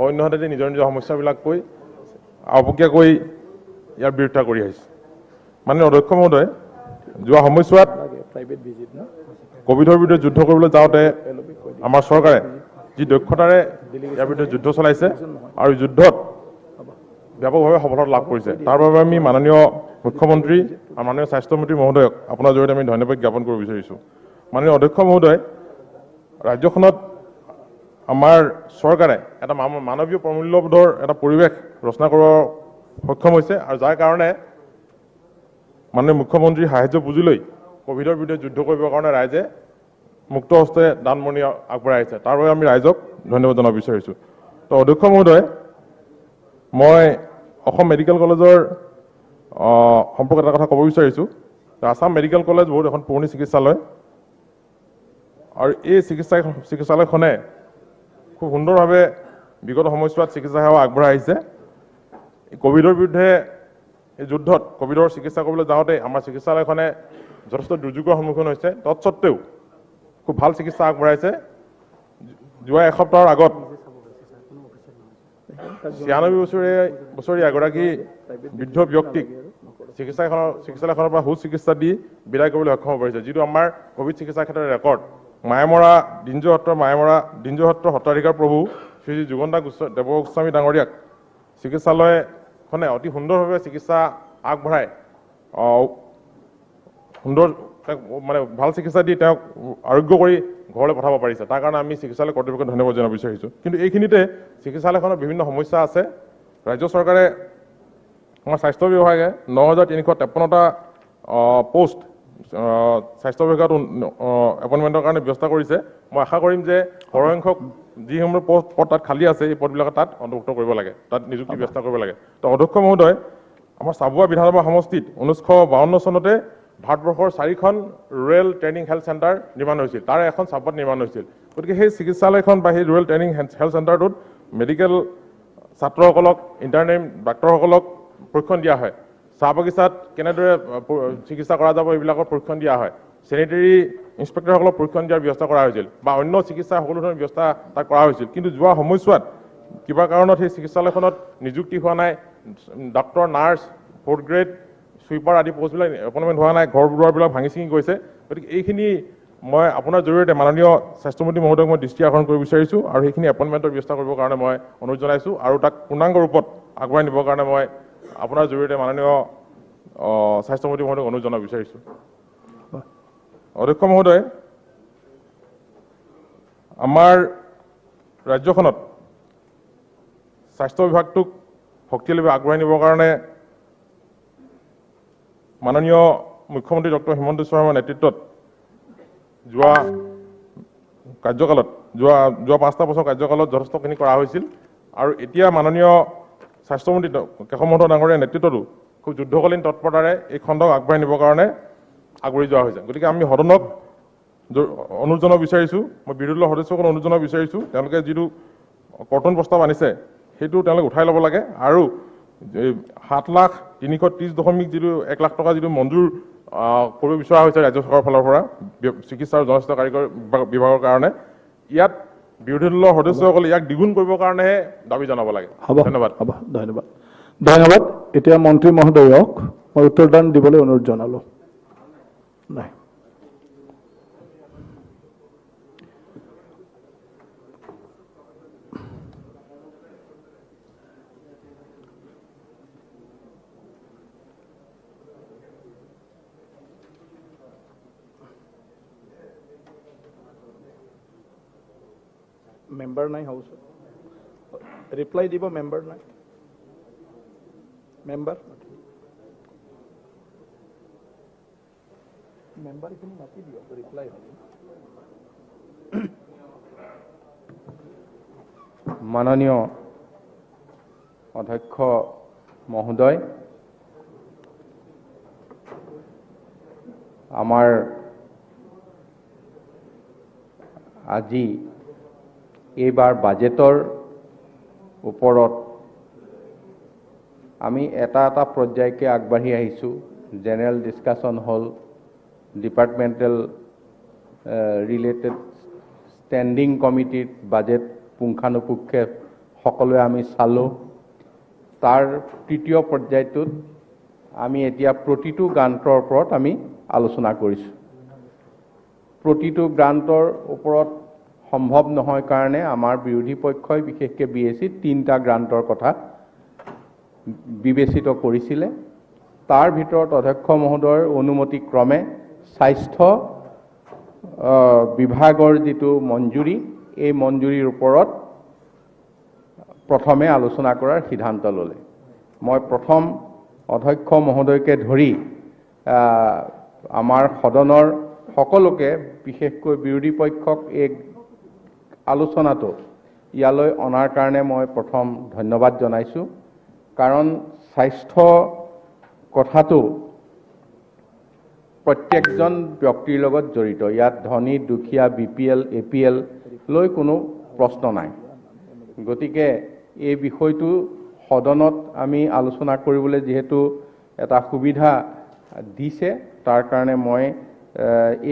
অন্যহাতেদি নিজৰ নিজৰ সমস্যাবিলাক কৈ আওপকীয়াকৈ ইয়াৰ বিৰোধিতা কৰি আহিছে। মাননীয় অধ্যক্ষ মহোদয়, যোৱা সময়ছোৱাত ক'ভিডৰ বিৰুদ্ধে যুদ্ধ কৰিবলৈ যাওঁতে আমাৰ চৰকাৰে যি দক্ষতাৰে ইয়াৰ বিৰুদ্ধে যুদ্ধ চলাইছে আৰু যুদ্ধত ব্যাপকভাৱে সফলতা লাভ কৰিছে, তাৰ বাবে আমি মাননীয় মুখ্যমন্ত্ৰী আৰু মাননীয় স্বাস্থ্যমন্ত্ৰী মহোদয়ক আপোনাৰ জৰিয়তে আমি ধন্যবাদ জ্ঞাপন কৰিব বিচাৰিছোঁ। মাননীয় অধ্যক্ষ মহোদয়, ৰাজ্যখনত আমাৰ চৰকাৰে এটা মানৱীয় প্ৰমূল্যবোধৰ এটা পৰিৱেশ ৰচনা কৰিব সক্ষম হৈছে আৰু যাৰ কাৰণে মাননীয় মুখ্যমন্ত্ৰীৰ সাহায্য পুঁজিলৈ ক'ভিডৰ বিৰুদ্ধে যুদ্ধ কৰিবৰ কাৰণে ৰাইজে মুক্ত হস্তে দানমণি আগবঢ়াই আহিছে, তাৰ বাবে আমি ৰাইজক ধন্যবাদ জনাব বিচাৰিছোঁ। তো অধ্যক্ষ মহোদয়, মই অসম মেডিকেল কলেজৰ সম্পৰ্কত এটা কথা ক'ব বিচাৰিছোঁ। আছাম মেডিকেল কলেজ বহুত এখন পুৰণি চিকিৎসালয় আৰু এই চিকিৎসালয়খনে খুব সুন্দৰভাৱে বিগত সময়ছোৱাত চিকিৎসা সেৱা আগবঢ়াই আহিছে। ক'ভিডৰ বিৰুদ্ধে এই যুদ্ধত ক'ভিডৰ চিকিৎসা কৰিবলৈ যাওঁতে আমাৰ চিকিৎসালয়খনে যথেষ্ট দুৰ্যোগৰ সন্মুখীন হৈছে, তৎসত্ত্বেও খুব ভাল চিকিৎসা আগবঢ়াইছে। যোৱা এসপ্তাহৰ আগত ৯৬ বছৰীয়া এগৰাকী বৃদ্ধ ব্যক্তিক চিকিৎসালয়খনৰ পৰা সুচিকিৎসা দি বিদায় কৰিবলৈ সক্ষম হ'ব পাৰিছে, যিটো আমাৰ ক'ভিড চিকিৎসাৰ ক্ষেত্ৰত ৰেকৰ্ড। মায়ামৰা দিনজয় সত্ৰৰ সত্ৰাধিকাৰ প্ৰভু শ্ৰী শ্ৰী যুগন্তা দেৱ গোস্বামী ডাঙৰীয়াক চিকিৎসালয়খনে অতি সুন্দৰভাৱে চিকিৎসা আগবঢ়াই সুন্দৰ মানে ভাল চিকিৎসা দি তেওঁক আৰোগ্য কৰি ঘৰলৈ পঠাব পাৰিছে। তাৰ কাৰণে আমি চিকিৎসালয় কৰ্তৃপক্ষক ধন্যবাদ জনাব বিচাৰিছোঁ। কিন্তু এইখিনিতে চিকিৎসালয়খনৰ বিভিন্ন সমস্যা আছে। ৰাজ্য চৰকাৰে আমাৰ স্বাস্থ্য বিভাগে ৯,৩৫৩টা পোষ্ট স্বাস্থ্য বিভাগত এপইণ্টমেণ্টৰ কাৰণে ব্যৱস্থা কৰিছে। মই আশা কৰিম যে সৰহসংখ্যক যিসমূহ পদ তাত খালী আছে, এই পদবিলাক তাত অন্তৰ্ভুক্ত কৰিব লাগে, তাত নিযুক্তি ব্যৱস্থা কৰিব লাগে। তো অধ্যক্ষ মহোদয়, আমাৰ চাবুৱা বিধানসভা সমষ্টিত ১৯৫২ চনতে ভাৰতবৰ্ষৰ ৪খন ৰুৰেল ট্ৰেইনিং হেল্থ চেণ্টাৰ নিৰ্মাণ হৈছিল, তাৰে এখন চাবুৱাত নিৰ্মাণ হৈছিল। গতিকে সেই চিকিৎসালয়খন বা সেই ৰুৰেল ট্ৰেইনিং হেল্থ চেণ্টাৰটোত মেডিকেল ছাত্ৰসকলক, ইণ্টাৰনেট ডাক্তৰসকলক প্ৰশিক্ষণ দিয়া হয়, চাহ বাগিচাত কেনেদৰে চিকিৎসা কৰা যাব এইবিলাকৰ প্ৰশিক্ষণ দিয়া হয়, চেনিটেৰী ইনস্পেক্টৰসকলক প্ৰশিক্ষণ দিয়াৰ ব্যৱস্থা কৰা হৈছিল বা অন্য চিকিৎসা সকলো ধৰণৰ ব্যৱস্থা তাত কৰা হৈছিল। কিন্তু যোৱা সময়ছোৱাত কিবা কাৰণত সেই চিকিৎসালয়খনত নিযুক্তি হোৱা নাই, doctor, nurse, fourth grade, sweeper আদি পষ্টবিলাক এপইণ্টমেণ্ট হোৱা নাই, ঘৰ দুৱাৰবিলাক ভাঙি ছিঙি গৈছে। গতিকে এইখিনি মই আপোনাৰ জৰিয়তে মাননীয় স্বাস্থ্যমন্ত্ৰী মহোদয়ক মই দৃষ্টি আকৰ্ষণ কৰিব বিচাৰিছোঁ আৰু সেইখিনি এপইণ্টমেণ্টৰ ব্যৱস্থা কৰিবৰ কাৰণে মই অনুৰোধ জনাইছোঁ আৰু তাক পূৰ্ণাংগ ৰূপত আগবঢ়াই নিবৰ কাৰণে মই আপোনাৰ জৰিয়তে মাননীয় স্বাস্থ্যমন্ত্ৰী মহোদয়ক অনুৰোধ জনাব বিচাৰিছোঁ। অধ্যক্ষ মহোদয়, আমাৰ ৰাজ্যখনত স্বাস্থ্য বিভাগটোক শক্তিশালীভাৱে আগবঢ়াই নিবৰ কাৰণে মাননীয় মুখ্যমন্ত্ৰী ডক্টৰ হিমন্ত বিশ্ব শৰ্মাৰ নেতৃত্বত যোৱা কাৰ্যকালত যোৱা ৫টা বছৰ কাৰ্যকালত যথেষ্টখিনি কৰা হৈছিল আৰু এতিয়া মাননীয় স্বাস্থ্যমন্ত্ৰী কেশৱ মহন্ত ডাঙৰীয়াৰ নেতৃত্বতো খুব যুদ্ধকালীন তৎপৰতাৰে এই খণ্ডক আগবঢ়াই নিবৰ কাৰণে আগবাঢ়ি যোৱা হৈছে। গতিকে আমি সদনক অনুৰোধ জনাব বিচাৰিছোঁ, মই বিৰোধী দলৰ সদস্যসকলক অনুৰোধ জনাব বিচাৰিছোঁ, তেওঁলোকে যিটো কৰ্তন প্ৰস্তাৱ আনিছে সেইটো তেওঁলোকে উঠাই ল'ব লাগে আৰু ৭,৩৩০ দশমিক যিটো ১ লাখ টকা যিটো মঞ্জুৰ কৰিব বিচৰা হৈছে ৰাজ্য চৰকাৰৰ ফালৰ পৰা চিকিৎসা আৰু জনস্বাস্থ্য কাৰিকৰী বিভাগৰ কাৰণে, ইয়াত বিৰোধী দলৰ সদস্যসকলে ইয়াক দ্বিগুণ কৰিবৰ কাৰণেহে দাবী জনাব লাগে। ধন্যবাদ। হ'ব, ধন্যবাদ। ধন্যবাদ। এতিয়া মন্ত্ৰী মহোদয়ক মই উত্তৰদান দিবলৈ অনুৰোধ জনালোঁ। নাই, মেম্বাৰ নাই হাউচত, ৰিপ্লাই দিব মেম্বাৰ নাই, মেম্বাৰ মেম্বাৰখিনি মাতি দিয়ক, ৰিপ্লাই হ'ব। মাননীয় অধ্যক্ষ মহোদয়, আমাৰ আজি এইবাৰ বাজেটৰ ওপৰত আমি এটা এটা পৰ্যায়কে আগবাঢ়ি আহিছোঁ। জেনেৰেল ডিছকাশ্যন হ'ল, ডিপাৰ্টমেণ্টেল ৰিলেটেড ষ্টেণ্ডিং কমিটিত বাজেট পুংখানুপুংখে সকলোৱে আমি চালোঁ। তাৰ তৃতীয় পৰ্যায়টোত আমি এতিয়া প্ৰতিটো গ্ৰাণ্টৰ ওপৰত আমি আলোচনা কৰিছোঁ। প্ৰতিটো গ্ৰাণ্টৰ ওপৰত সম্ভৱ নহয় কাৰণে আমাৰ বিৰোধী পক্ষই বিশেষকৈ বি এছ চিত 3টা গ্ৰাণ্টৰ কথা বিবেচিত কৰিছিলে। তাৰ ভিতৰত অধ্যক্ষ মহোদয়ৰ অনুমতি ক্ৰমে স্বাস্থ্য বিভাগৰ যিটো মঞ্জুৰি, এই মঞ্জুৰিৰ ওপৰত প্ৰথমে আলোচনা কৰাৰ সিদ্ধান্ত ল'লে। মই প্ৰথম অধ্যক্ষ মহোদয়কে ধৰি আমাৰ সদনৰ সকলোকে, বিশেষকৈ বিৰোধী পক্ষক এই আলোচনাটো ইয়ালৈ অনাৰ কাৰণে মই প্ৰথম ধন্যবাদ জনাইছোঁ। কাৰণ স্বাস্থ্য কথাটো প্ৰত্যেকজন ব্যক্তিৰ লগত জড়িত। ইয়াত ধনী দুখীয়া B P L A P L লৈ কোনো প্ৰশ্ন নাই। গতিকে এই বিষয়টো সদনত আমি আলোচনা কৰিবলৈ যিহেতু এটা সুবিধা দিছে, তাৰ কাৰণে মই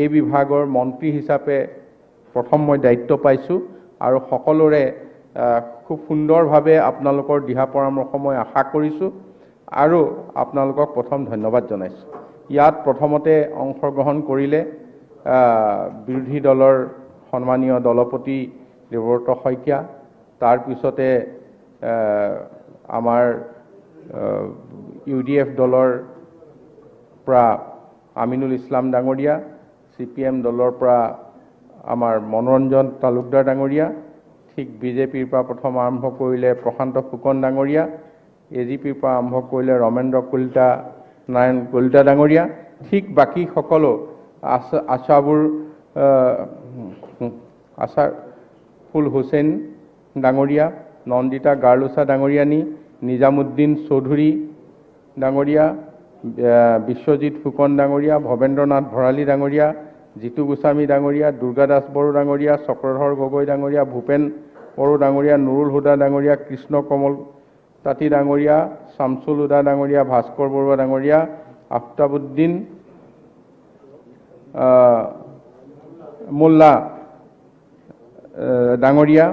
এই বিভাগৰ মন্ত্ৰী হিচাপে প্ৰথম মই দায়িত্ব পাইছোঁ আৰু সকলোৰে খুব সুন্দৰভাৱে আপোনালোকৰ দিহা পৰামৰ্শ মই আশা কৰিছোঁ আৰু আপোনালোকক প্ৰথম ধন্যবাদ জনাইছোঁ। ইয়াত প্ৰথমতে অংশগ্ৰহণ কৰিলে বিৰোধী দলৰ সন্মানীয় দলপতি দেৱব্ৰত শইকীয়া, তাৰপিছতে আমাৰ ইউ ডি এফ দলৰ পৰা আমিনুল ইছলাম ডাঙৰীয়া, চি পি এম দলৰ পৰা আমাৰ মনোৰঞ্জন তালুকদাৰ ডাঙৰীয়া, ঠিক বি জে পিৰ পৰা প্ৰথম আৰম্ভ কৰিলে প্ৰশান্ত ফুকন ডাঙৰীয়া, এ জি পিৰ পৰা আৰম্ভ কৰিলে ৰমেন্দ্ৰ কলিতা নাৰায়ণ কলিতা ডাঙৰীয়া, ঠিক বাকী সকলো আশাবোৰ আছাৰফুল হুছেইন ডাঙৰীয়া, নন্দিতা গাৰ্লোচা ডাঙৰীয়ানী, নিজামুদ্দিন চৌধুৰী ডাঙৰীয়া, বিশ্বজিৎ ফুকন ডাঙৰীয়া, ভৱেন্দ্ৰনাথ ভৰালী ডাঙৰীয়া, জিতু গোস্বামী ডাঙৰীয়া, দুৰ্গা দাস বড়ো ডাঙৰীয়া, চক্ৰধৰ গগৈ ডাঙৰীয়া, ভূপেন বড়ো ডাঙৰীয়া, নুৰুল হুদা ডাঙৰীয়া, কৃষ্ণ কমল তাঁতী ডাঙৰীয়া, শামছুল হুদা ডাঙৰীয়া, ভাস্কৰ বৰুৱা ডাঙৰীয়া, আফতাবুদ্দিন মোল্লা ডাঙৰীয়া,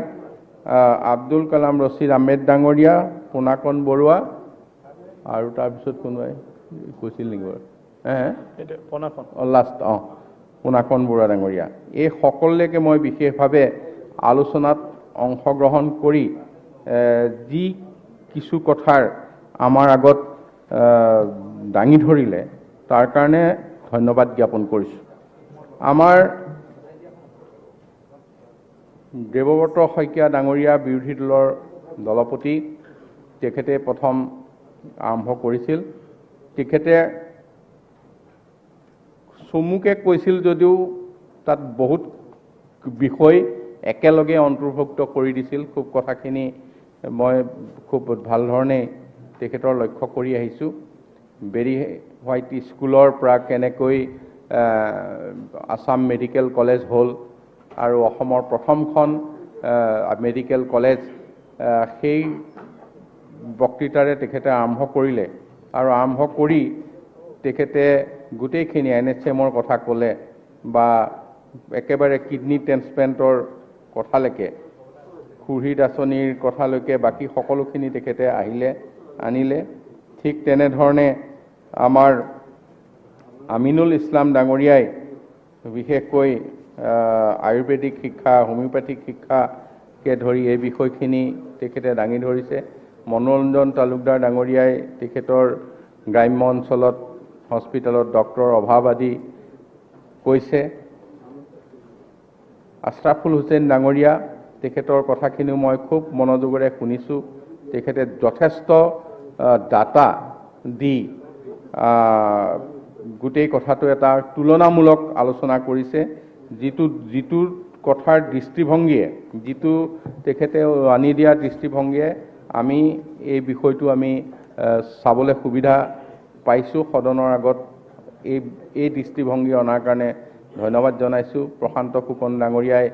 আব্দুল কালাম ৰছিদ আহমেদ ডাঙৰীয়া, পোনাকণ বৰুৱা আৰু তাৰপিছত কোনোবাই কৈছিল নেকি বাৰু? লাষ্ট পোনাকণ বৰুৱা ডাঙৰীয়া। এই সকলোকে মই বিশেষভাৱে আলোচনাত অংশগ্ৰহণ কৰি যি কিছু কথাৰ আমাৰ আগত দাঙি ধৰিলে তাৰ কাৰণে ধন্যবাদ জ্ঞাপন কৰিছোঁ। আমাৰ দেৱব্ৰত শইকীয়া ডাঙৰীয়া বিৰোধী দলৰ দলপতি, তেখেতে প্ৰথম আৰম্ভ কৰিছিল। তেখেতে চমুকে কৈছিল যদিও তাত বহুত বিষয় একেলগে অন্তৰ্ভুক্ত কৰি দিছিল। খুব কথাখিনি মই খুব ভাল ধৰণে তেখেতৰ লক্ষ্য কৰি আহিছোঁ। বেৰী হোৱাইট স্কুলৰ পৰা কেনেকৈ আছাম মেডিকেল কলেজ হ'ল আৰু অসমৰ প্ৰথমখন মেডিকেল কলেজ, সেই বক্তৃতাৰে তেখেতে আৰম্ভ কৰিলে আৰু আৰম্ভ কৰি তেখেতে গোটেইখিনি এন এইচ এমৰ কথা ক'লে বা একেবাৰে কিডনী ট্ৰেন্সপ্লেণ্টৰ কথালৈকে, সুহৃদ আঁচনিৰ কথালৈকে বাকী সকলোখিনি তেখেতে আনিলে। ঠিক তেনেধৰণে আমাৰ আমিনুল ইছলাম ডাঙৰীয়াই বিশেষকৈ আয়ুৰ্বেদিক শিক্ষা, হোমিঅ'পেথিক শিক্ষাকে ধৰি এই বিষয়খিনি তেখেতে দাঙি ধৰিছে। মনোৰঞ্জন তালুকদাৰ ডাঙৰীয়াই তেখেতৰ গ্ৰাম্য অঞ্চলত হস্পিটেলত ডক্টৰৰ অভাৱ আদি কৈছে। আশ্ৰাফুল হুছেইন ডাঙৰীয়া, তেখেতৰ কথাখিনিও মই খুব মনোযোগেৰে শুনিছোঁ। তেখেতে যথেষ্ট ডাটা দি গোটেই কথাটো এটা তুলনামূলক আলোচনা কৰিছে, যিটো কথাৰ দৃষ্টিভংগীয়ে, যিটো তেখেতে আনি দিয়া দৃষ্টিভংগীয়ে আমি এই বিষয়টো আমি চাবলৈ সুবিধা পাইছোঁ। সদনৰ আগত এই দৃষ্টিভংগী অনাৰ কাৰণে ধন্যবাদ জনাইছোঁ। প্ৰশান্ত ফুকন ডাঙৰীয়াই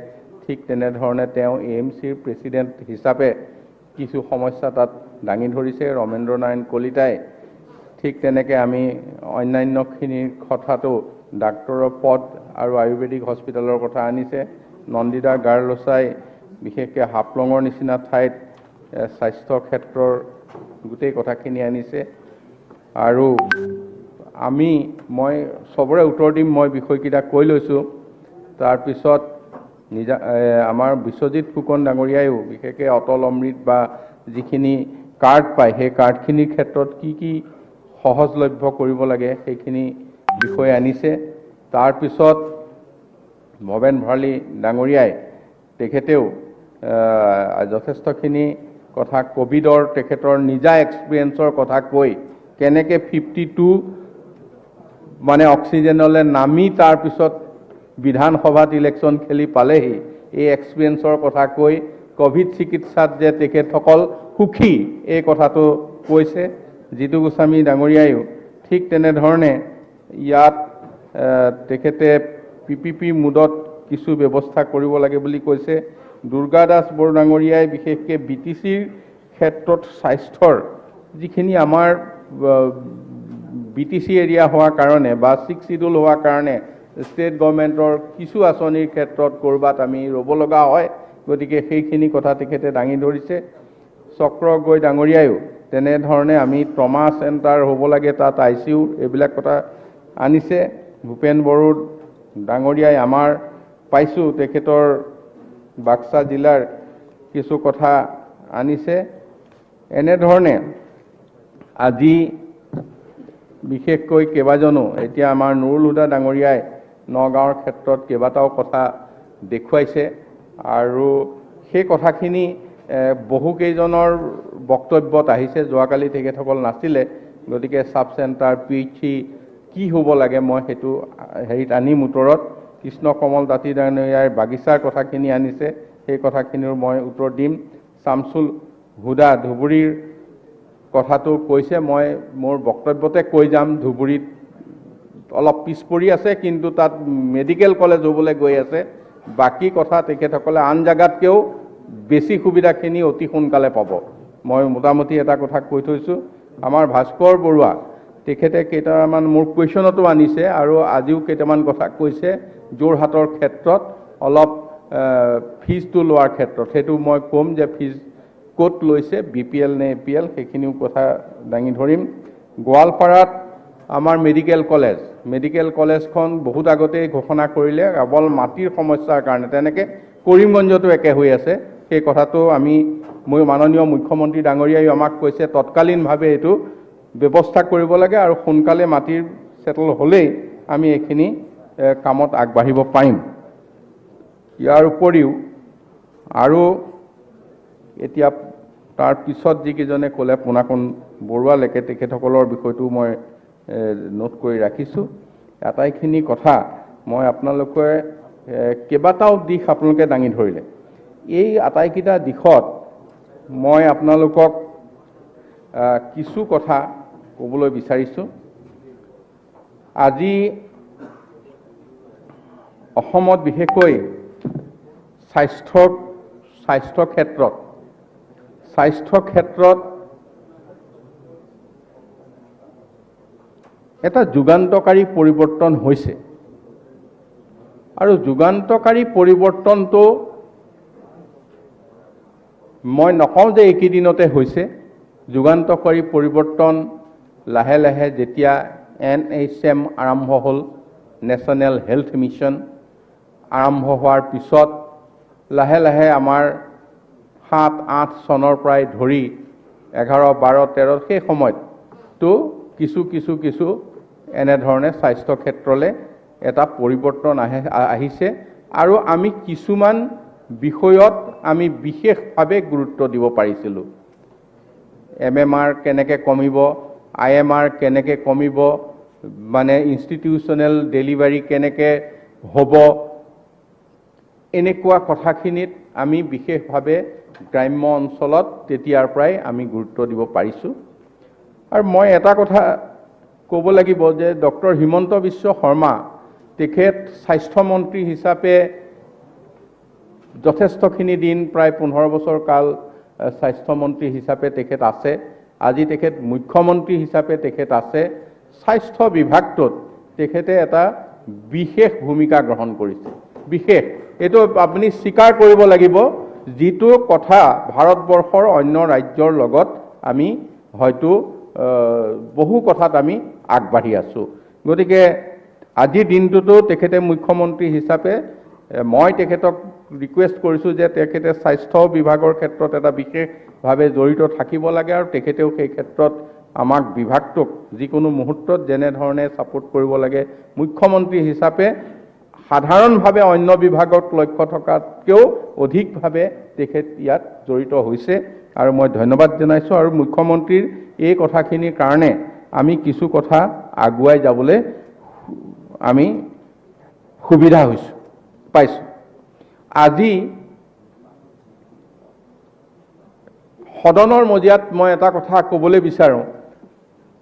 ঠিক তেনেধৰণে তেওঁ এ এম চিৰ প্ৰেচিডেণ্ট হিচাপে কিছু সমস্যা তাত দাঙি ধৰিছে। ৰমেন্দ্ৰ নাৰায়ণ কলিতাই ঠিক তেনেকৈ আমি অন্যান্যখিনিৰ কথাটো ডাক্তৰৰ পদ আৰু আয়ুৰ্বেদিক হস্পিটেলৰ কথা আনিছে। নন্দিতা গাৰ্লোচাই বিশেষকৈ হাফলঙৰ নিচিনা ঠাইত স্বাস্থ্য ক্ষেত্ৰৰ গোটেই কথাখিনি আনিছে। আৰু মই চবৰে উত্তৰ দিম, মই বিষয়কেইটা কৈ লৈছোঁ। তাৰপিছত নিজা আমাৰ বিশ্বজিৎ ফুকন ডাঙৰীয়াইও বিশেষকৈ অটল অমৃত বা যিখিনি কাৰ্ড পায় সেই কাৰ্ডখিনিৰ ক্ষেত্ৰত কি কি সহজলভ্য কৰিব লাগে সেইখিনি বিষয় আনিছে। তাৰপিছত ভৱেন ভৰালী ডাঙৰীয়াই তেখেতেও যথেষ্টখিনি কথা ক'ভিডৰ তেখেতৰ নিজা এক্সপিৰিয়েঞ্চৰ কথা কৈ কেনেকৈ 52 মানে অক্সিজেনলৈ নামি তাৰপিছত বিধানসভাত ইলেকশ্যন খেলি পালেহি, এই এক্সপিৰিয়েঞ্চৰ কথা কৈ ক'ভিড চিকিৎসাত যে তেখেতসকল সুখী এই কথাটো কৈছে। জিতু গোস্বামী ডাঙৰীয়াইও ঠিক তেনেধৰণে ইয়াত তেখেতে পিপিপি মোডত কিছু ব্যৱস্থা কৰিব লাগে বুলি কৈছে। দুৰ্গা দাস বড়ো ডাঙৰীয়াই বিশেষকৈ বি টি চিৰ ক্ষেত্ৰত স্বাস্থ্যৰ যিখিনি আমাৰ বি টি চি এৰিয়া হোৱাৰ কাৰণে বা 6 চিডিউল হোৱাৰ কাৰণে ষ্টেট গভৰ্ণমেণ্টৰ কিছু আঁচনিৰ ক্ষেত্ৰত ক'ৰবাত আমি ৰ'ব লগা হয়, গতিকে সেইখিনি কথা তেখেতে দাঙি ধৰিছে। চক্ৰ গৈ ডাঙৰীয়াইও তেনেধৰণে আমি ট্ৰমা চেণ্টাৰ হ'ব লাগে, তাত I C U এইবিলাক কথা আনিছে। ভূপেন বড়ো ডাঙৰীয়াই আমাৰ পাইছোঁ তেখেতৰ বাক্সা জিলাৰ কিছু কথা আনিছে। এনেধৰণে আজি বিশেষকৈ কেইবাজনো এতিয়া আমাৰ নুৰুল হুদা ডাঙৰীয়াই নগাঁৱৰ ক্ষেত্ৰত কেইবাটাও কথা দেখুৱাইছে আৰু সেই কথাখিনি বহুকেইজনৰ বক্তব্যত আহিছে। যোৱাকালি তেখেতসকল নাছিলে, গতিকে sub centre P H C কি হ'ব লাগে মই সেইটো হেৰিত আনিম উত্তৰত। কৃষ্ণ কমল তাঁতী ডাঙৰীয়াই বাগিচাৰ কথাখিনি আনিছে, সেই কথাখিনিও মই উত্তৰ দিম। চামচুল হুদা ধুবুৰীৰ কথাটো কৈছে, মই মোৰ বক্তব্যতে কৈ যাম। ধুবুৰীত অলপ পিছ পৰি আছে, কিন্তু তাত মেডিকেল কলেজ হ'বলৈ গৈ আছে। বাকী কথা তেখেতসকলে আন জেগাতকৈও বেছি সুবিধাখিনি অতি সোনকালে পাব। মই মোটামুটি এটা কথা কৈ থৈছোঁ। আমাৰ ভাস্কৰ বৰুৱা তেখেতে কেইটামান মোৰ কুৱেশ্যনতো আনিছে আৰু আজিও কেইটামান কথা কৈছে যোৰহাটৰ ক্ষেত্ৰত অলপ ফিজটো লোৱাৰ ক্ষেত্ৰত, সেইটো মই ক'ম যে ফিজ ক'ত লৈছে, বি পি এল নে এ পি এল, সেইখিনিও কথা দাঙি ধৰিম। গোৱালপাৰাত আমাৰ মেডিকেল কলেজ, মেডিকেল কলেজখন বহুত আগতেই ঘোষণা কৰিলে, কেৱল মাটিৰ সমস্যাৰ কাৰণে। তেনেকৈ কৰিমগঞ্জতো একে হৈ আছে। সেই কথাটো আমি মই মাননীয় মুখ্যমন্ত্ৰী ডাঙৰীয়াইও আমাক কৈছে তৎকালীনভাৱে এইটো ব্যৱস্থা কৰিব লাগে আৰু সোনকালে মাটিৰ ছেটেল হ'লেই আমি এইখিনি কামত আগবাঢ়িব পাৰিম। ইয়াৰ উপৰিও আৰু এতিয়া তাৰ পিছত যিকেইজনে ক'লে পোনাকণ বৰুৱালৈকে তেখেতসকলৰ বিষয়টো মই নোট কৰি ৰাখিছোঁ। আটাইখিনি কথা মই আপোনালোকে কেইবাটাও দিশ আপোনালোকে দাঙি ধৰিলে। এই আটাইকেইটা দিশত মই আপোনালোকক কিছু কথা ক'বলৈ বিচাৰিছোঁ। আজি অসমত বিশেষকৈ স্বাস্থ্য ক্ষেত্ৰত এটা যুগান্তকাৰী পৰিৱৰ্তন হৈছে আৰু যুগান্তকাৰী পৰিৱৰ্তনটো মই নকওঁ যে এইকেইদিনতে হৈছে। যুগান্তকাৰী পৰিৱৰ্তন লাহে লাহে যেতিয়া এন এইচ এম আৰম্ভ হ'ল, নেশ্যনেল হেল্থ মিছন আৰম্ভ হোৱাৰ পিছত লাহে লাহে আমাৰ 7-8 চনৰ পৰাই ধৰি 11, 12, 13 সেই সময়ততো কিছু কিছু কিছু এনেধৰণে স্বাস্থ্য ক্ষেত্ৰলৈ এটা পৰিৱৰ্তন আহিছে আৰু আমি কিছুমান বিষয়ত আমি বিশেষভাৱে গুৰুত্ব দিব পাৰিছিলোঁ। এম এম আৰ কেনেকৈ কমিব, I M R কেনেকৈ কমিব, মানে ইনষ্টিটিউচনেল ডেলিভাৰী কেনেকৈ হ'ব, এনেকুৱা কথাখিনিত আমি বিশেষভাৱে গ্ৰাম্য অঞ্চলত তেতিয়াৰ পৰাই আমি গুৰুত্ব দিব পাৰিছোঁ। আৰু মই এটা কথা ক'ব লাগিব যে ডক্টৰ হিমন্ত বিশ্ব শৰ্মা তেখেত স্বাস্থ্যমন্ত্ৰী হিচাপে যথেষ্টখিনি দিন প্ৰায় 15 বছৰ কাল স্বাস্থ্যমন্ত্ৰী হিচাপে তেখেত আছে। আজি তেখেত মুখ্যমন্ত্ৰী হিচাপে তেখেত আছে। স্বাস্থ্য বিভাগটোত তেখেতে এটা বিশেষ ভূমিকা গ্ৰহণ কৰিছে, বিশেষ। এইটো আপুনি স্বীকাৰ কৰিব লাগিব, যিটো কথা ভাৰতবৰ্ষৰ অন্য ৰাজ্যৰ লগত আমি হয়তো বহু কথাত আমি আগবাঢ়ি আছোঁ। গতিকে আজিৰ দিনটোতো তেখেতে মুখ্যমন্ত্ৰী হিচাপে মই তেখেতক ৰিকুৱেষ্ট কৰিছোঁ যে তেখেতে স্বাস্থ্য বিভাগৰ ক্ষেত্ৰত এটা বিশেষভাৱে জড়িত থাকিব লাগে আৰু তেখেতেও সেই ক্ষেত্ৰত আমাক বিভাগটোক যিকোনো মুহূৰ্তত যেনেধৰণে ছাপোৰ্ট কৰিব লাগে মুখ্যমন্ত্ৰী হিচাপে সাধাৰণভাৱে অন্য বিভাগত লক্ষ্য থকাতকৈও অধিকভাৱে তেখেত ইয়াত জড়িত হৈছে আৰু মই ধন্যবাদ জনাইছোঁ। আৰু মুখ্যমন্ত্ৰীৰ এই কথাখিনিৰ কাৰণে আমি কিছু কথা আগুৱাই যাবলৈ আমি সুবিধা হৈছোঁ পাইছোঁ। আজি সদনৰ মজিয়াত মই এটা কথা ক'বলৈ বিচাৰোঁ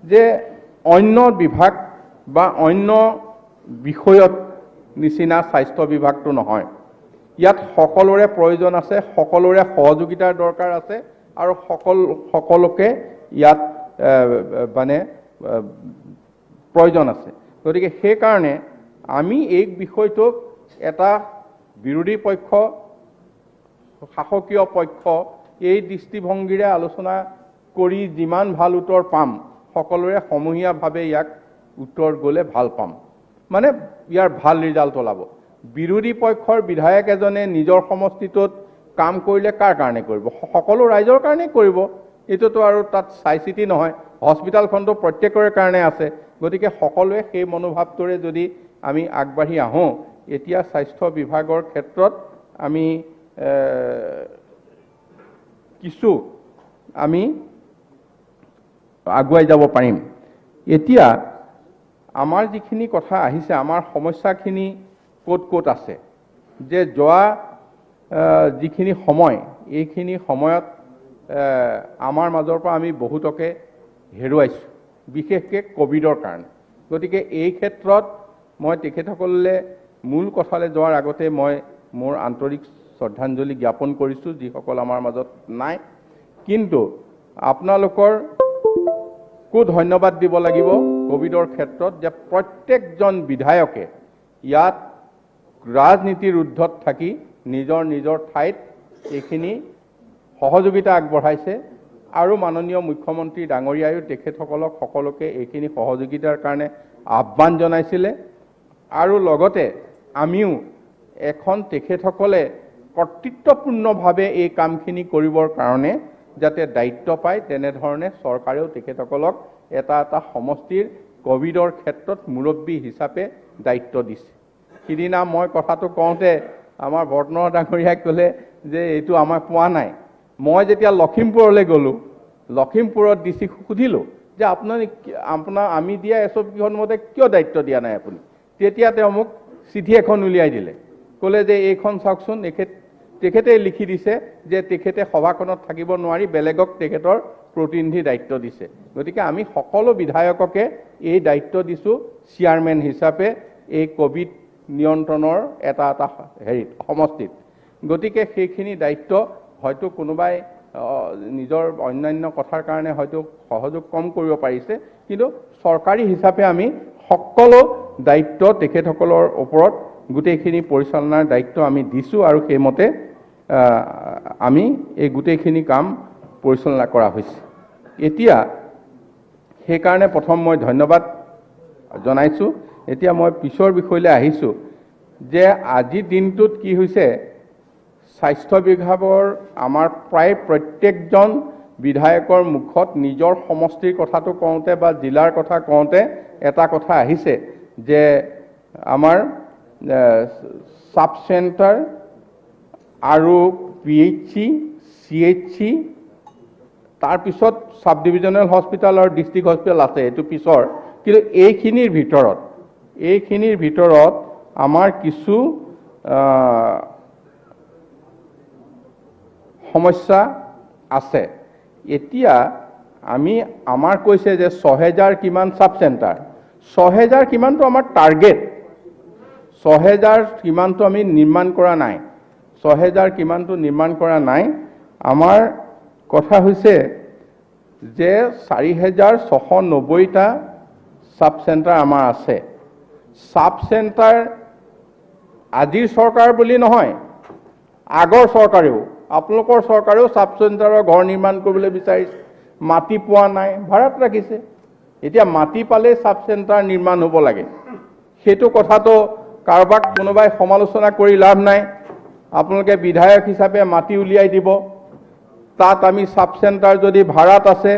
যে অন্য বিভাগ বা অন্য বিষয়ত নিচিনা স্বাস্থ্য বিভাগটো নহয়, ইয়াত সকলোৰে প্ৰয়োজন আছে, সকলোৰে সহযোগিতাৰ দৰকাৰ আছে আৰু সকলোকে ইয়াত মানে প্ৰয়োজন আছে। গতিকে সেইকাৰণে আমি এই বিষয়টোক এটা বিৰোধী পক্ষ শাসকীয় পক্ষ এই দৃষ্টিভংগীৰে আলোচনা কৰি যিমান ভাল উত্তৰ পাম সকলোৰে সমূহীয়াভাৱে ইয়াক উত্তৰ গ'লে ভাল পাম, মানে ইয়াৰ ভাল ৰিজাল্ট ওলাব। বিৰোধী পক্ষৰ বিধায়ক এজনে নিজৰ সমষ্টিটোত কাম কৰিলে কাৰ কাৰণে কৰিব? সকলো ৰাইজৰ কাৰণেই কৰিব, এইটোতো আৰু তাত চাই চিতি নহয়, হস্পিটেলখনটো প্ৰত্যেকৰে কাৰণে আছে। গতিকে সকলোৱে সেই মনোভাৱটোৰে যদি আমি আগবাঢ়ি আহোঁ, এতিয়া স্বাস্থ্য বিভাগৰ ক্ষেত্ৰত আমি কিছু আমি আগুৱাই যাব পাৰিম। এতিয়া আমাৰ যিখিনি কথা আহিছে, আমাৰ সমস্যাখিনি ক'ত ক'ত আছে যে যোৱা যিখিনি সময়, এইখিনি সময়ত আমাৰ মাজৰ পৰা আমি বহুতকে হেৰুৱাইছোঁ, বিশেষকৈ ক'ভিডৰ কাৰণে। গতিকে এই ক্ষেত্ৰত মই তেখেতসকললৈ মূল কথালৈ যোৱাৰ আগতে মই মোৰ আন্তৰিক শ্ৰদ্ধাঞ্জলি জ্ঞাপন কৰিছোঁ যিসকল আমাৰ মাজত নাই, কিন্তু আপোনালোকৰকো ধন্যবাদ দিব লাগিব ক'ভিডৰ ক্ষেত্ৰত যে প্ৰত্যেকজন বিধায়কে ইয়াত ৰাজনীতিৰ ঊৰ্ধত থাকি নিজৰ নিজৰ ঠাইত এইখিনি সহযোগিতা আগবঢ়াইছে আৰু মাননীয় মুখ্যমন্ত্ৰী ডাঙৰীয়ায়ো তেখেতসকলক সকলোকে এইখিনি সহযোগিতাৰ কাৰণে আহ্বান জনাইছিলে। আৰু লগতে আমিও এখন তেখেতসকলে কৰ্তৃত্বপূৰ্ণভাৱে এই কামখিনি কৰিবৰ কাৰণে যাতে দায়িত্ব পায় তেনেধৰণে চৰকাৰেও তেখেতসকলক এটা এটা সমষ্টিৰ ক'ভিডৰ ক্ষেত্ৰত মুৰব্বী হিচাপে দায়িত্ব দিছে। সিদিনা মই কথাটো কওঁতে আমাৰ বৰ্তনৰ ডাঙৰীয়াই ক'লে যে এইটো আমাক পোৱা নাই। মই যেতিয়া লখিমপুৰলৈ গ'লোঁ, লখিমপুৰত ডি চিক সুধিলোঁ যে আপোনাৰ আমি দিয়া এছ অ' পিখন মতে কিয় দায়িত্ব দিয়া নাই আপুনি? তেতিয়া তেওঁ মোক চিঠি এখন উলিয়াই দিলে, ক'লে যে এইখন চাওকচোন, তেখেতে লিখি দিছে যে তেখেতে সভাখনত থাকিব নোৱাৰি বেলেগক তেখেতৰ প্ৰতিনিধি দায়িত্ব দিছে। গতিকে আমি সকলো বিধায়ককে এই দায়িত্ব দিছোঁ চেয়াৰমেন হিচাপে এই ক'ভিড নিয়ন্ত্ৰণৰ এটা এটা হেৰিত সমষ্টিত। গতিকে সেইখিনি দায়িত্ব হয়তো কোনোবাই নিজৰ অন্যান্য কথাৰ কাৰণে হয়তো সহযোগ কম কৰিব পাৰিছে, কিন্তু চৰকাৰী হিচাপে আমি সকলো দায়িত্ব তেখেতসকলৰ ওপৰত গোটেইখিনি পৰিচালনাৰ দায়িত্ব আমি দিছোঁ আৰু সেইমতে আমি এই গোটেইখিনি কাম পৰিচালনা কৰা হৈছে। এতিয়া সেইকাৰণে প্ৰথম মই ধন্যবাদ জনাইছোঁ। এতিয়া মই পিছৰ বিষয়লৈ আহিছোঁ যে আজিৰ দিনটোত কি হৈছে, স্বাস্থ্য বিভাগৰ আমাৰ প্ৰায় প্ৰত্যেকজন বিধায়কৰ মুখত নিজৰ সমষ্টিৰ কথাটো কওঁতে বা জিলাৰ কথা কওঁতে এটা কথা আহিছে যে আমাৰ চাব চেণ্টাৰ আৰু P H C, C H C, তাৰপিছত চাব ডিভিজনেল হস্পিটেল আৰু ডিষ্ট্ৰিক্ট হস্পিটেল আছে, এইটো পিছৰ, কিন্তু এইখিনিৰ ভিতৰত আমাৰ কিছু সমস্যা আছে। এতিয়া আমি আমাৰ কৈছে যে 6000 কিমান চাব চেণ্টাৰ, 6000 কিমানটো আমাৰ টাৰ্গেট, 6000 কিমানটো আমি নিৰ্মাণ কৰা নাই, 6000 কিমানটো নিৰ্মাণ কৰা নাই। আমাৰ কথা হৈছে যে 4690টা চাব চেণ্টাৰ আমাৰ আছে। চাব চেণ্টাৰ আজিৰ চৰকাৰ বুলি নহয়, আগৰ চৰকাৰেও, আপোনালোকৰ চৰকাৰেও চাব চেণ্টাৰৰ ঘৰ নিৰ্মাণ কৰিবলৈ বিচাৰিছে, মাটি পোৱা নাই, ভাড়াত ৰাখিছে। এতিয়া মাটি পালেই চাব চেণ্টাৰ নিৰ্মাণ হ'ব লাগে, সেইটো কথাটো কাৰোবাক কোনোবাই সমালোচনা কৰি লাভ নাই। আপোনালোকে বিধায়ক হিচাপে মাটি উলিয়াই দিব, তাত আমি চাব চেণ্টাৰ যদি ভাড়াত আছে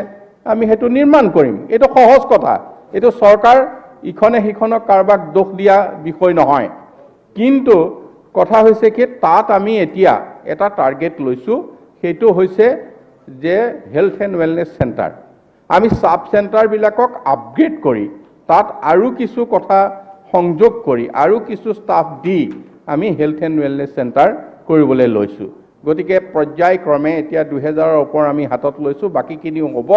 আমি সেইটো নিৰ্মাণ কৰিম। এইটো সহজ কথা, এইটো চৰকাৰ ইখনে সিখনক কাৰোবাক দোষ দিয়া বিষয় নহয়। কিন্তু কথা হৈছে কি, তাত আমি এতিয়া এটা টাৰ্গেট লৈছোঁ, সেইটো হৈছে যে হেল্থ এণ্ড ৱেলনেছ চেণ্টাৰ। আমি চাব চেণ্টাৰবিলাকক আপগ্ৰেড কৰি তাত আৰু কিছু কথা সংযোগ কৰি আৰু কিছু ষ্টাফ দি আমি হেল্থ এণ্ড ৱেলনেছ চেণ্টাৰ কৰিবলৈ লৈছোঁ। গতিকে পৰ্যায়ক্ৰমে এতিয়া 2000ৰ ওপৰ আমি হাতত লৈছোঁ, বাকীখিনিও হ'ব।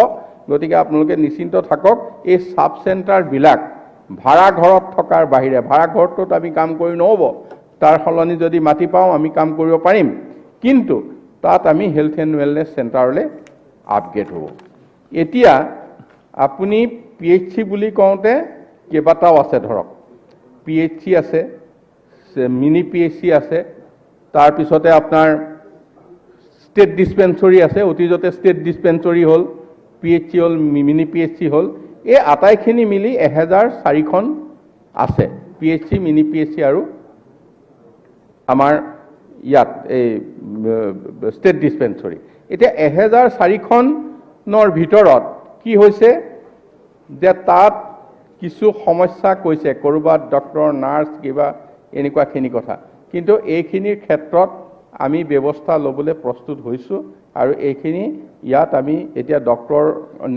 গতিকে আপোনালোকে নিশ্চিন্ত থাকক, এই চাব চেণ্টাৰবিলাক ভাড়া ঘৰত থকাৰ বাহিৰে, ভাড়া ঘৰটোত আমি কাম কৰি নহ'ব, তাৰ সলনি যদি মাটি পাওঁ আমি কাম কৰিব পাৰিম, কিন্তু তাত আমি হেল্থ এণ্ড ৱেলনেছ চেণ্টাৰলৈ আপগ্ৰেড হ'ব। এতিয়া আপুনি পি এইচ চি বুলি কওঁতে কেইবাটাও আছে, ধৰক পি এইচ চি আছে, মিনি পি এইচ চি আছে, তাৰপিছতে আপোনাৰ ষ্টেট ডিছপেঞ্চৰী আছে, অতীজতে ষ্টেট ডিছপেঞ্চৰী হ'ল, পি এইচ চি হ'ল, মিনি পি এইচ চি হ'ল, এই আটাইখিনি মিলি 1004খন আছে, P H C, mini P H C আৰু আমাৰ ইয়াত এই ষ্টেট ডিছপেঞ্চৰী। এতিয়া 1004খনৰ ভিতৰত কি হৈছে যে তাত কিছু সমস্যা কৈছে, ক'ৰবাত ডক্টৰ, নাৰ্ছ কিবা এনেকুৱাখিনি কথা, কিন্তু এইখিনিৰ ক্ষেত্ৰত আমি ব্যৱস্থা ল'বলৈ প্ৰস্তুত হৈছোঁ আৰু এইখিনি ইয়াত আমি এতিয়া ডক্টৰ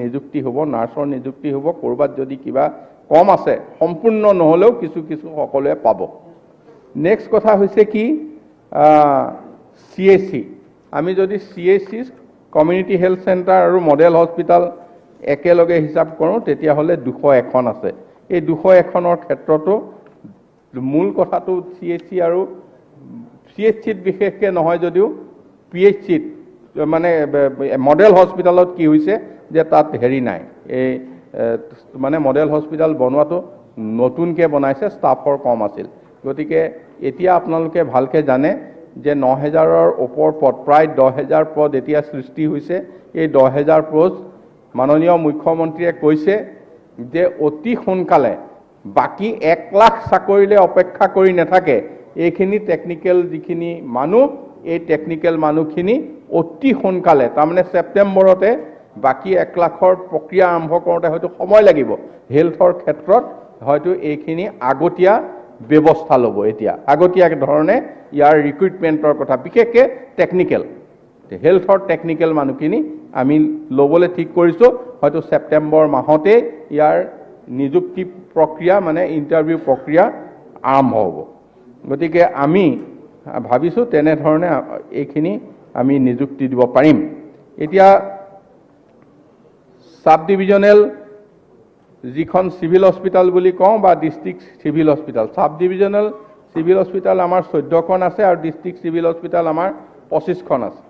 নিযুক্তি হ'ব, নাৰ্ছৰ নিযুক্তি হ'ব, ক'ৰবাত যদি কিবা কম আছে সম্পূৰ্ণ নহ'লেও কিছু কিছু সকলোৱে পাব। নেক্সট কথা হৈছে কি, চি এ চি, আমি যদি C A C, community health centre আৰু মডেল হস্পিটেল একেলগে হিচাপ কৰোঁ তেতিয়াহ'লে 201খন আছে। এই 201খনৰ ক্ষেত্ৰতো মূল কথাটো চি এ চি আৰু চি এইচ চিত বিশেষকৈ নহয় যদিও পি এইচ চিত মানে মডেল হস্পিটেলত কি হৈছে যে তাত হেৰি নাই, এই মানে মডেল হস্পিটেল বনোৱাটো নতুনকৈ বনাইছে, ষ্টাফৰ কম আছিল। গতিকে এতিয়া আপোনালোকে ভালকৈ জানে যে 9000ৰ ওপৰ পদ, প্ৰায় 10000 পদ এতিয়া সৃষ্টি হৈছে। এই 10000 পদ মাননীয় মুখ্যমন্ত্ৰীয়ে কৈছে যে অতি সোনকালে বাকী 1 লাখ চাকৰিলৈ অপেক্ষা কৰি নাথাকে, এইখিনি টেকনিকেল যিখিনি মানুহ, এই টেকনিকেল মানুহখিনি অতি সোনকালে, তাৰমানে ছেপ্টেম্বৰতে বাকী 1 লাখৰ প্ৰক্ৰিয়া আৰম্ভ কৰোঁতে হয়তো সময় লাগিব, হেল্থৰ ক্ষেত্ৰত হয়তো এইখিনি আগতীয়া ব্যৱস্থা ল'ব। এতিয়া আগতীয়া ধৰণে ইয়াৰ ৰিক্ৰুইটমেণ্টৰ কথা, বিশেষকৈ টেকনিকেল হেল্থৰ টেকনিকেল মানুহখিনি আমি ল'বলৈ ঠিক কৰিছোঁ। হয়তো ছেপ্টেম্বৰ মাহতেই ইয়াৰ নিযুক্তি প্ৰক্ৰিয়া মানে ইণ্টাৰভিউ প্ৰক্ৰিয়া আৰম্ভ হ'ব। গতিকে আমি ভাবিছোঁ তেনেধৰণে এইখিনি আমি নিযুক্তি দিব পাৰিম। এতিয়া চাব ডিভিজনেল যিখন চিভিল হস্পিটেল বুলি কওঁ বা district civil hospital, sub divisional civil hospital আমাৰ 14খন আছে আৰু ডিষ্ট্ৰিক্ট চিভিল হস্পিটেল আমাৰ 25খন আছে।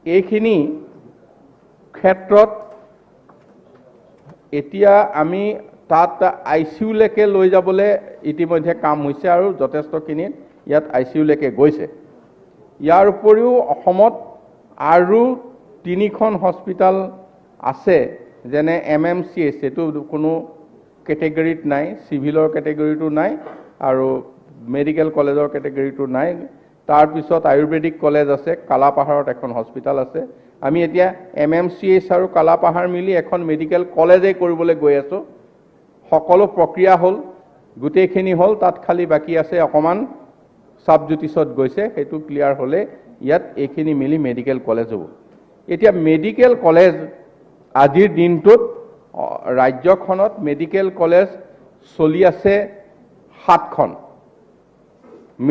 এইখিনি ক্ষেত্ৰত এতিয়া আমি তাত I C ইউলৈকে লৈ যাবলৈ ইতিমধ্যে কাম হৈছে আৰু যথেষ্টখিনি ইয়াত I C ইউলৈকে গৈছে। ইয়াৰ উপৰিও অসমত আৰু 3খন হস্পিটেল আছে, যেনে এম এম চি এইচ, এইটো কোনো কেটেগৰীত নাই, চিভিলৰ কেটেগৰীটো নাই আৰু মেডিকেল কলেজৰ কেটেগৰীটো নাই। তাৰপিছত আয়ুৰ্বেদিক কলেজ আছে, কালাপাহাৰত এখন হস্পিটেল আছে। আমি এতিয়া এম এম চি এইচ আৰু কালাপাহাৰ মিলি এখন মেডিকেল কলেজেই কৰিবলৈ গৈ আছোঁ। সকলো প্ৰক্ৰিয়া হ'ল, গোটেইখিনি হ'ল, তাত খালি বাকী আছে অকণমান চাবজুটিছত গৈছে, সেইটো ক্লিয়াৰ হ'লে ইয়াত এইখিনি মিলি মেডিকেল কলেজ হ'ব। এতিয়া মেডিকেল কলেজ আজিৰ দিনটোত ৰাজ্যখনত মেডিকেল কলেজ চলি আছে 7খন,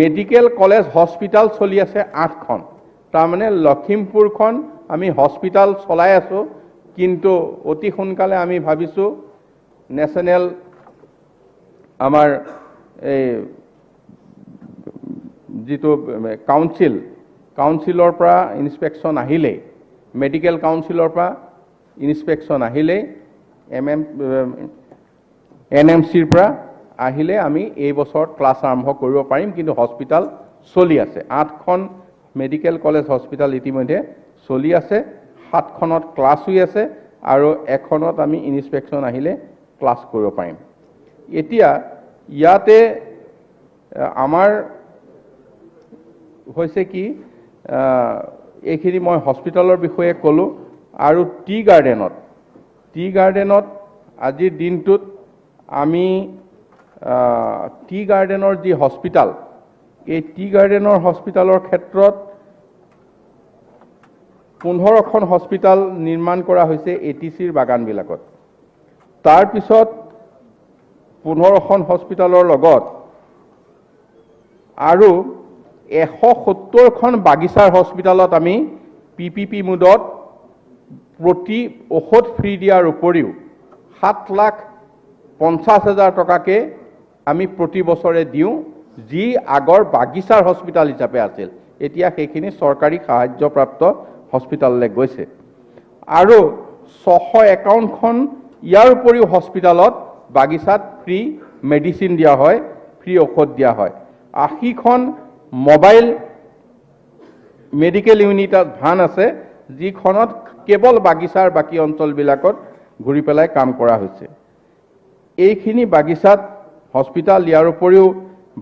মেডিকেল কলেজ হস্পিটেল চলি আছে 8খন। তাৰমানে লখিমপুৰখন আমি হস্পিটেল চলাই আছোঁ, কিন্তু অতি সোনকালে আমি ভাবিছোঁ নেশ্যনেল আমাৰ এই যিটো কাউন্সিল, কাউন্সিলৰ পৰা ইনস্পেকশ্যন আহিলেই, মেডিকেল কাউন্সিলৰ পৰা ইনস্পেকশ্যন আহিলেই এন এম চিৰ পৰা আহিলে আমি এই বছৰত ক্লাছ আৰম্ভ কৰিব পাৰিম, কিন্তু হস্পিটেল চলি আছে। 8খন মেডিকেল কলেজ হস্পিটেল ইতিমধ্যে চলি আছে, 7খনত ক্লাছ হৈ আছে আৰু এখনত আমি ইনস্পেকশ্যন আহিলে ক্লাছ কৰিব পাৰিম। এতিয়া ইয়াতে আমাৰ হৈছে কি, এইখিনি মই হস্পিটেলৰ বিষয়ে ক'লোঁ। আৰু টি গাৰ্ডেনত আজিৰ দিনটোত আমি টি গাৰ্ডেনৰ যি হস্পিটেল, এই টি গাৰ্ডেনৰ হস্পিটেলৰ ক্ষেত্ৰত 15খন হস্পিটেল নিৰ্মাণ কৰা হৈছে এ টি চিৰ বাগানবিলাকত। তাৰপিছত 15খন হস্পিটেলৰ লগত আৰু 170খন বাগিচাৰ হস্পিটেলত আমি পি পি পি মোডত প্ৰতি ঔষধ ফ্ৰী দিয়াৰ উপৰিও 7,50,000 টকাকৈ আমি প্ৰতি বছৰে দিওঁ, যি আগৰ বাগিচাৰ হস্পিটেল হিচাপে আছিল, এতিয়া সেইখিনি চৰকাৰী সাহায্যপ্ৰাপ্ত হস্পিটেললৈ গৈছে। আৰু 651খন ইয়াৰ উপৰিও হস্পিটেলত বাগিচাত ফ্ৰী মেডিচিন দিয়া হয়, ফ্ৰী ঔষধ দিয়া হয়। 80খন মোবাইল মেডিকেল ইউনিট ভান আছে, যিখনত কেৱল বাগিচাৰ বাকী অঞ্চলবিলাকত ঘূৰি পেলাই কাম কৰা হৈছে। এইখিনি বাগিচাত হস্পিটেল ইয়াৰ উপৰিও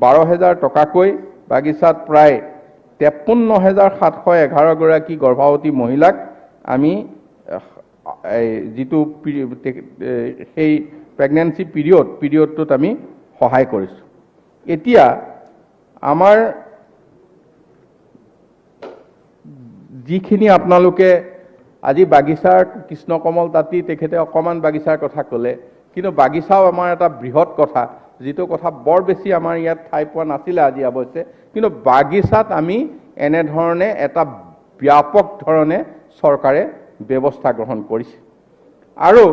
12,000 টকাকৈ বাগিচাত প্ৰায় 53,711 গৰাকী গৰ্ভৱতী মহিলাক আমি যিটো সেই প্ৰেগনেঞ্চি পিৰিয়ডটোত আমি সহায় কৰিছোঁ। এতিয়া আমাৰ যিখিনি আপোনালোকে আজি বাগিচাৰ কৃষ্ণকমল তাঁতী তেখেতে অকণমান বাগিচাৰ কথা ক'লে, কিন্তু বাগিচাও আমাৰ এটা বৃহৎ কথা, যিটো কথা বৰ বেছি আমাৰ ইয়াত ঠাই পোৱা নাছিলে আজি অৱশ্যে, কিন্তু বাগিচাত আমি এনেধৰণে এটা ব্যাপক ধৰণে চৰকাৰে ব্যৱস্থা গ্ৰহণ কৰিছে। আৰু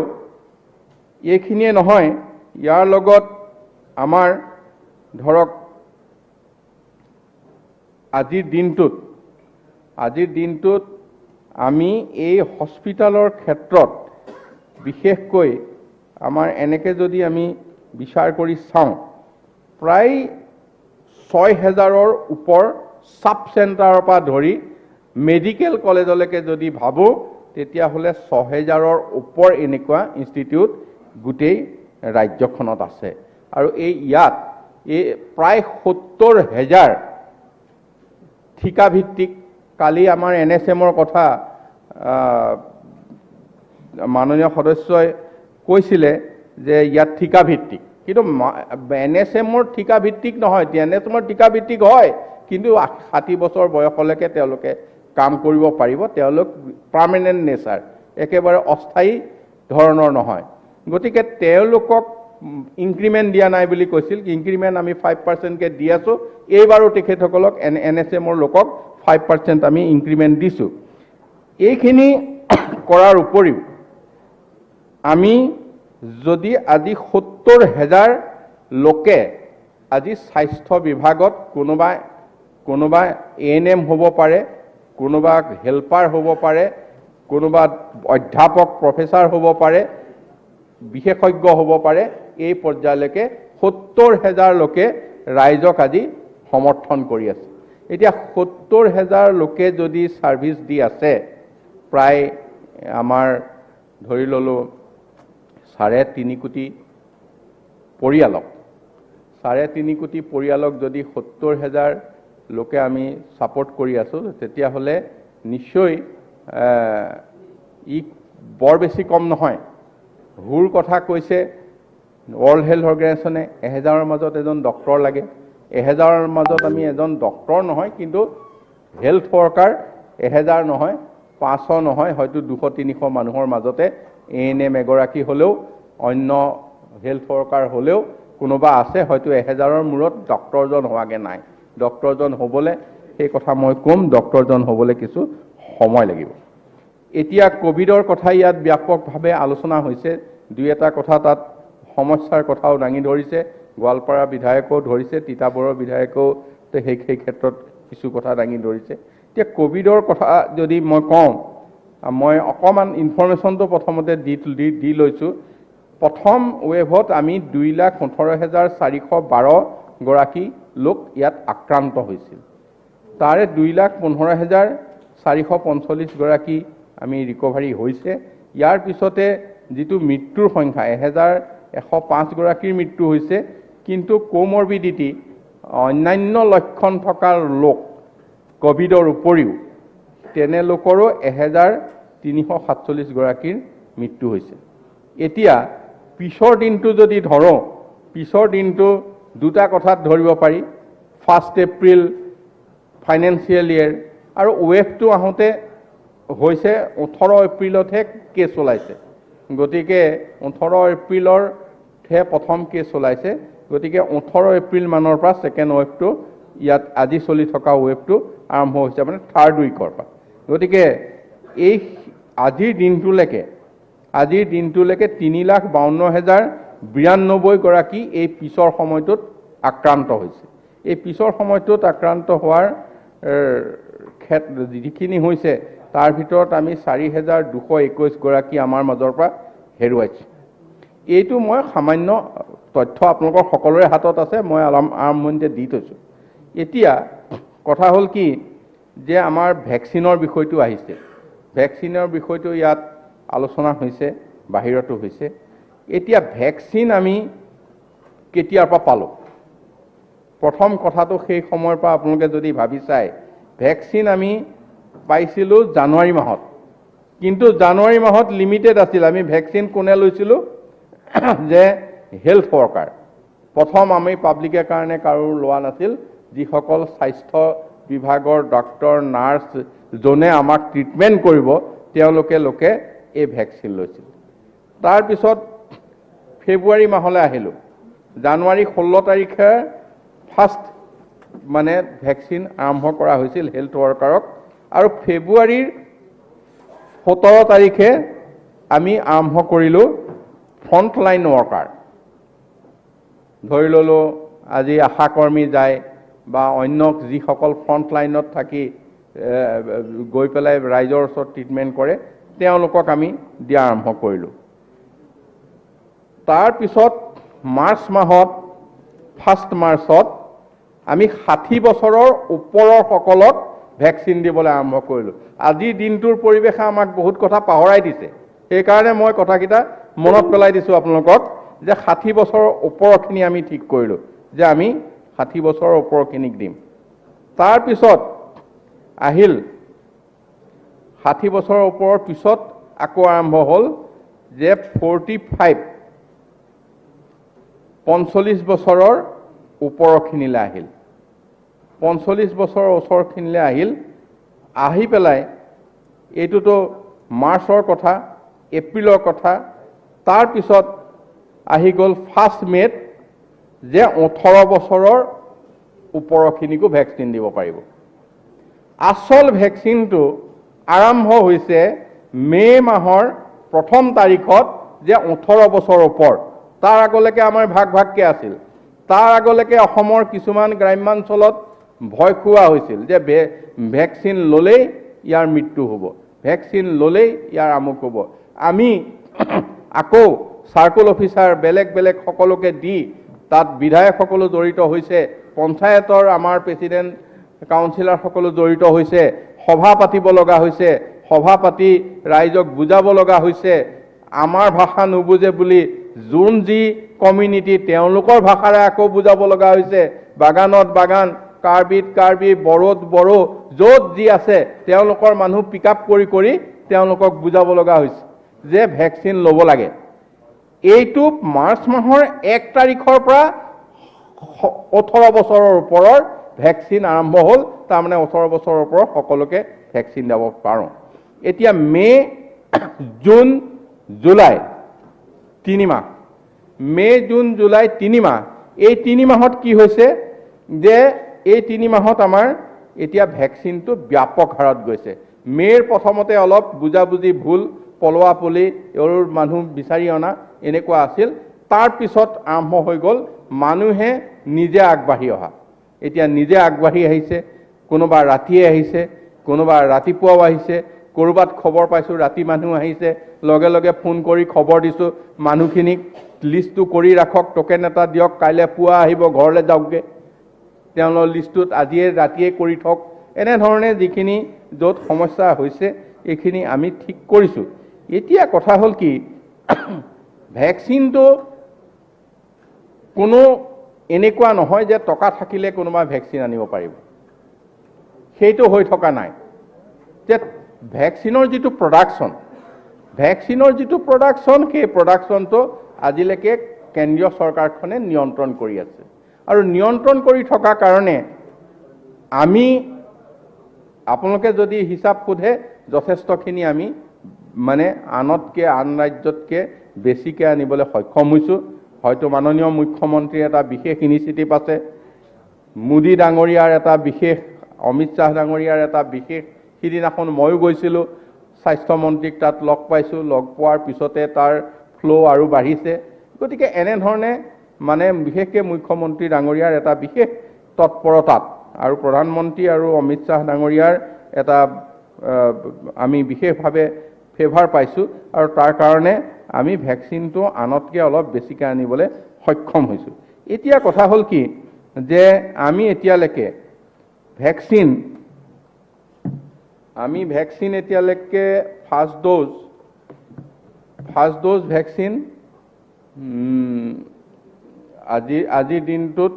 এইখিনিয়ে নহয়, ইয়াৰ লগত আমাৰ ধৰক আজিৰ দিনটোত আমি এই হস্পিটেলৰ ক্ষেত্ৰত বিশেষকৈ আমাৰ এনেকৈ যদি আমি বিচাৰ কৰি চাওঁ, প্ৰায় 6,000ৰ ওপৰ ছাব চেণ্টাৰৰ পৰা ধৰি মেডিকেল কলেজলৈকে যদি ভাবোঁ, তেতিয়াহ'লে 6,000ৰ ওপৰ এনেকুৱা ইনষ্টিটিউট গোটেই ৰাজ্যখনত আছে। আৰু এই ইয়াত এই প্ৰায় 70,000 ঠিকাভিত্তিক, কালি আমাৰ এন এছ এমৰ কথা মাননীয় সদস্যই কৈছিলে যে ইয়াত ঠিকাভিত্তিক, কিন্তু এন এছ এমৰ ঠিকাভিত্তিক নহয়, এন এছ এমৰ ঠিকাভিত্তিক হয়, কিন্তু 60 বছৰ বয়সলৈকে তেওঁলোকে কাম কৰিব পাৰিব, তেওঁলোক পাৰ্মানেণ্ট নেচাৰ, একেবাৰে অস্থায়ী ধৰণৰ নহয়। গতিকে তেওঁলোকক ইনক্ৰিমেণ্ট দিয়া নাই বুলি কৈছিল, ইনক্ৰিমেণ্ট আমি 5%কৈ দি আছোঁ। এইবাৰো তেখেতসকলক এন এছ এমৰ লোকক 5% আমি ইনক্ৰিমেণ্ট দিছোঁ। এইখিনি কৰাৰ উপৰিও আমি যদি আজি 70,000 লোকে আজি স্বাস্থ্য বিভাগত কোনোবা এ এন এম হ'ব পাৰে, কোনোবা হেল্পাৰ হ'ব পাৰে, কোনোবা অধ্যাপক প্ৰফেচাৰ হ'ব পাৰে, বিশেষজ্ঞ হ'ব পাৰে, এই পৰ্যায়লৈকে 70,000 লোকে ৰাইজক আজি সমৰ্থন কৰি আছে। এতিয়া 70,000 লোকে যদি ছাৰ্ভিচ দি আছে, প্ৰায় আমাৰ ধৰি ল'লোঁ 3.5 কোটি পৰিয়ালক, 3.5 কোটি পৰিয়ালক যদি 70,000 লোকে আমি ছাপোৰ্ট কৰি আছোঁ, তেতিয়াহ'লে নিশ্চয় ই বৰ বেছি কম নহয়। হুৰ কথা কৈছে ৱৰ্ল্ড হেল্থ অৰ্গেনাইজেশ্যনে, 1,000ৰ মাজত এজন ডক্তৰ লাগে, 1,000ৰ মাজত আমি এজন ডক্তৰ নহয়, কিন্তু হেল্থ ৱৰ্কাৰ 1,000 নহয়, 500 নহয়, হয়তো 200-300 মানুহৰ মাজতে এ এন এম এগৰাকী হ'লেও, অন্য হেল্থ ৱৰ্কাৰ হ'লেও কোনোবা আছে, হয়তো 1,000ৰ মূৰত ডক্তৰজন হোৱাগৈ নাই। ডক্তৰজন হ'বলৈ, সেই কথা মই ক'ম, ডক্তৰজন হ'বলৈ কিছু সময় লাগিব। এতিয়া ক'ভিডৰ কথা ইয়াত ব্যাপকভাৱে আলোচনা হৈছে, দুই এটা কথা তাত সমস্যাৰ কথাও দাঙি ধৰিছে, গোৱালপাৰা বিধায়কেও ধৰিছে, তিতাবৰৰ বিধায়কেও সেই ক্ষেত্ৰত কিছু কথা দাঙি ধৰিছে। এতিয়া ক'ভিডৰ কথা যদি মই কওঁ, মই অকণমান ইনফৰ্মেশ্যনটো প্ৰথমতে দি লৈছোঁ। প্ৰথম ৱেভত আমি 2,18,412 গৰাকী লোক ইয়াত আক্ৰান্ত হৈছিল। তাৰে 2,15,445 গৰাকী আমি ৰিকভাৰী হৈছে। ইয়াৰ পিছতে যিটো মৃত্যুৰ সংখ্যা 1,105 গৰাকীৰ মৃত্যু হৈছে। কিন্তু কোমৰবিডিটি অন্যান্য লক্ষণ থকা লোক ক'ভিডৰ উপৰিও তেনে লোকৰো 1,347 গৰাকীৰ মৃত্যু হৈছে। এতিয়া পিছৰ দিনটো যদি ধৰোঁ, পিছৰ দিনটো দুটা কথাত ধৰিব পাৰি। 1 এপ্ৰিল ফাইনেন্সিয়েল ইয়েৰ আৰু ৱেভটো আহোঁতে হৈছে 18 এপ্ৰিলতহে কেছ ওলাইছে। গতিকে 18 এপ্ৰিলৰহে প্ৰথম কেছ ওলাইছে। গতিকে 18 এপ্ৰিল মানৰ পৰা ছেকেণ্ড ৱেভটো ইয়াত আজি চলি থকা ৱেভটো আৰম্ভ হৈছে, মানে থাৰ্ড উইকৰ পৰা। গতিকে এই আজিৰ দিনটোলৈকে 3,52,092 গৰাকী এই পিছৰ সময়টোত আক্ৰান্ত হৈছে। এই পিছৰ সময়টোত আক্ৰান্ত হোৱাৰ যিখিনি হৈছে তাৰ ভিতৰত আমি 4,221 গৰাকী আমাৰ মাজৰ পৰা হেৰুৱাইছোঁ। এইটো মই সামান্য তথ্য আপোনালোকৰ সকলোৰে হাতত আছে, মই আৰম্ভণিতে দি থৈছোঁ। এতিয়া কথা হ'ল কি যে আমাৰ ভেকচিনৰ বিষয়টো আহিছে। ভেকচিনৰ বিষয়টো ইয়াত আলোচনা হৈছে, বাহিৰতো হৈছে। এতিয়া ভেকচিন আমি কেতিয়াৰ পৰা পালোঁ? প্ৰথম কথাটো সেই সময়ৰ পৰা আপোনালোকে যদি ভাবি চায়, ভেকচিন আমি পাইছিলোঁ জানুৱাৰী মাহত। কিন্তু জানুৱাৰী মাহত লিমিটেড আছিল। আমি ভেকচিন কোনে লৈছিলোঁ যে হেল্থ ৱৰ্কাৰ। প্ৰথম আমি পাব্লিকৰ কাৰণে কাৰো লোৱা নাছিল। যিসকল স্বাস্থ্য বিভাগৰ ডক্টৰ, নাৰ্ছ যোনে আমাক ট্ৰিটমেণ্ট কৰিব তেওঁলোকে লোকে এই ভেকচিন লৈছিল। তাৰপিছত ফেব্ৰুৱাৰী মাহলৈ আহিলোঁ। জানুৱাৰী 16 তাৰিখে ফাৰ্ষ্ট মানে ভেকচিন আৰম্ভ কৰা হৈছিল হেল্থ ৱৰ্কাৰক, আৰু ফেব্ৰুৱাৰীৰ 17 তাৰিখে আমি আৰম্ভ কৰিলোঁ ফ্ৰণ্টলাইন ৱৰ্কাৰ। ধৰি ল'লোঁ আজি আশাকৰ্মী যায় বা অন্য যিসকল ফ্ৰণ্টলাইনত থাকি গৈ পেলাই ৰাইজৰ ওচৰত ট্ৰিটমেণ্ট কৰে, তেওঁলোকক আমি দিয়া আৰম্ভ কৰিলোঁ। তাৰপিছত মাৰ্চ মাহত 1 মাৰ্চত আমি 60 বছৰৰ ওপৰৰ সকলক ভেকচিন দিবলৈ আৰম্ভ কৰিলোঁ। আজিৰ দিনটোৰ পৰিৱেশে আমাক বহুত কথা পাহৰাই দিছে, সেইকাৰণে মই কথাকেইটা মনত পেলাই দিছোঁ আপোনালোকক যে 60 বছৰৰ ওপৰখিনি আমি ঠিক কৰিলোঁ যে আমি 60 বছৰৰ ওপৰখিনিক দিম। তাৰপিছত আহিল 60 বছৰৰ ওপৰৰ পিছত আকৌ আৰম্ভ হ'ল যে 45 45 বছৰৰ ওপৰখিনিলৈ আহিল। 45 বছৰৰ ওচৰখিনিলৈ আহিল। আহি পেলাই এইটোতো মাৰ্চৰ কথা, এপ্ৰিলৰ কথা। তাৰপিছত আহি গ'ল 1 মে'ত যে 18 বছৰৰ ওপৰখিনিকো ভেকচিন দিব পাৰিব। আচল ভেকচিনটো আৰম্ভ হৈছে মে' মাহৰ 1 তাৰিখত যে 18 বছৰৰ ওপৰ। তাৰ আগলৈকে আমাৰ ভাগ ভাগকৈ আছিল। তাৰ আগলৈকে অসমৰ কিছুমান গ্ৰাম্যাঞ্চলত ভয় খোৱা হৈছিল যে ভেকচিন ল'লেই ইয়াৰ মৃত্যু হ'ব, ভেকচিন ল'লেই ইয়াৰ আমুক হ'ব। আমি আকৌ চাৰ্কল অফিচাৰ বেলেগ বেলেগ সকলোকে দি তাত বিধায়কসকলো জড়িত হৈছে, পঞ্চায়তৰ আমাৰ প্ৰেচিডেণ্ট কাউন্সিলাৰ সকলো জড়িত হৈছে, সভা পাতিব লগা হৈছে, সভা পাতি ৰাইজক বুজাব লগা হৈছে। আমাৰ ভাষা নুবুজে বুলি যোন যি কমিউনিটি তেওঁলোকৰ ভাষাৰে আকৌ বুজাব লগা হৈছে। বাগানত বাগান, কাৰ্বিত কাৰ্বি, বড়োত বড়ো, য'ত যি আছে তেওঁলোকৰ মানুহ পিক আপ কৰি কৰি তেওঁলোকক বুজাব লগা হৈছে যে ভেকচিন ল'ব লাগে। এইটো মাৰ্চ মাহৰ 1 তাৰিখৰ পৰা 18 বছৰৰ ওপৰৰ ভেকচিন আৰম্ভ হ'ল। তাৰমানে 18 বছৰৰ ওপৰৰ সকলোকে ভেকচিন দিব পাৰোঁ। এতিয়া মে' জুন জুলাই 3 মাহ, মে' জুন জুলাই 3 মাহ, এই 3 মাহত কি হৈছে যে এই 3 মাহত আমাৰ এতিয়া ভেকচিনটো ব্যাপক হাৰত গৈছে। মে'ৰ প্ৰথমতে অলপ বুজাবুজি ভুল, পলোৱা পলি, এইবোৰ মানুহ বিচাৰি অনা এনেকুৱা আছিল। তাৰপিছত আৰম্ভ হৈ গ'ল মানুহে নিজে আগবাঢ়ি অহা। এতিয়া নিজে আগবাঢ়ি আহিছে, কোনোবা ৰাতিয়ে আহিছে, কোনোবা ৰাতিপুৱাও আহিছে, ক'ৰবাত খবৰ পাইছোঁ ৰাতি মানুহ আহিছে, লগে লগে ফোন কৰি খবৰ দিছোঁ মানুহখিনিক, লিষ্টটো কৰি ৰাখক, টোকেন এটা দিয়ক, কাইলৈ পুৱা আহিব, ঘৰলৈ যাওকগৈ, তেওঁলোকৰ লিষ্টটোত আজিয়ে ৰাতিয়ে কৰি থওক। এনেধৰণে যিখিনি য'ত সমস্যা হৈছে এইখিনি আমি ঠিক কৰিছোঁ। এতিয়া কথা হ'ল কি, ভেকচিনটো কোনো এনেকুৱা নহয় যে টকা থাকিলে কোনোবা ভেকচিন আনিব পাৰিব, সেইটো হৈ থকা নাই। যে ভেকচিনৰ যিটো প্ৰডাকশ্যন, সেই প্ৰডাকশ্যনটো আজিলৈকে কেন্দ্ৰীয় চৰকাৰখনে নিয়ন্ত্ৰণ কৰি আছে, আৰু নিয়ন্ত্ৰণ কৰি থকা কাৰণে আমি আপোনালোকে যদি হিচাপ সোধে যথেষ্টখিনি আমি মানে আনতকৈ আন ৰাজ্যতকৈ বেছিকৈ আনিবলৈ সক্ষম হৈছোঁ। হয়তো মাননীয় মুখ্যমন্ত্ৰীৰ এটা বিশেষ ইনিচিয়েটিভ আছে, মোদী ডাঙৰীয়াৰ এটা বিশেষ, অমিত শ্বাহ ডাঙৰীয়াৰ এটা বিশেষ, সিদিনাখন ময়ো গৈছিলোঁ স্বাস্থ্যমন্ত্ৰীক তাত লগ পাইছোঁ, লগ পোৱাৰ পিছতে তাৰ ফ্ল' আৰু বাঢ়িছে। গতিকে এনেধৰণে মানে বিশেষকৈ মুখ্যমন্ত্ৰী ডাঙৰীয়াৰ এটা বিশেষ তৎপৰতাত আৰু প্ৰধানমন্ত্ৰী আৰু অমিত শ্বাহ ডাঙৰীয়াৰ এটা আমি বিশেষভাৱে ফেভাৰ পাইছোঁ, আৰু তাৰ কাৰণে আমি ভেকচিনটো আনতকৈ অলপ বেছিকৈ আনিবলৈ সক্ষম হৈছোঁ। এতিয়া কথা হ'ল কি যে আমি এতিয়ালৈকে ভেকচিন এতিয়ালৈকে ফাৰ্ষ্ট ড'জ ভেকচিন আজিৰ দিনটোত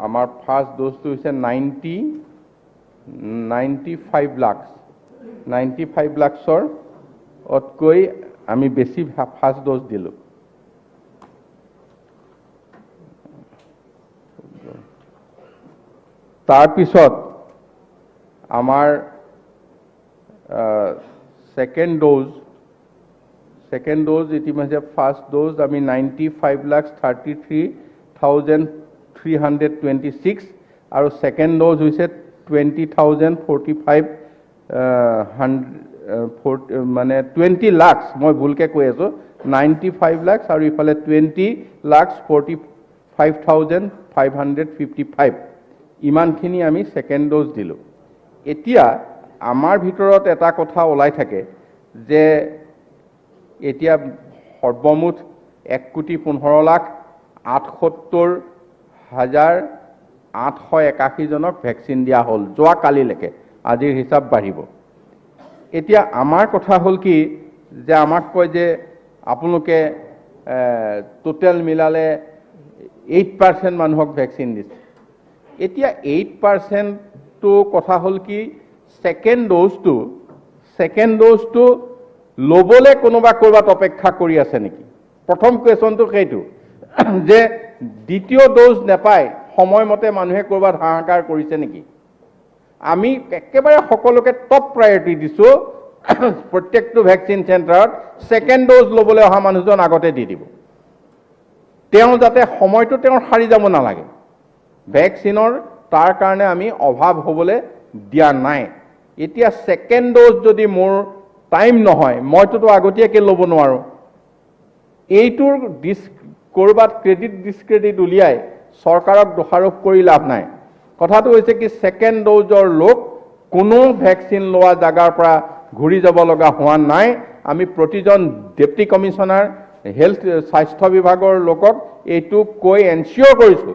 আমাৰ ফাৰ্ষ্ট ড'জটো হৈছে 95 লাখ, 95 লাখছৰতকৈ আমি বেছি ফাৰ্ষ্ট ড'জ দিলোঁ। তাৰপিছত আমাৰ ছেকেণ্ড ড'জ ইতিমধ্যে ফাৰ্ষ্ট ড'জ আমি 95,33,326 আৰু ছেকেণ্ড ড'জ হৈছে 20,045 মানে 20 লাখ, মই ভুলকৈ কৈ আছোঁ, 95 লাখ আৰু ইফালে 20,45,555, ইমানখিনি আমি ছেকেণ্ড ড'জ দিলোঁ। এতিয়া আমাৰ ভিতৰত এটা কথা ওলাই থাকে যে এতিয়া সৰ্বমুঠ 1,15,78,881 জনক ভেকচিন দিয়া হ'ল যোৱাকালিলৈকে, আজিৰ হিচাপ বাঢ়িব। এতিয়া আমাৰ কথা হ'ল কি যে আমাক কয় যে আপোনালোকে টোটেল মিলালে 8% মানুহক ভেকচিন দিছে। এতিয়া 8%টো কথা হ'ল কি, ছেকেণ্ড ড'জটো ল'বলৈ কোনোবা ক'ৰবাত অপেক্ষা কৰি আছে নেকি? প্ৰথম কুৱেশ্যনটো সেইটো যে দ্বিতীয় ড'জ নাপায় সময়মতে মানুহে ক'ৰবাত হাহাকাৰ কৰিছে নেকি? আমি একেবাৰে সকলোকে টপ প্ৰায়ৰিটি দিছোঁ, প্ৰত্যেকটো ভেকচিন চেণ্টাৰত ছেকেণ্ড ড'জ ল'বলৈ অহা মানুহজন আগতে দি দিব, তেওঁ যাতে সময়টো তেওঁৰ সাৰি যাব নালাগে। ভেকচিনৰ তাৰ কাৰণে আমি অভাৱ হ'বলৈ দিয়া নাই। এতিয়া ছেকেণ্ড ড'জ যদি মোৰ টাইম নহয়, মইতোতো আগতীয়াকৈ ল'ব নোৱাৰোঁ, এইটোৰ ক'ৰবাত ক্ৰেডিট ডিছক্ৰেডিট উলিয়াই চৰকাৰক দোষাৰোপ কৰি লাভ নাই। কথাটো হৈছে কি, ছেকেণ্ড ড'জৰ লোক কোনো ভেকচিন লোৱা জেগাৰ পৰা ঘূৰি যাব লগা হোৱা নাই। আমি প্ৰতিজন ডেপুটি কমিশ্যনাৰ, হেল্থ স্বাস্থ্য বিভাগৰ লোকক এইটো কৈ এনচিয়'ৰ কৰিছোঁ।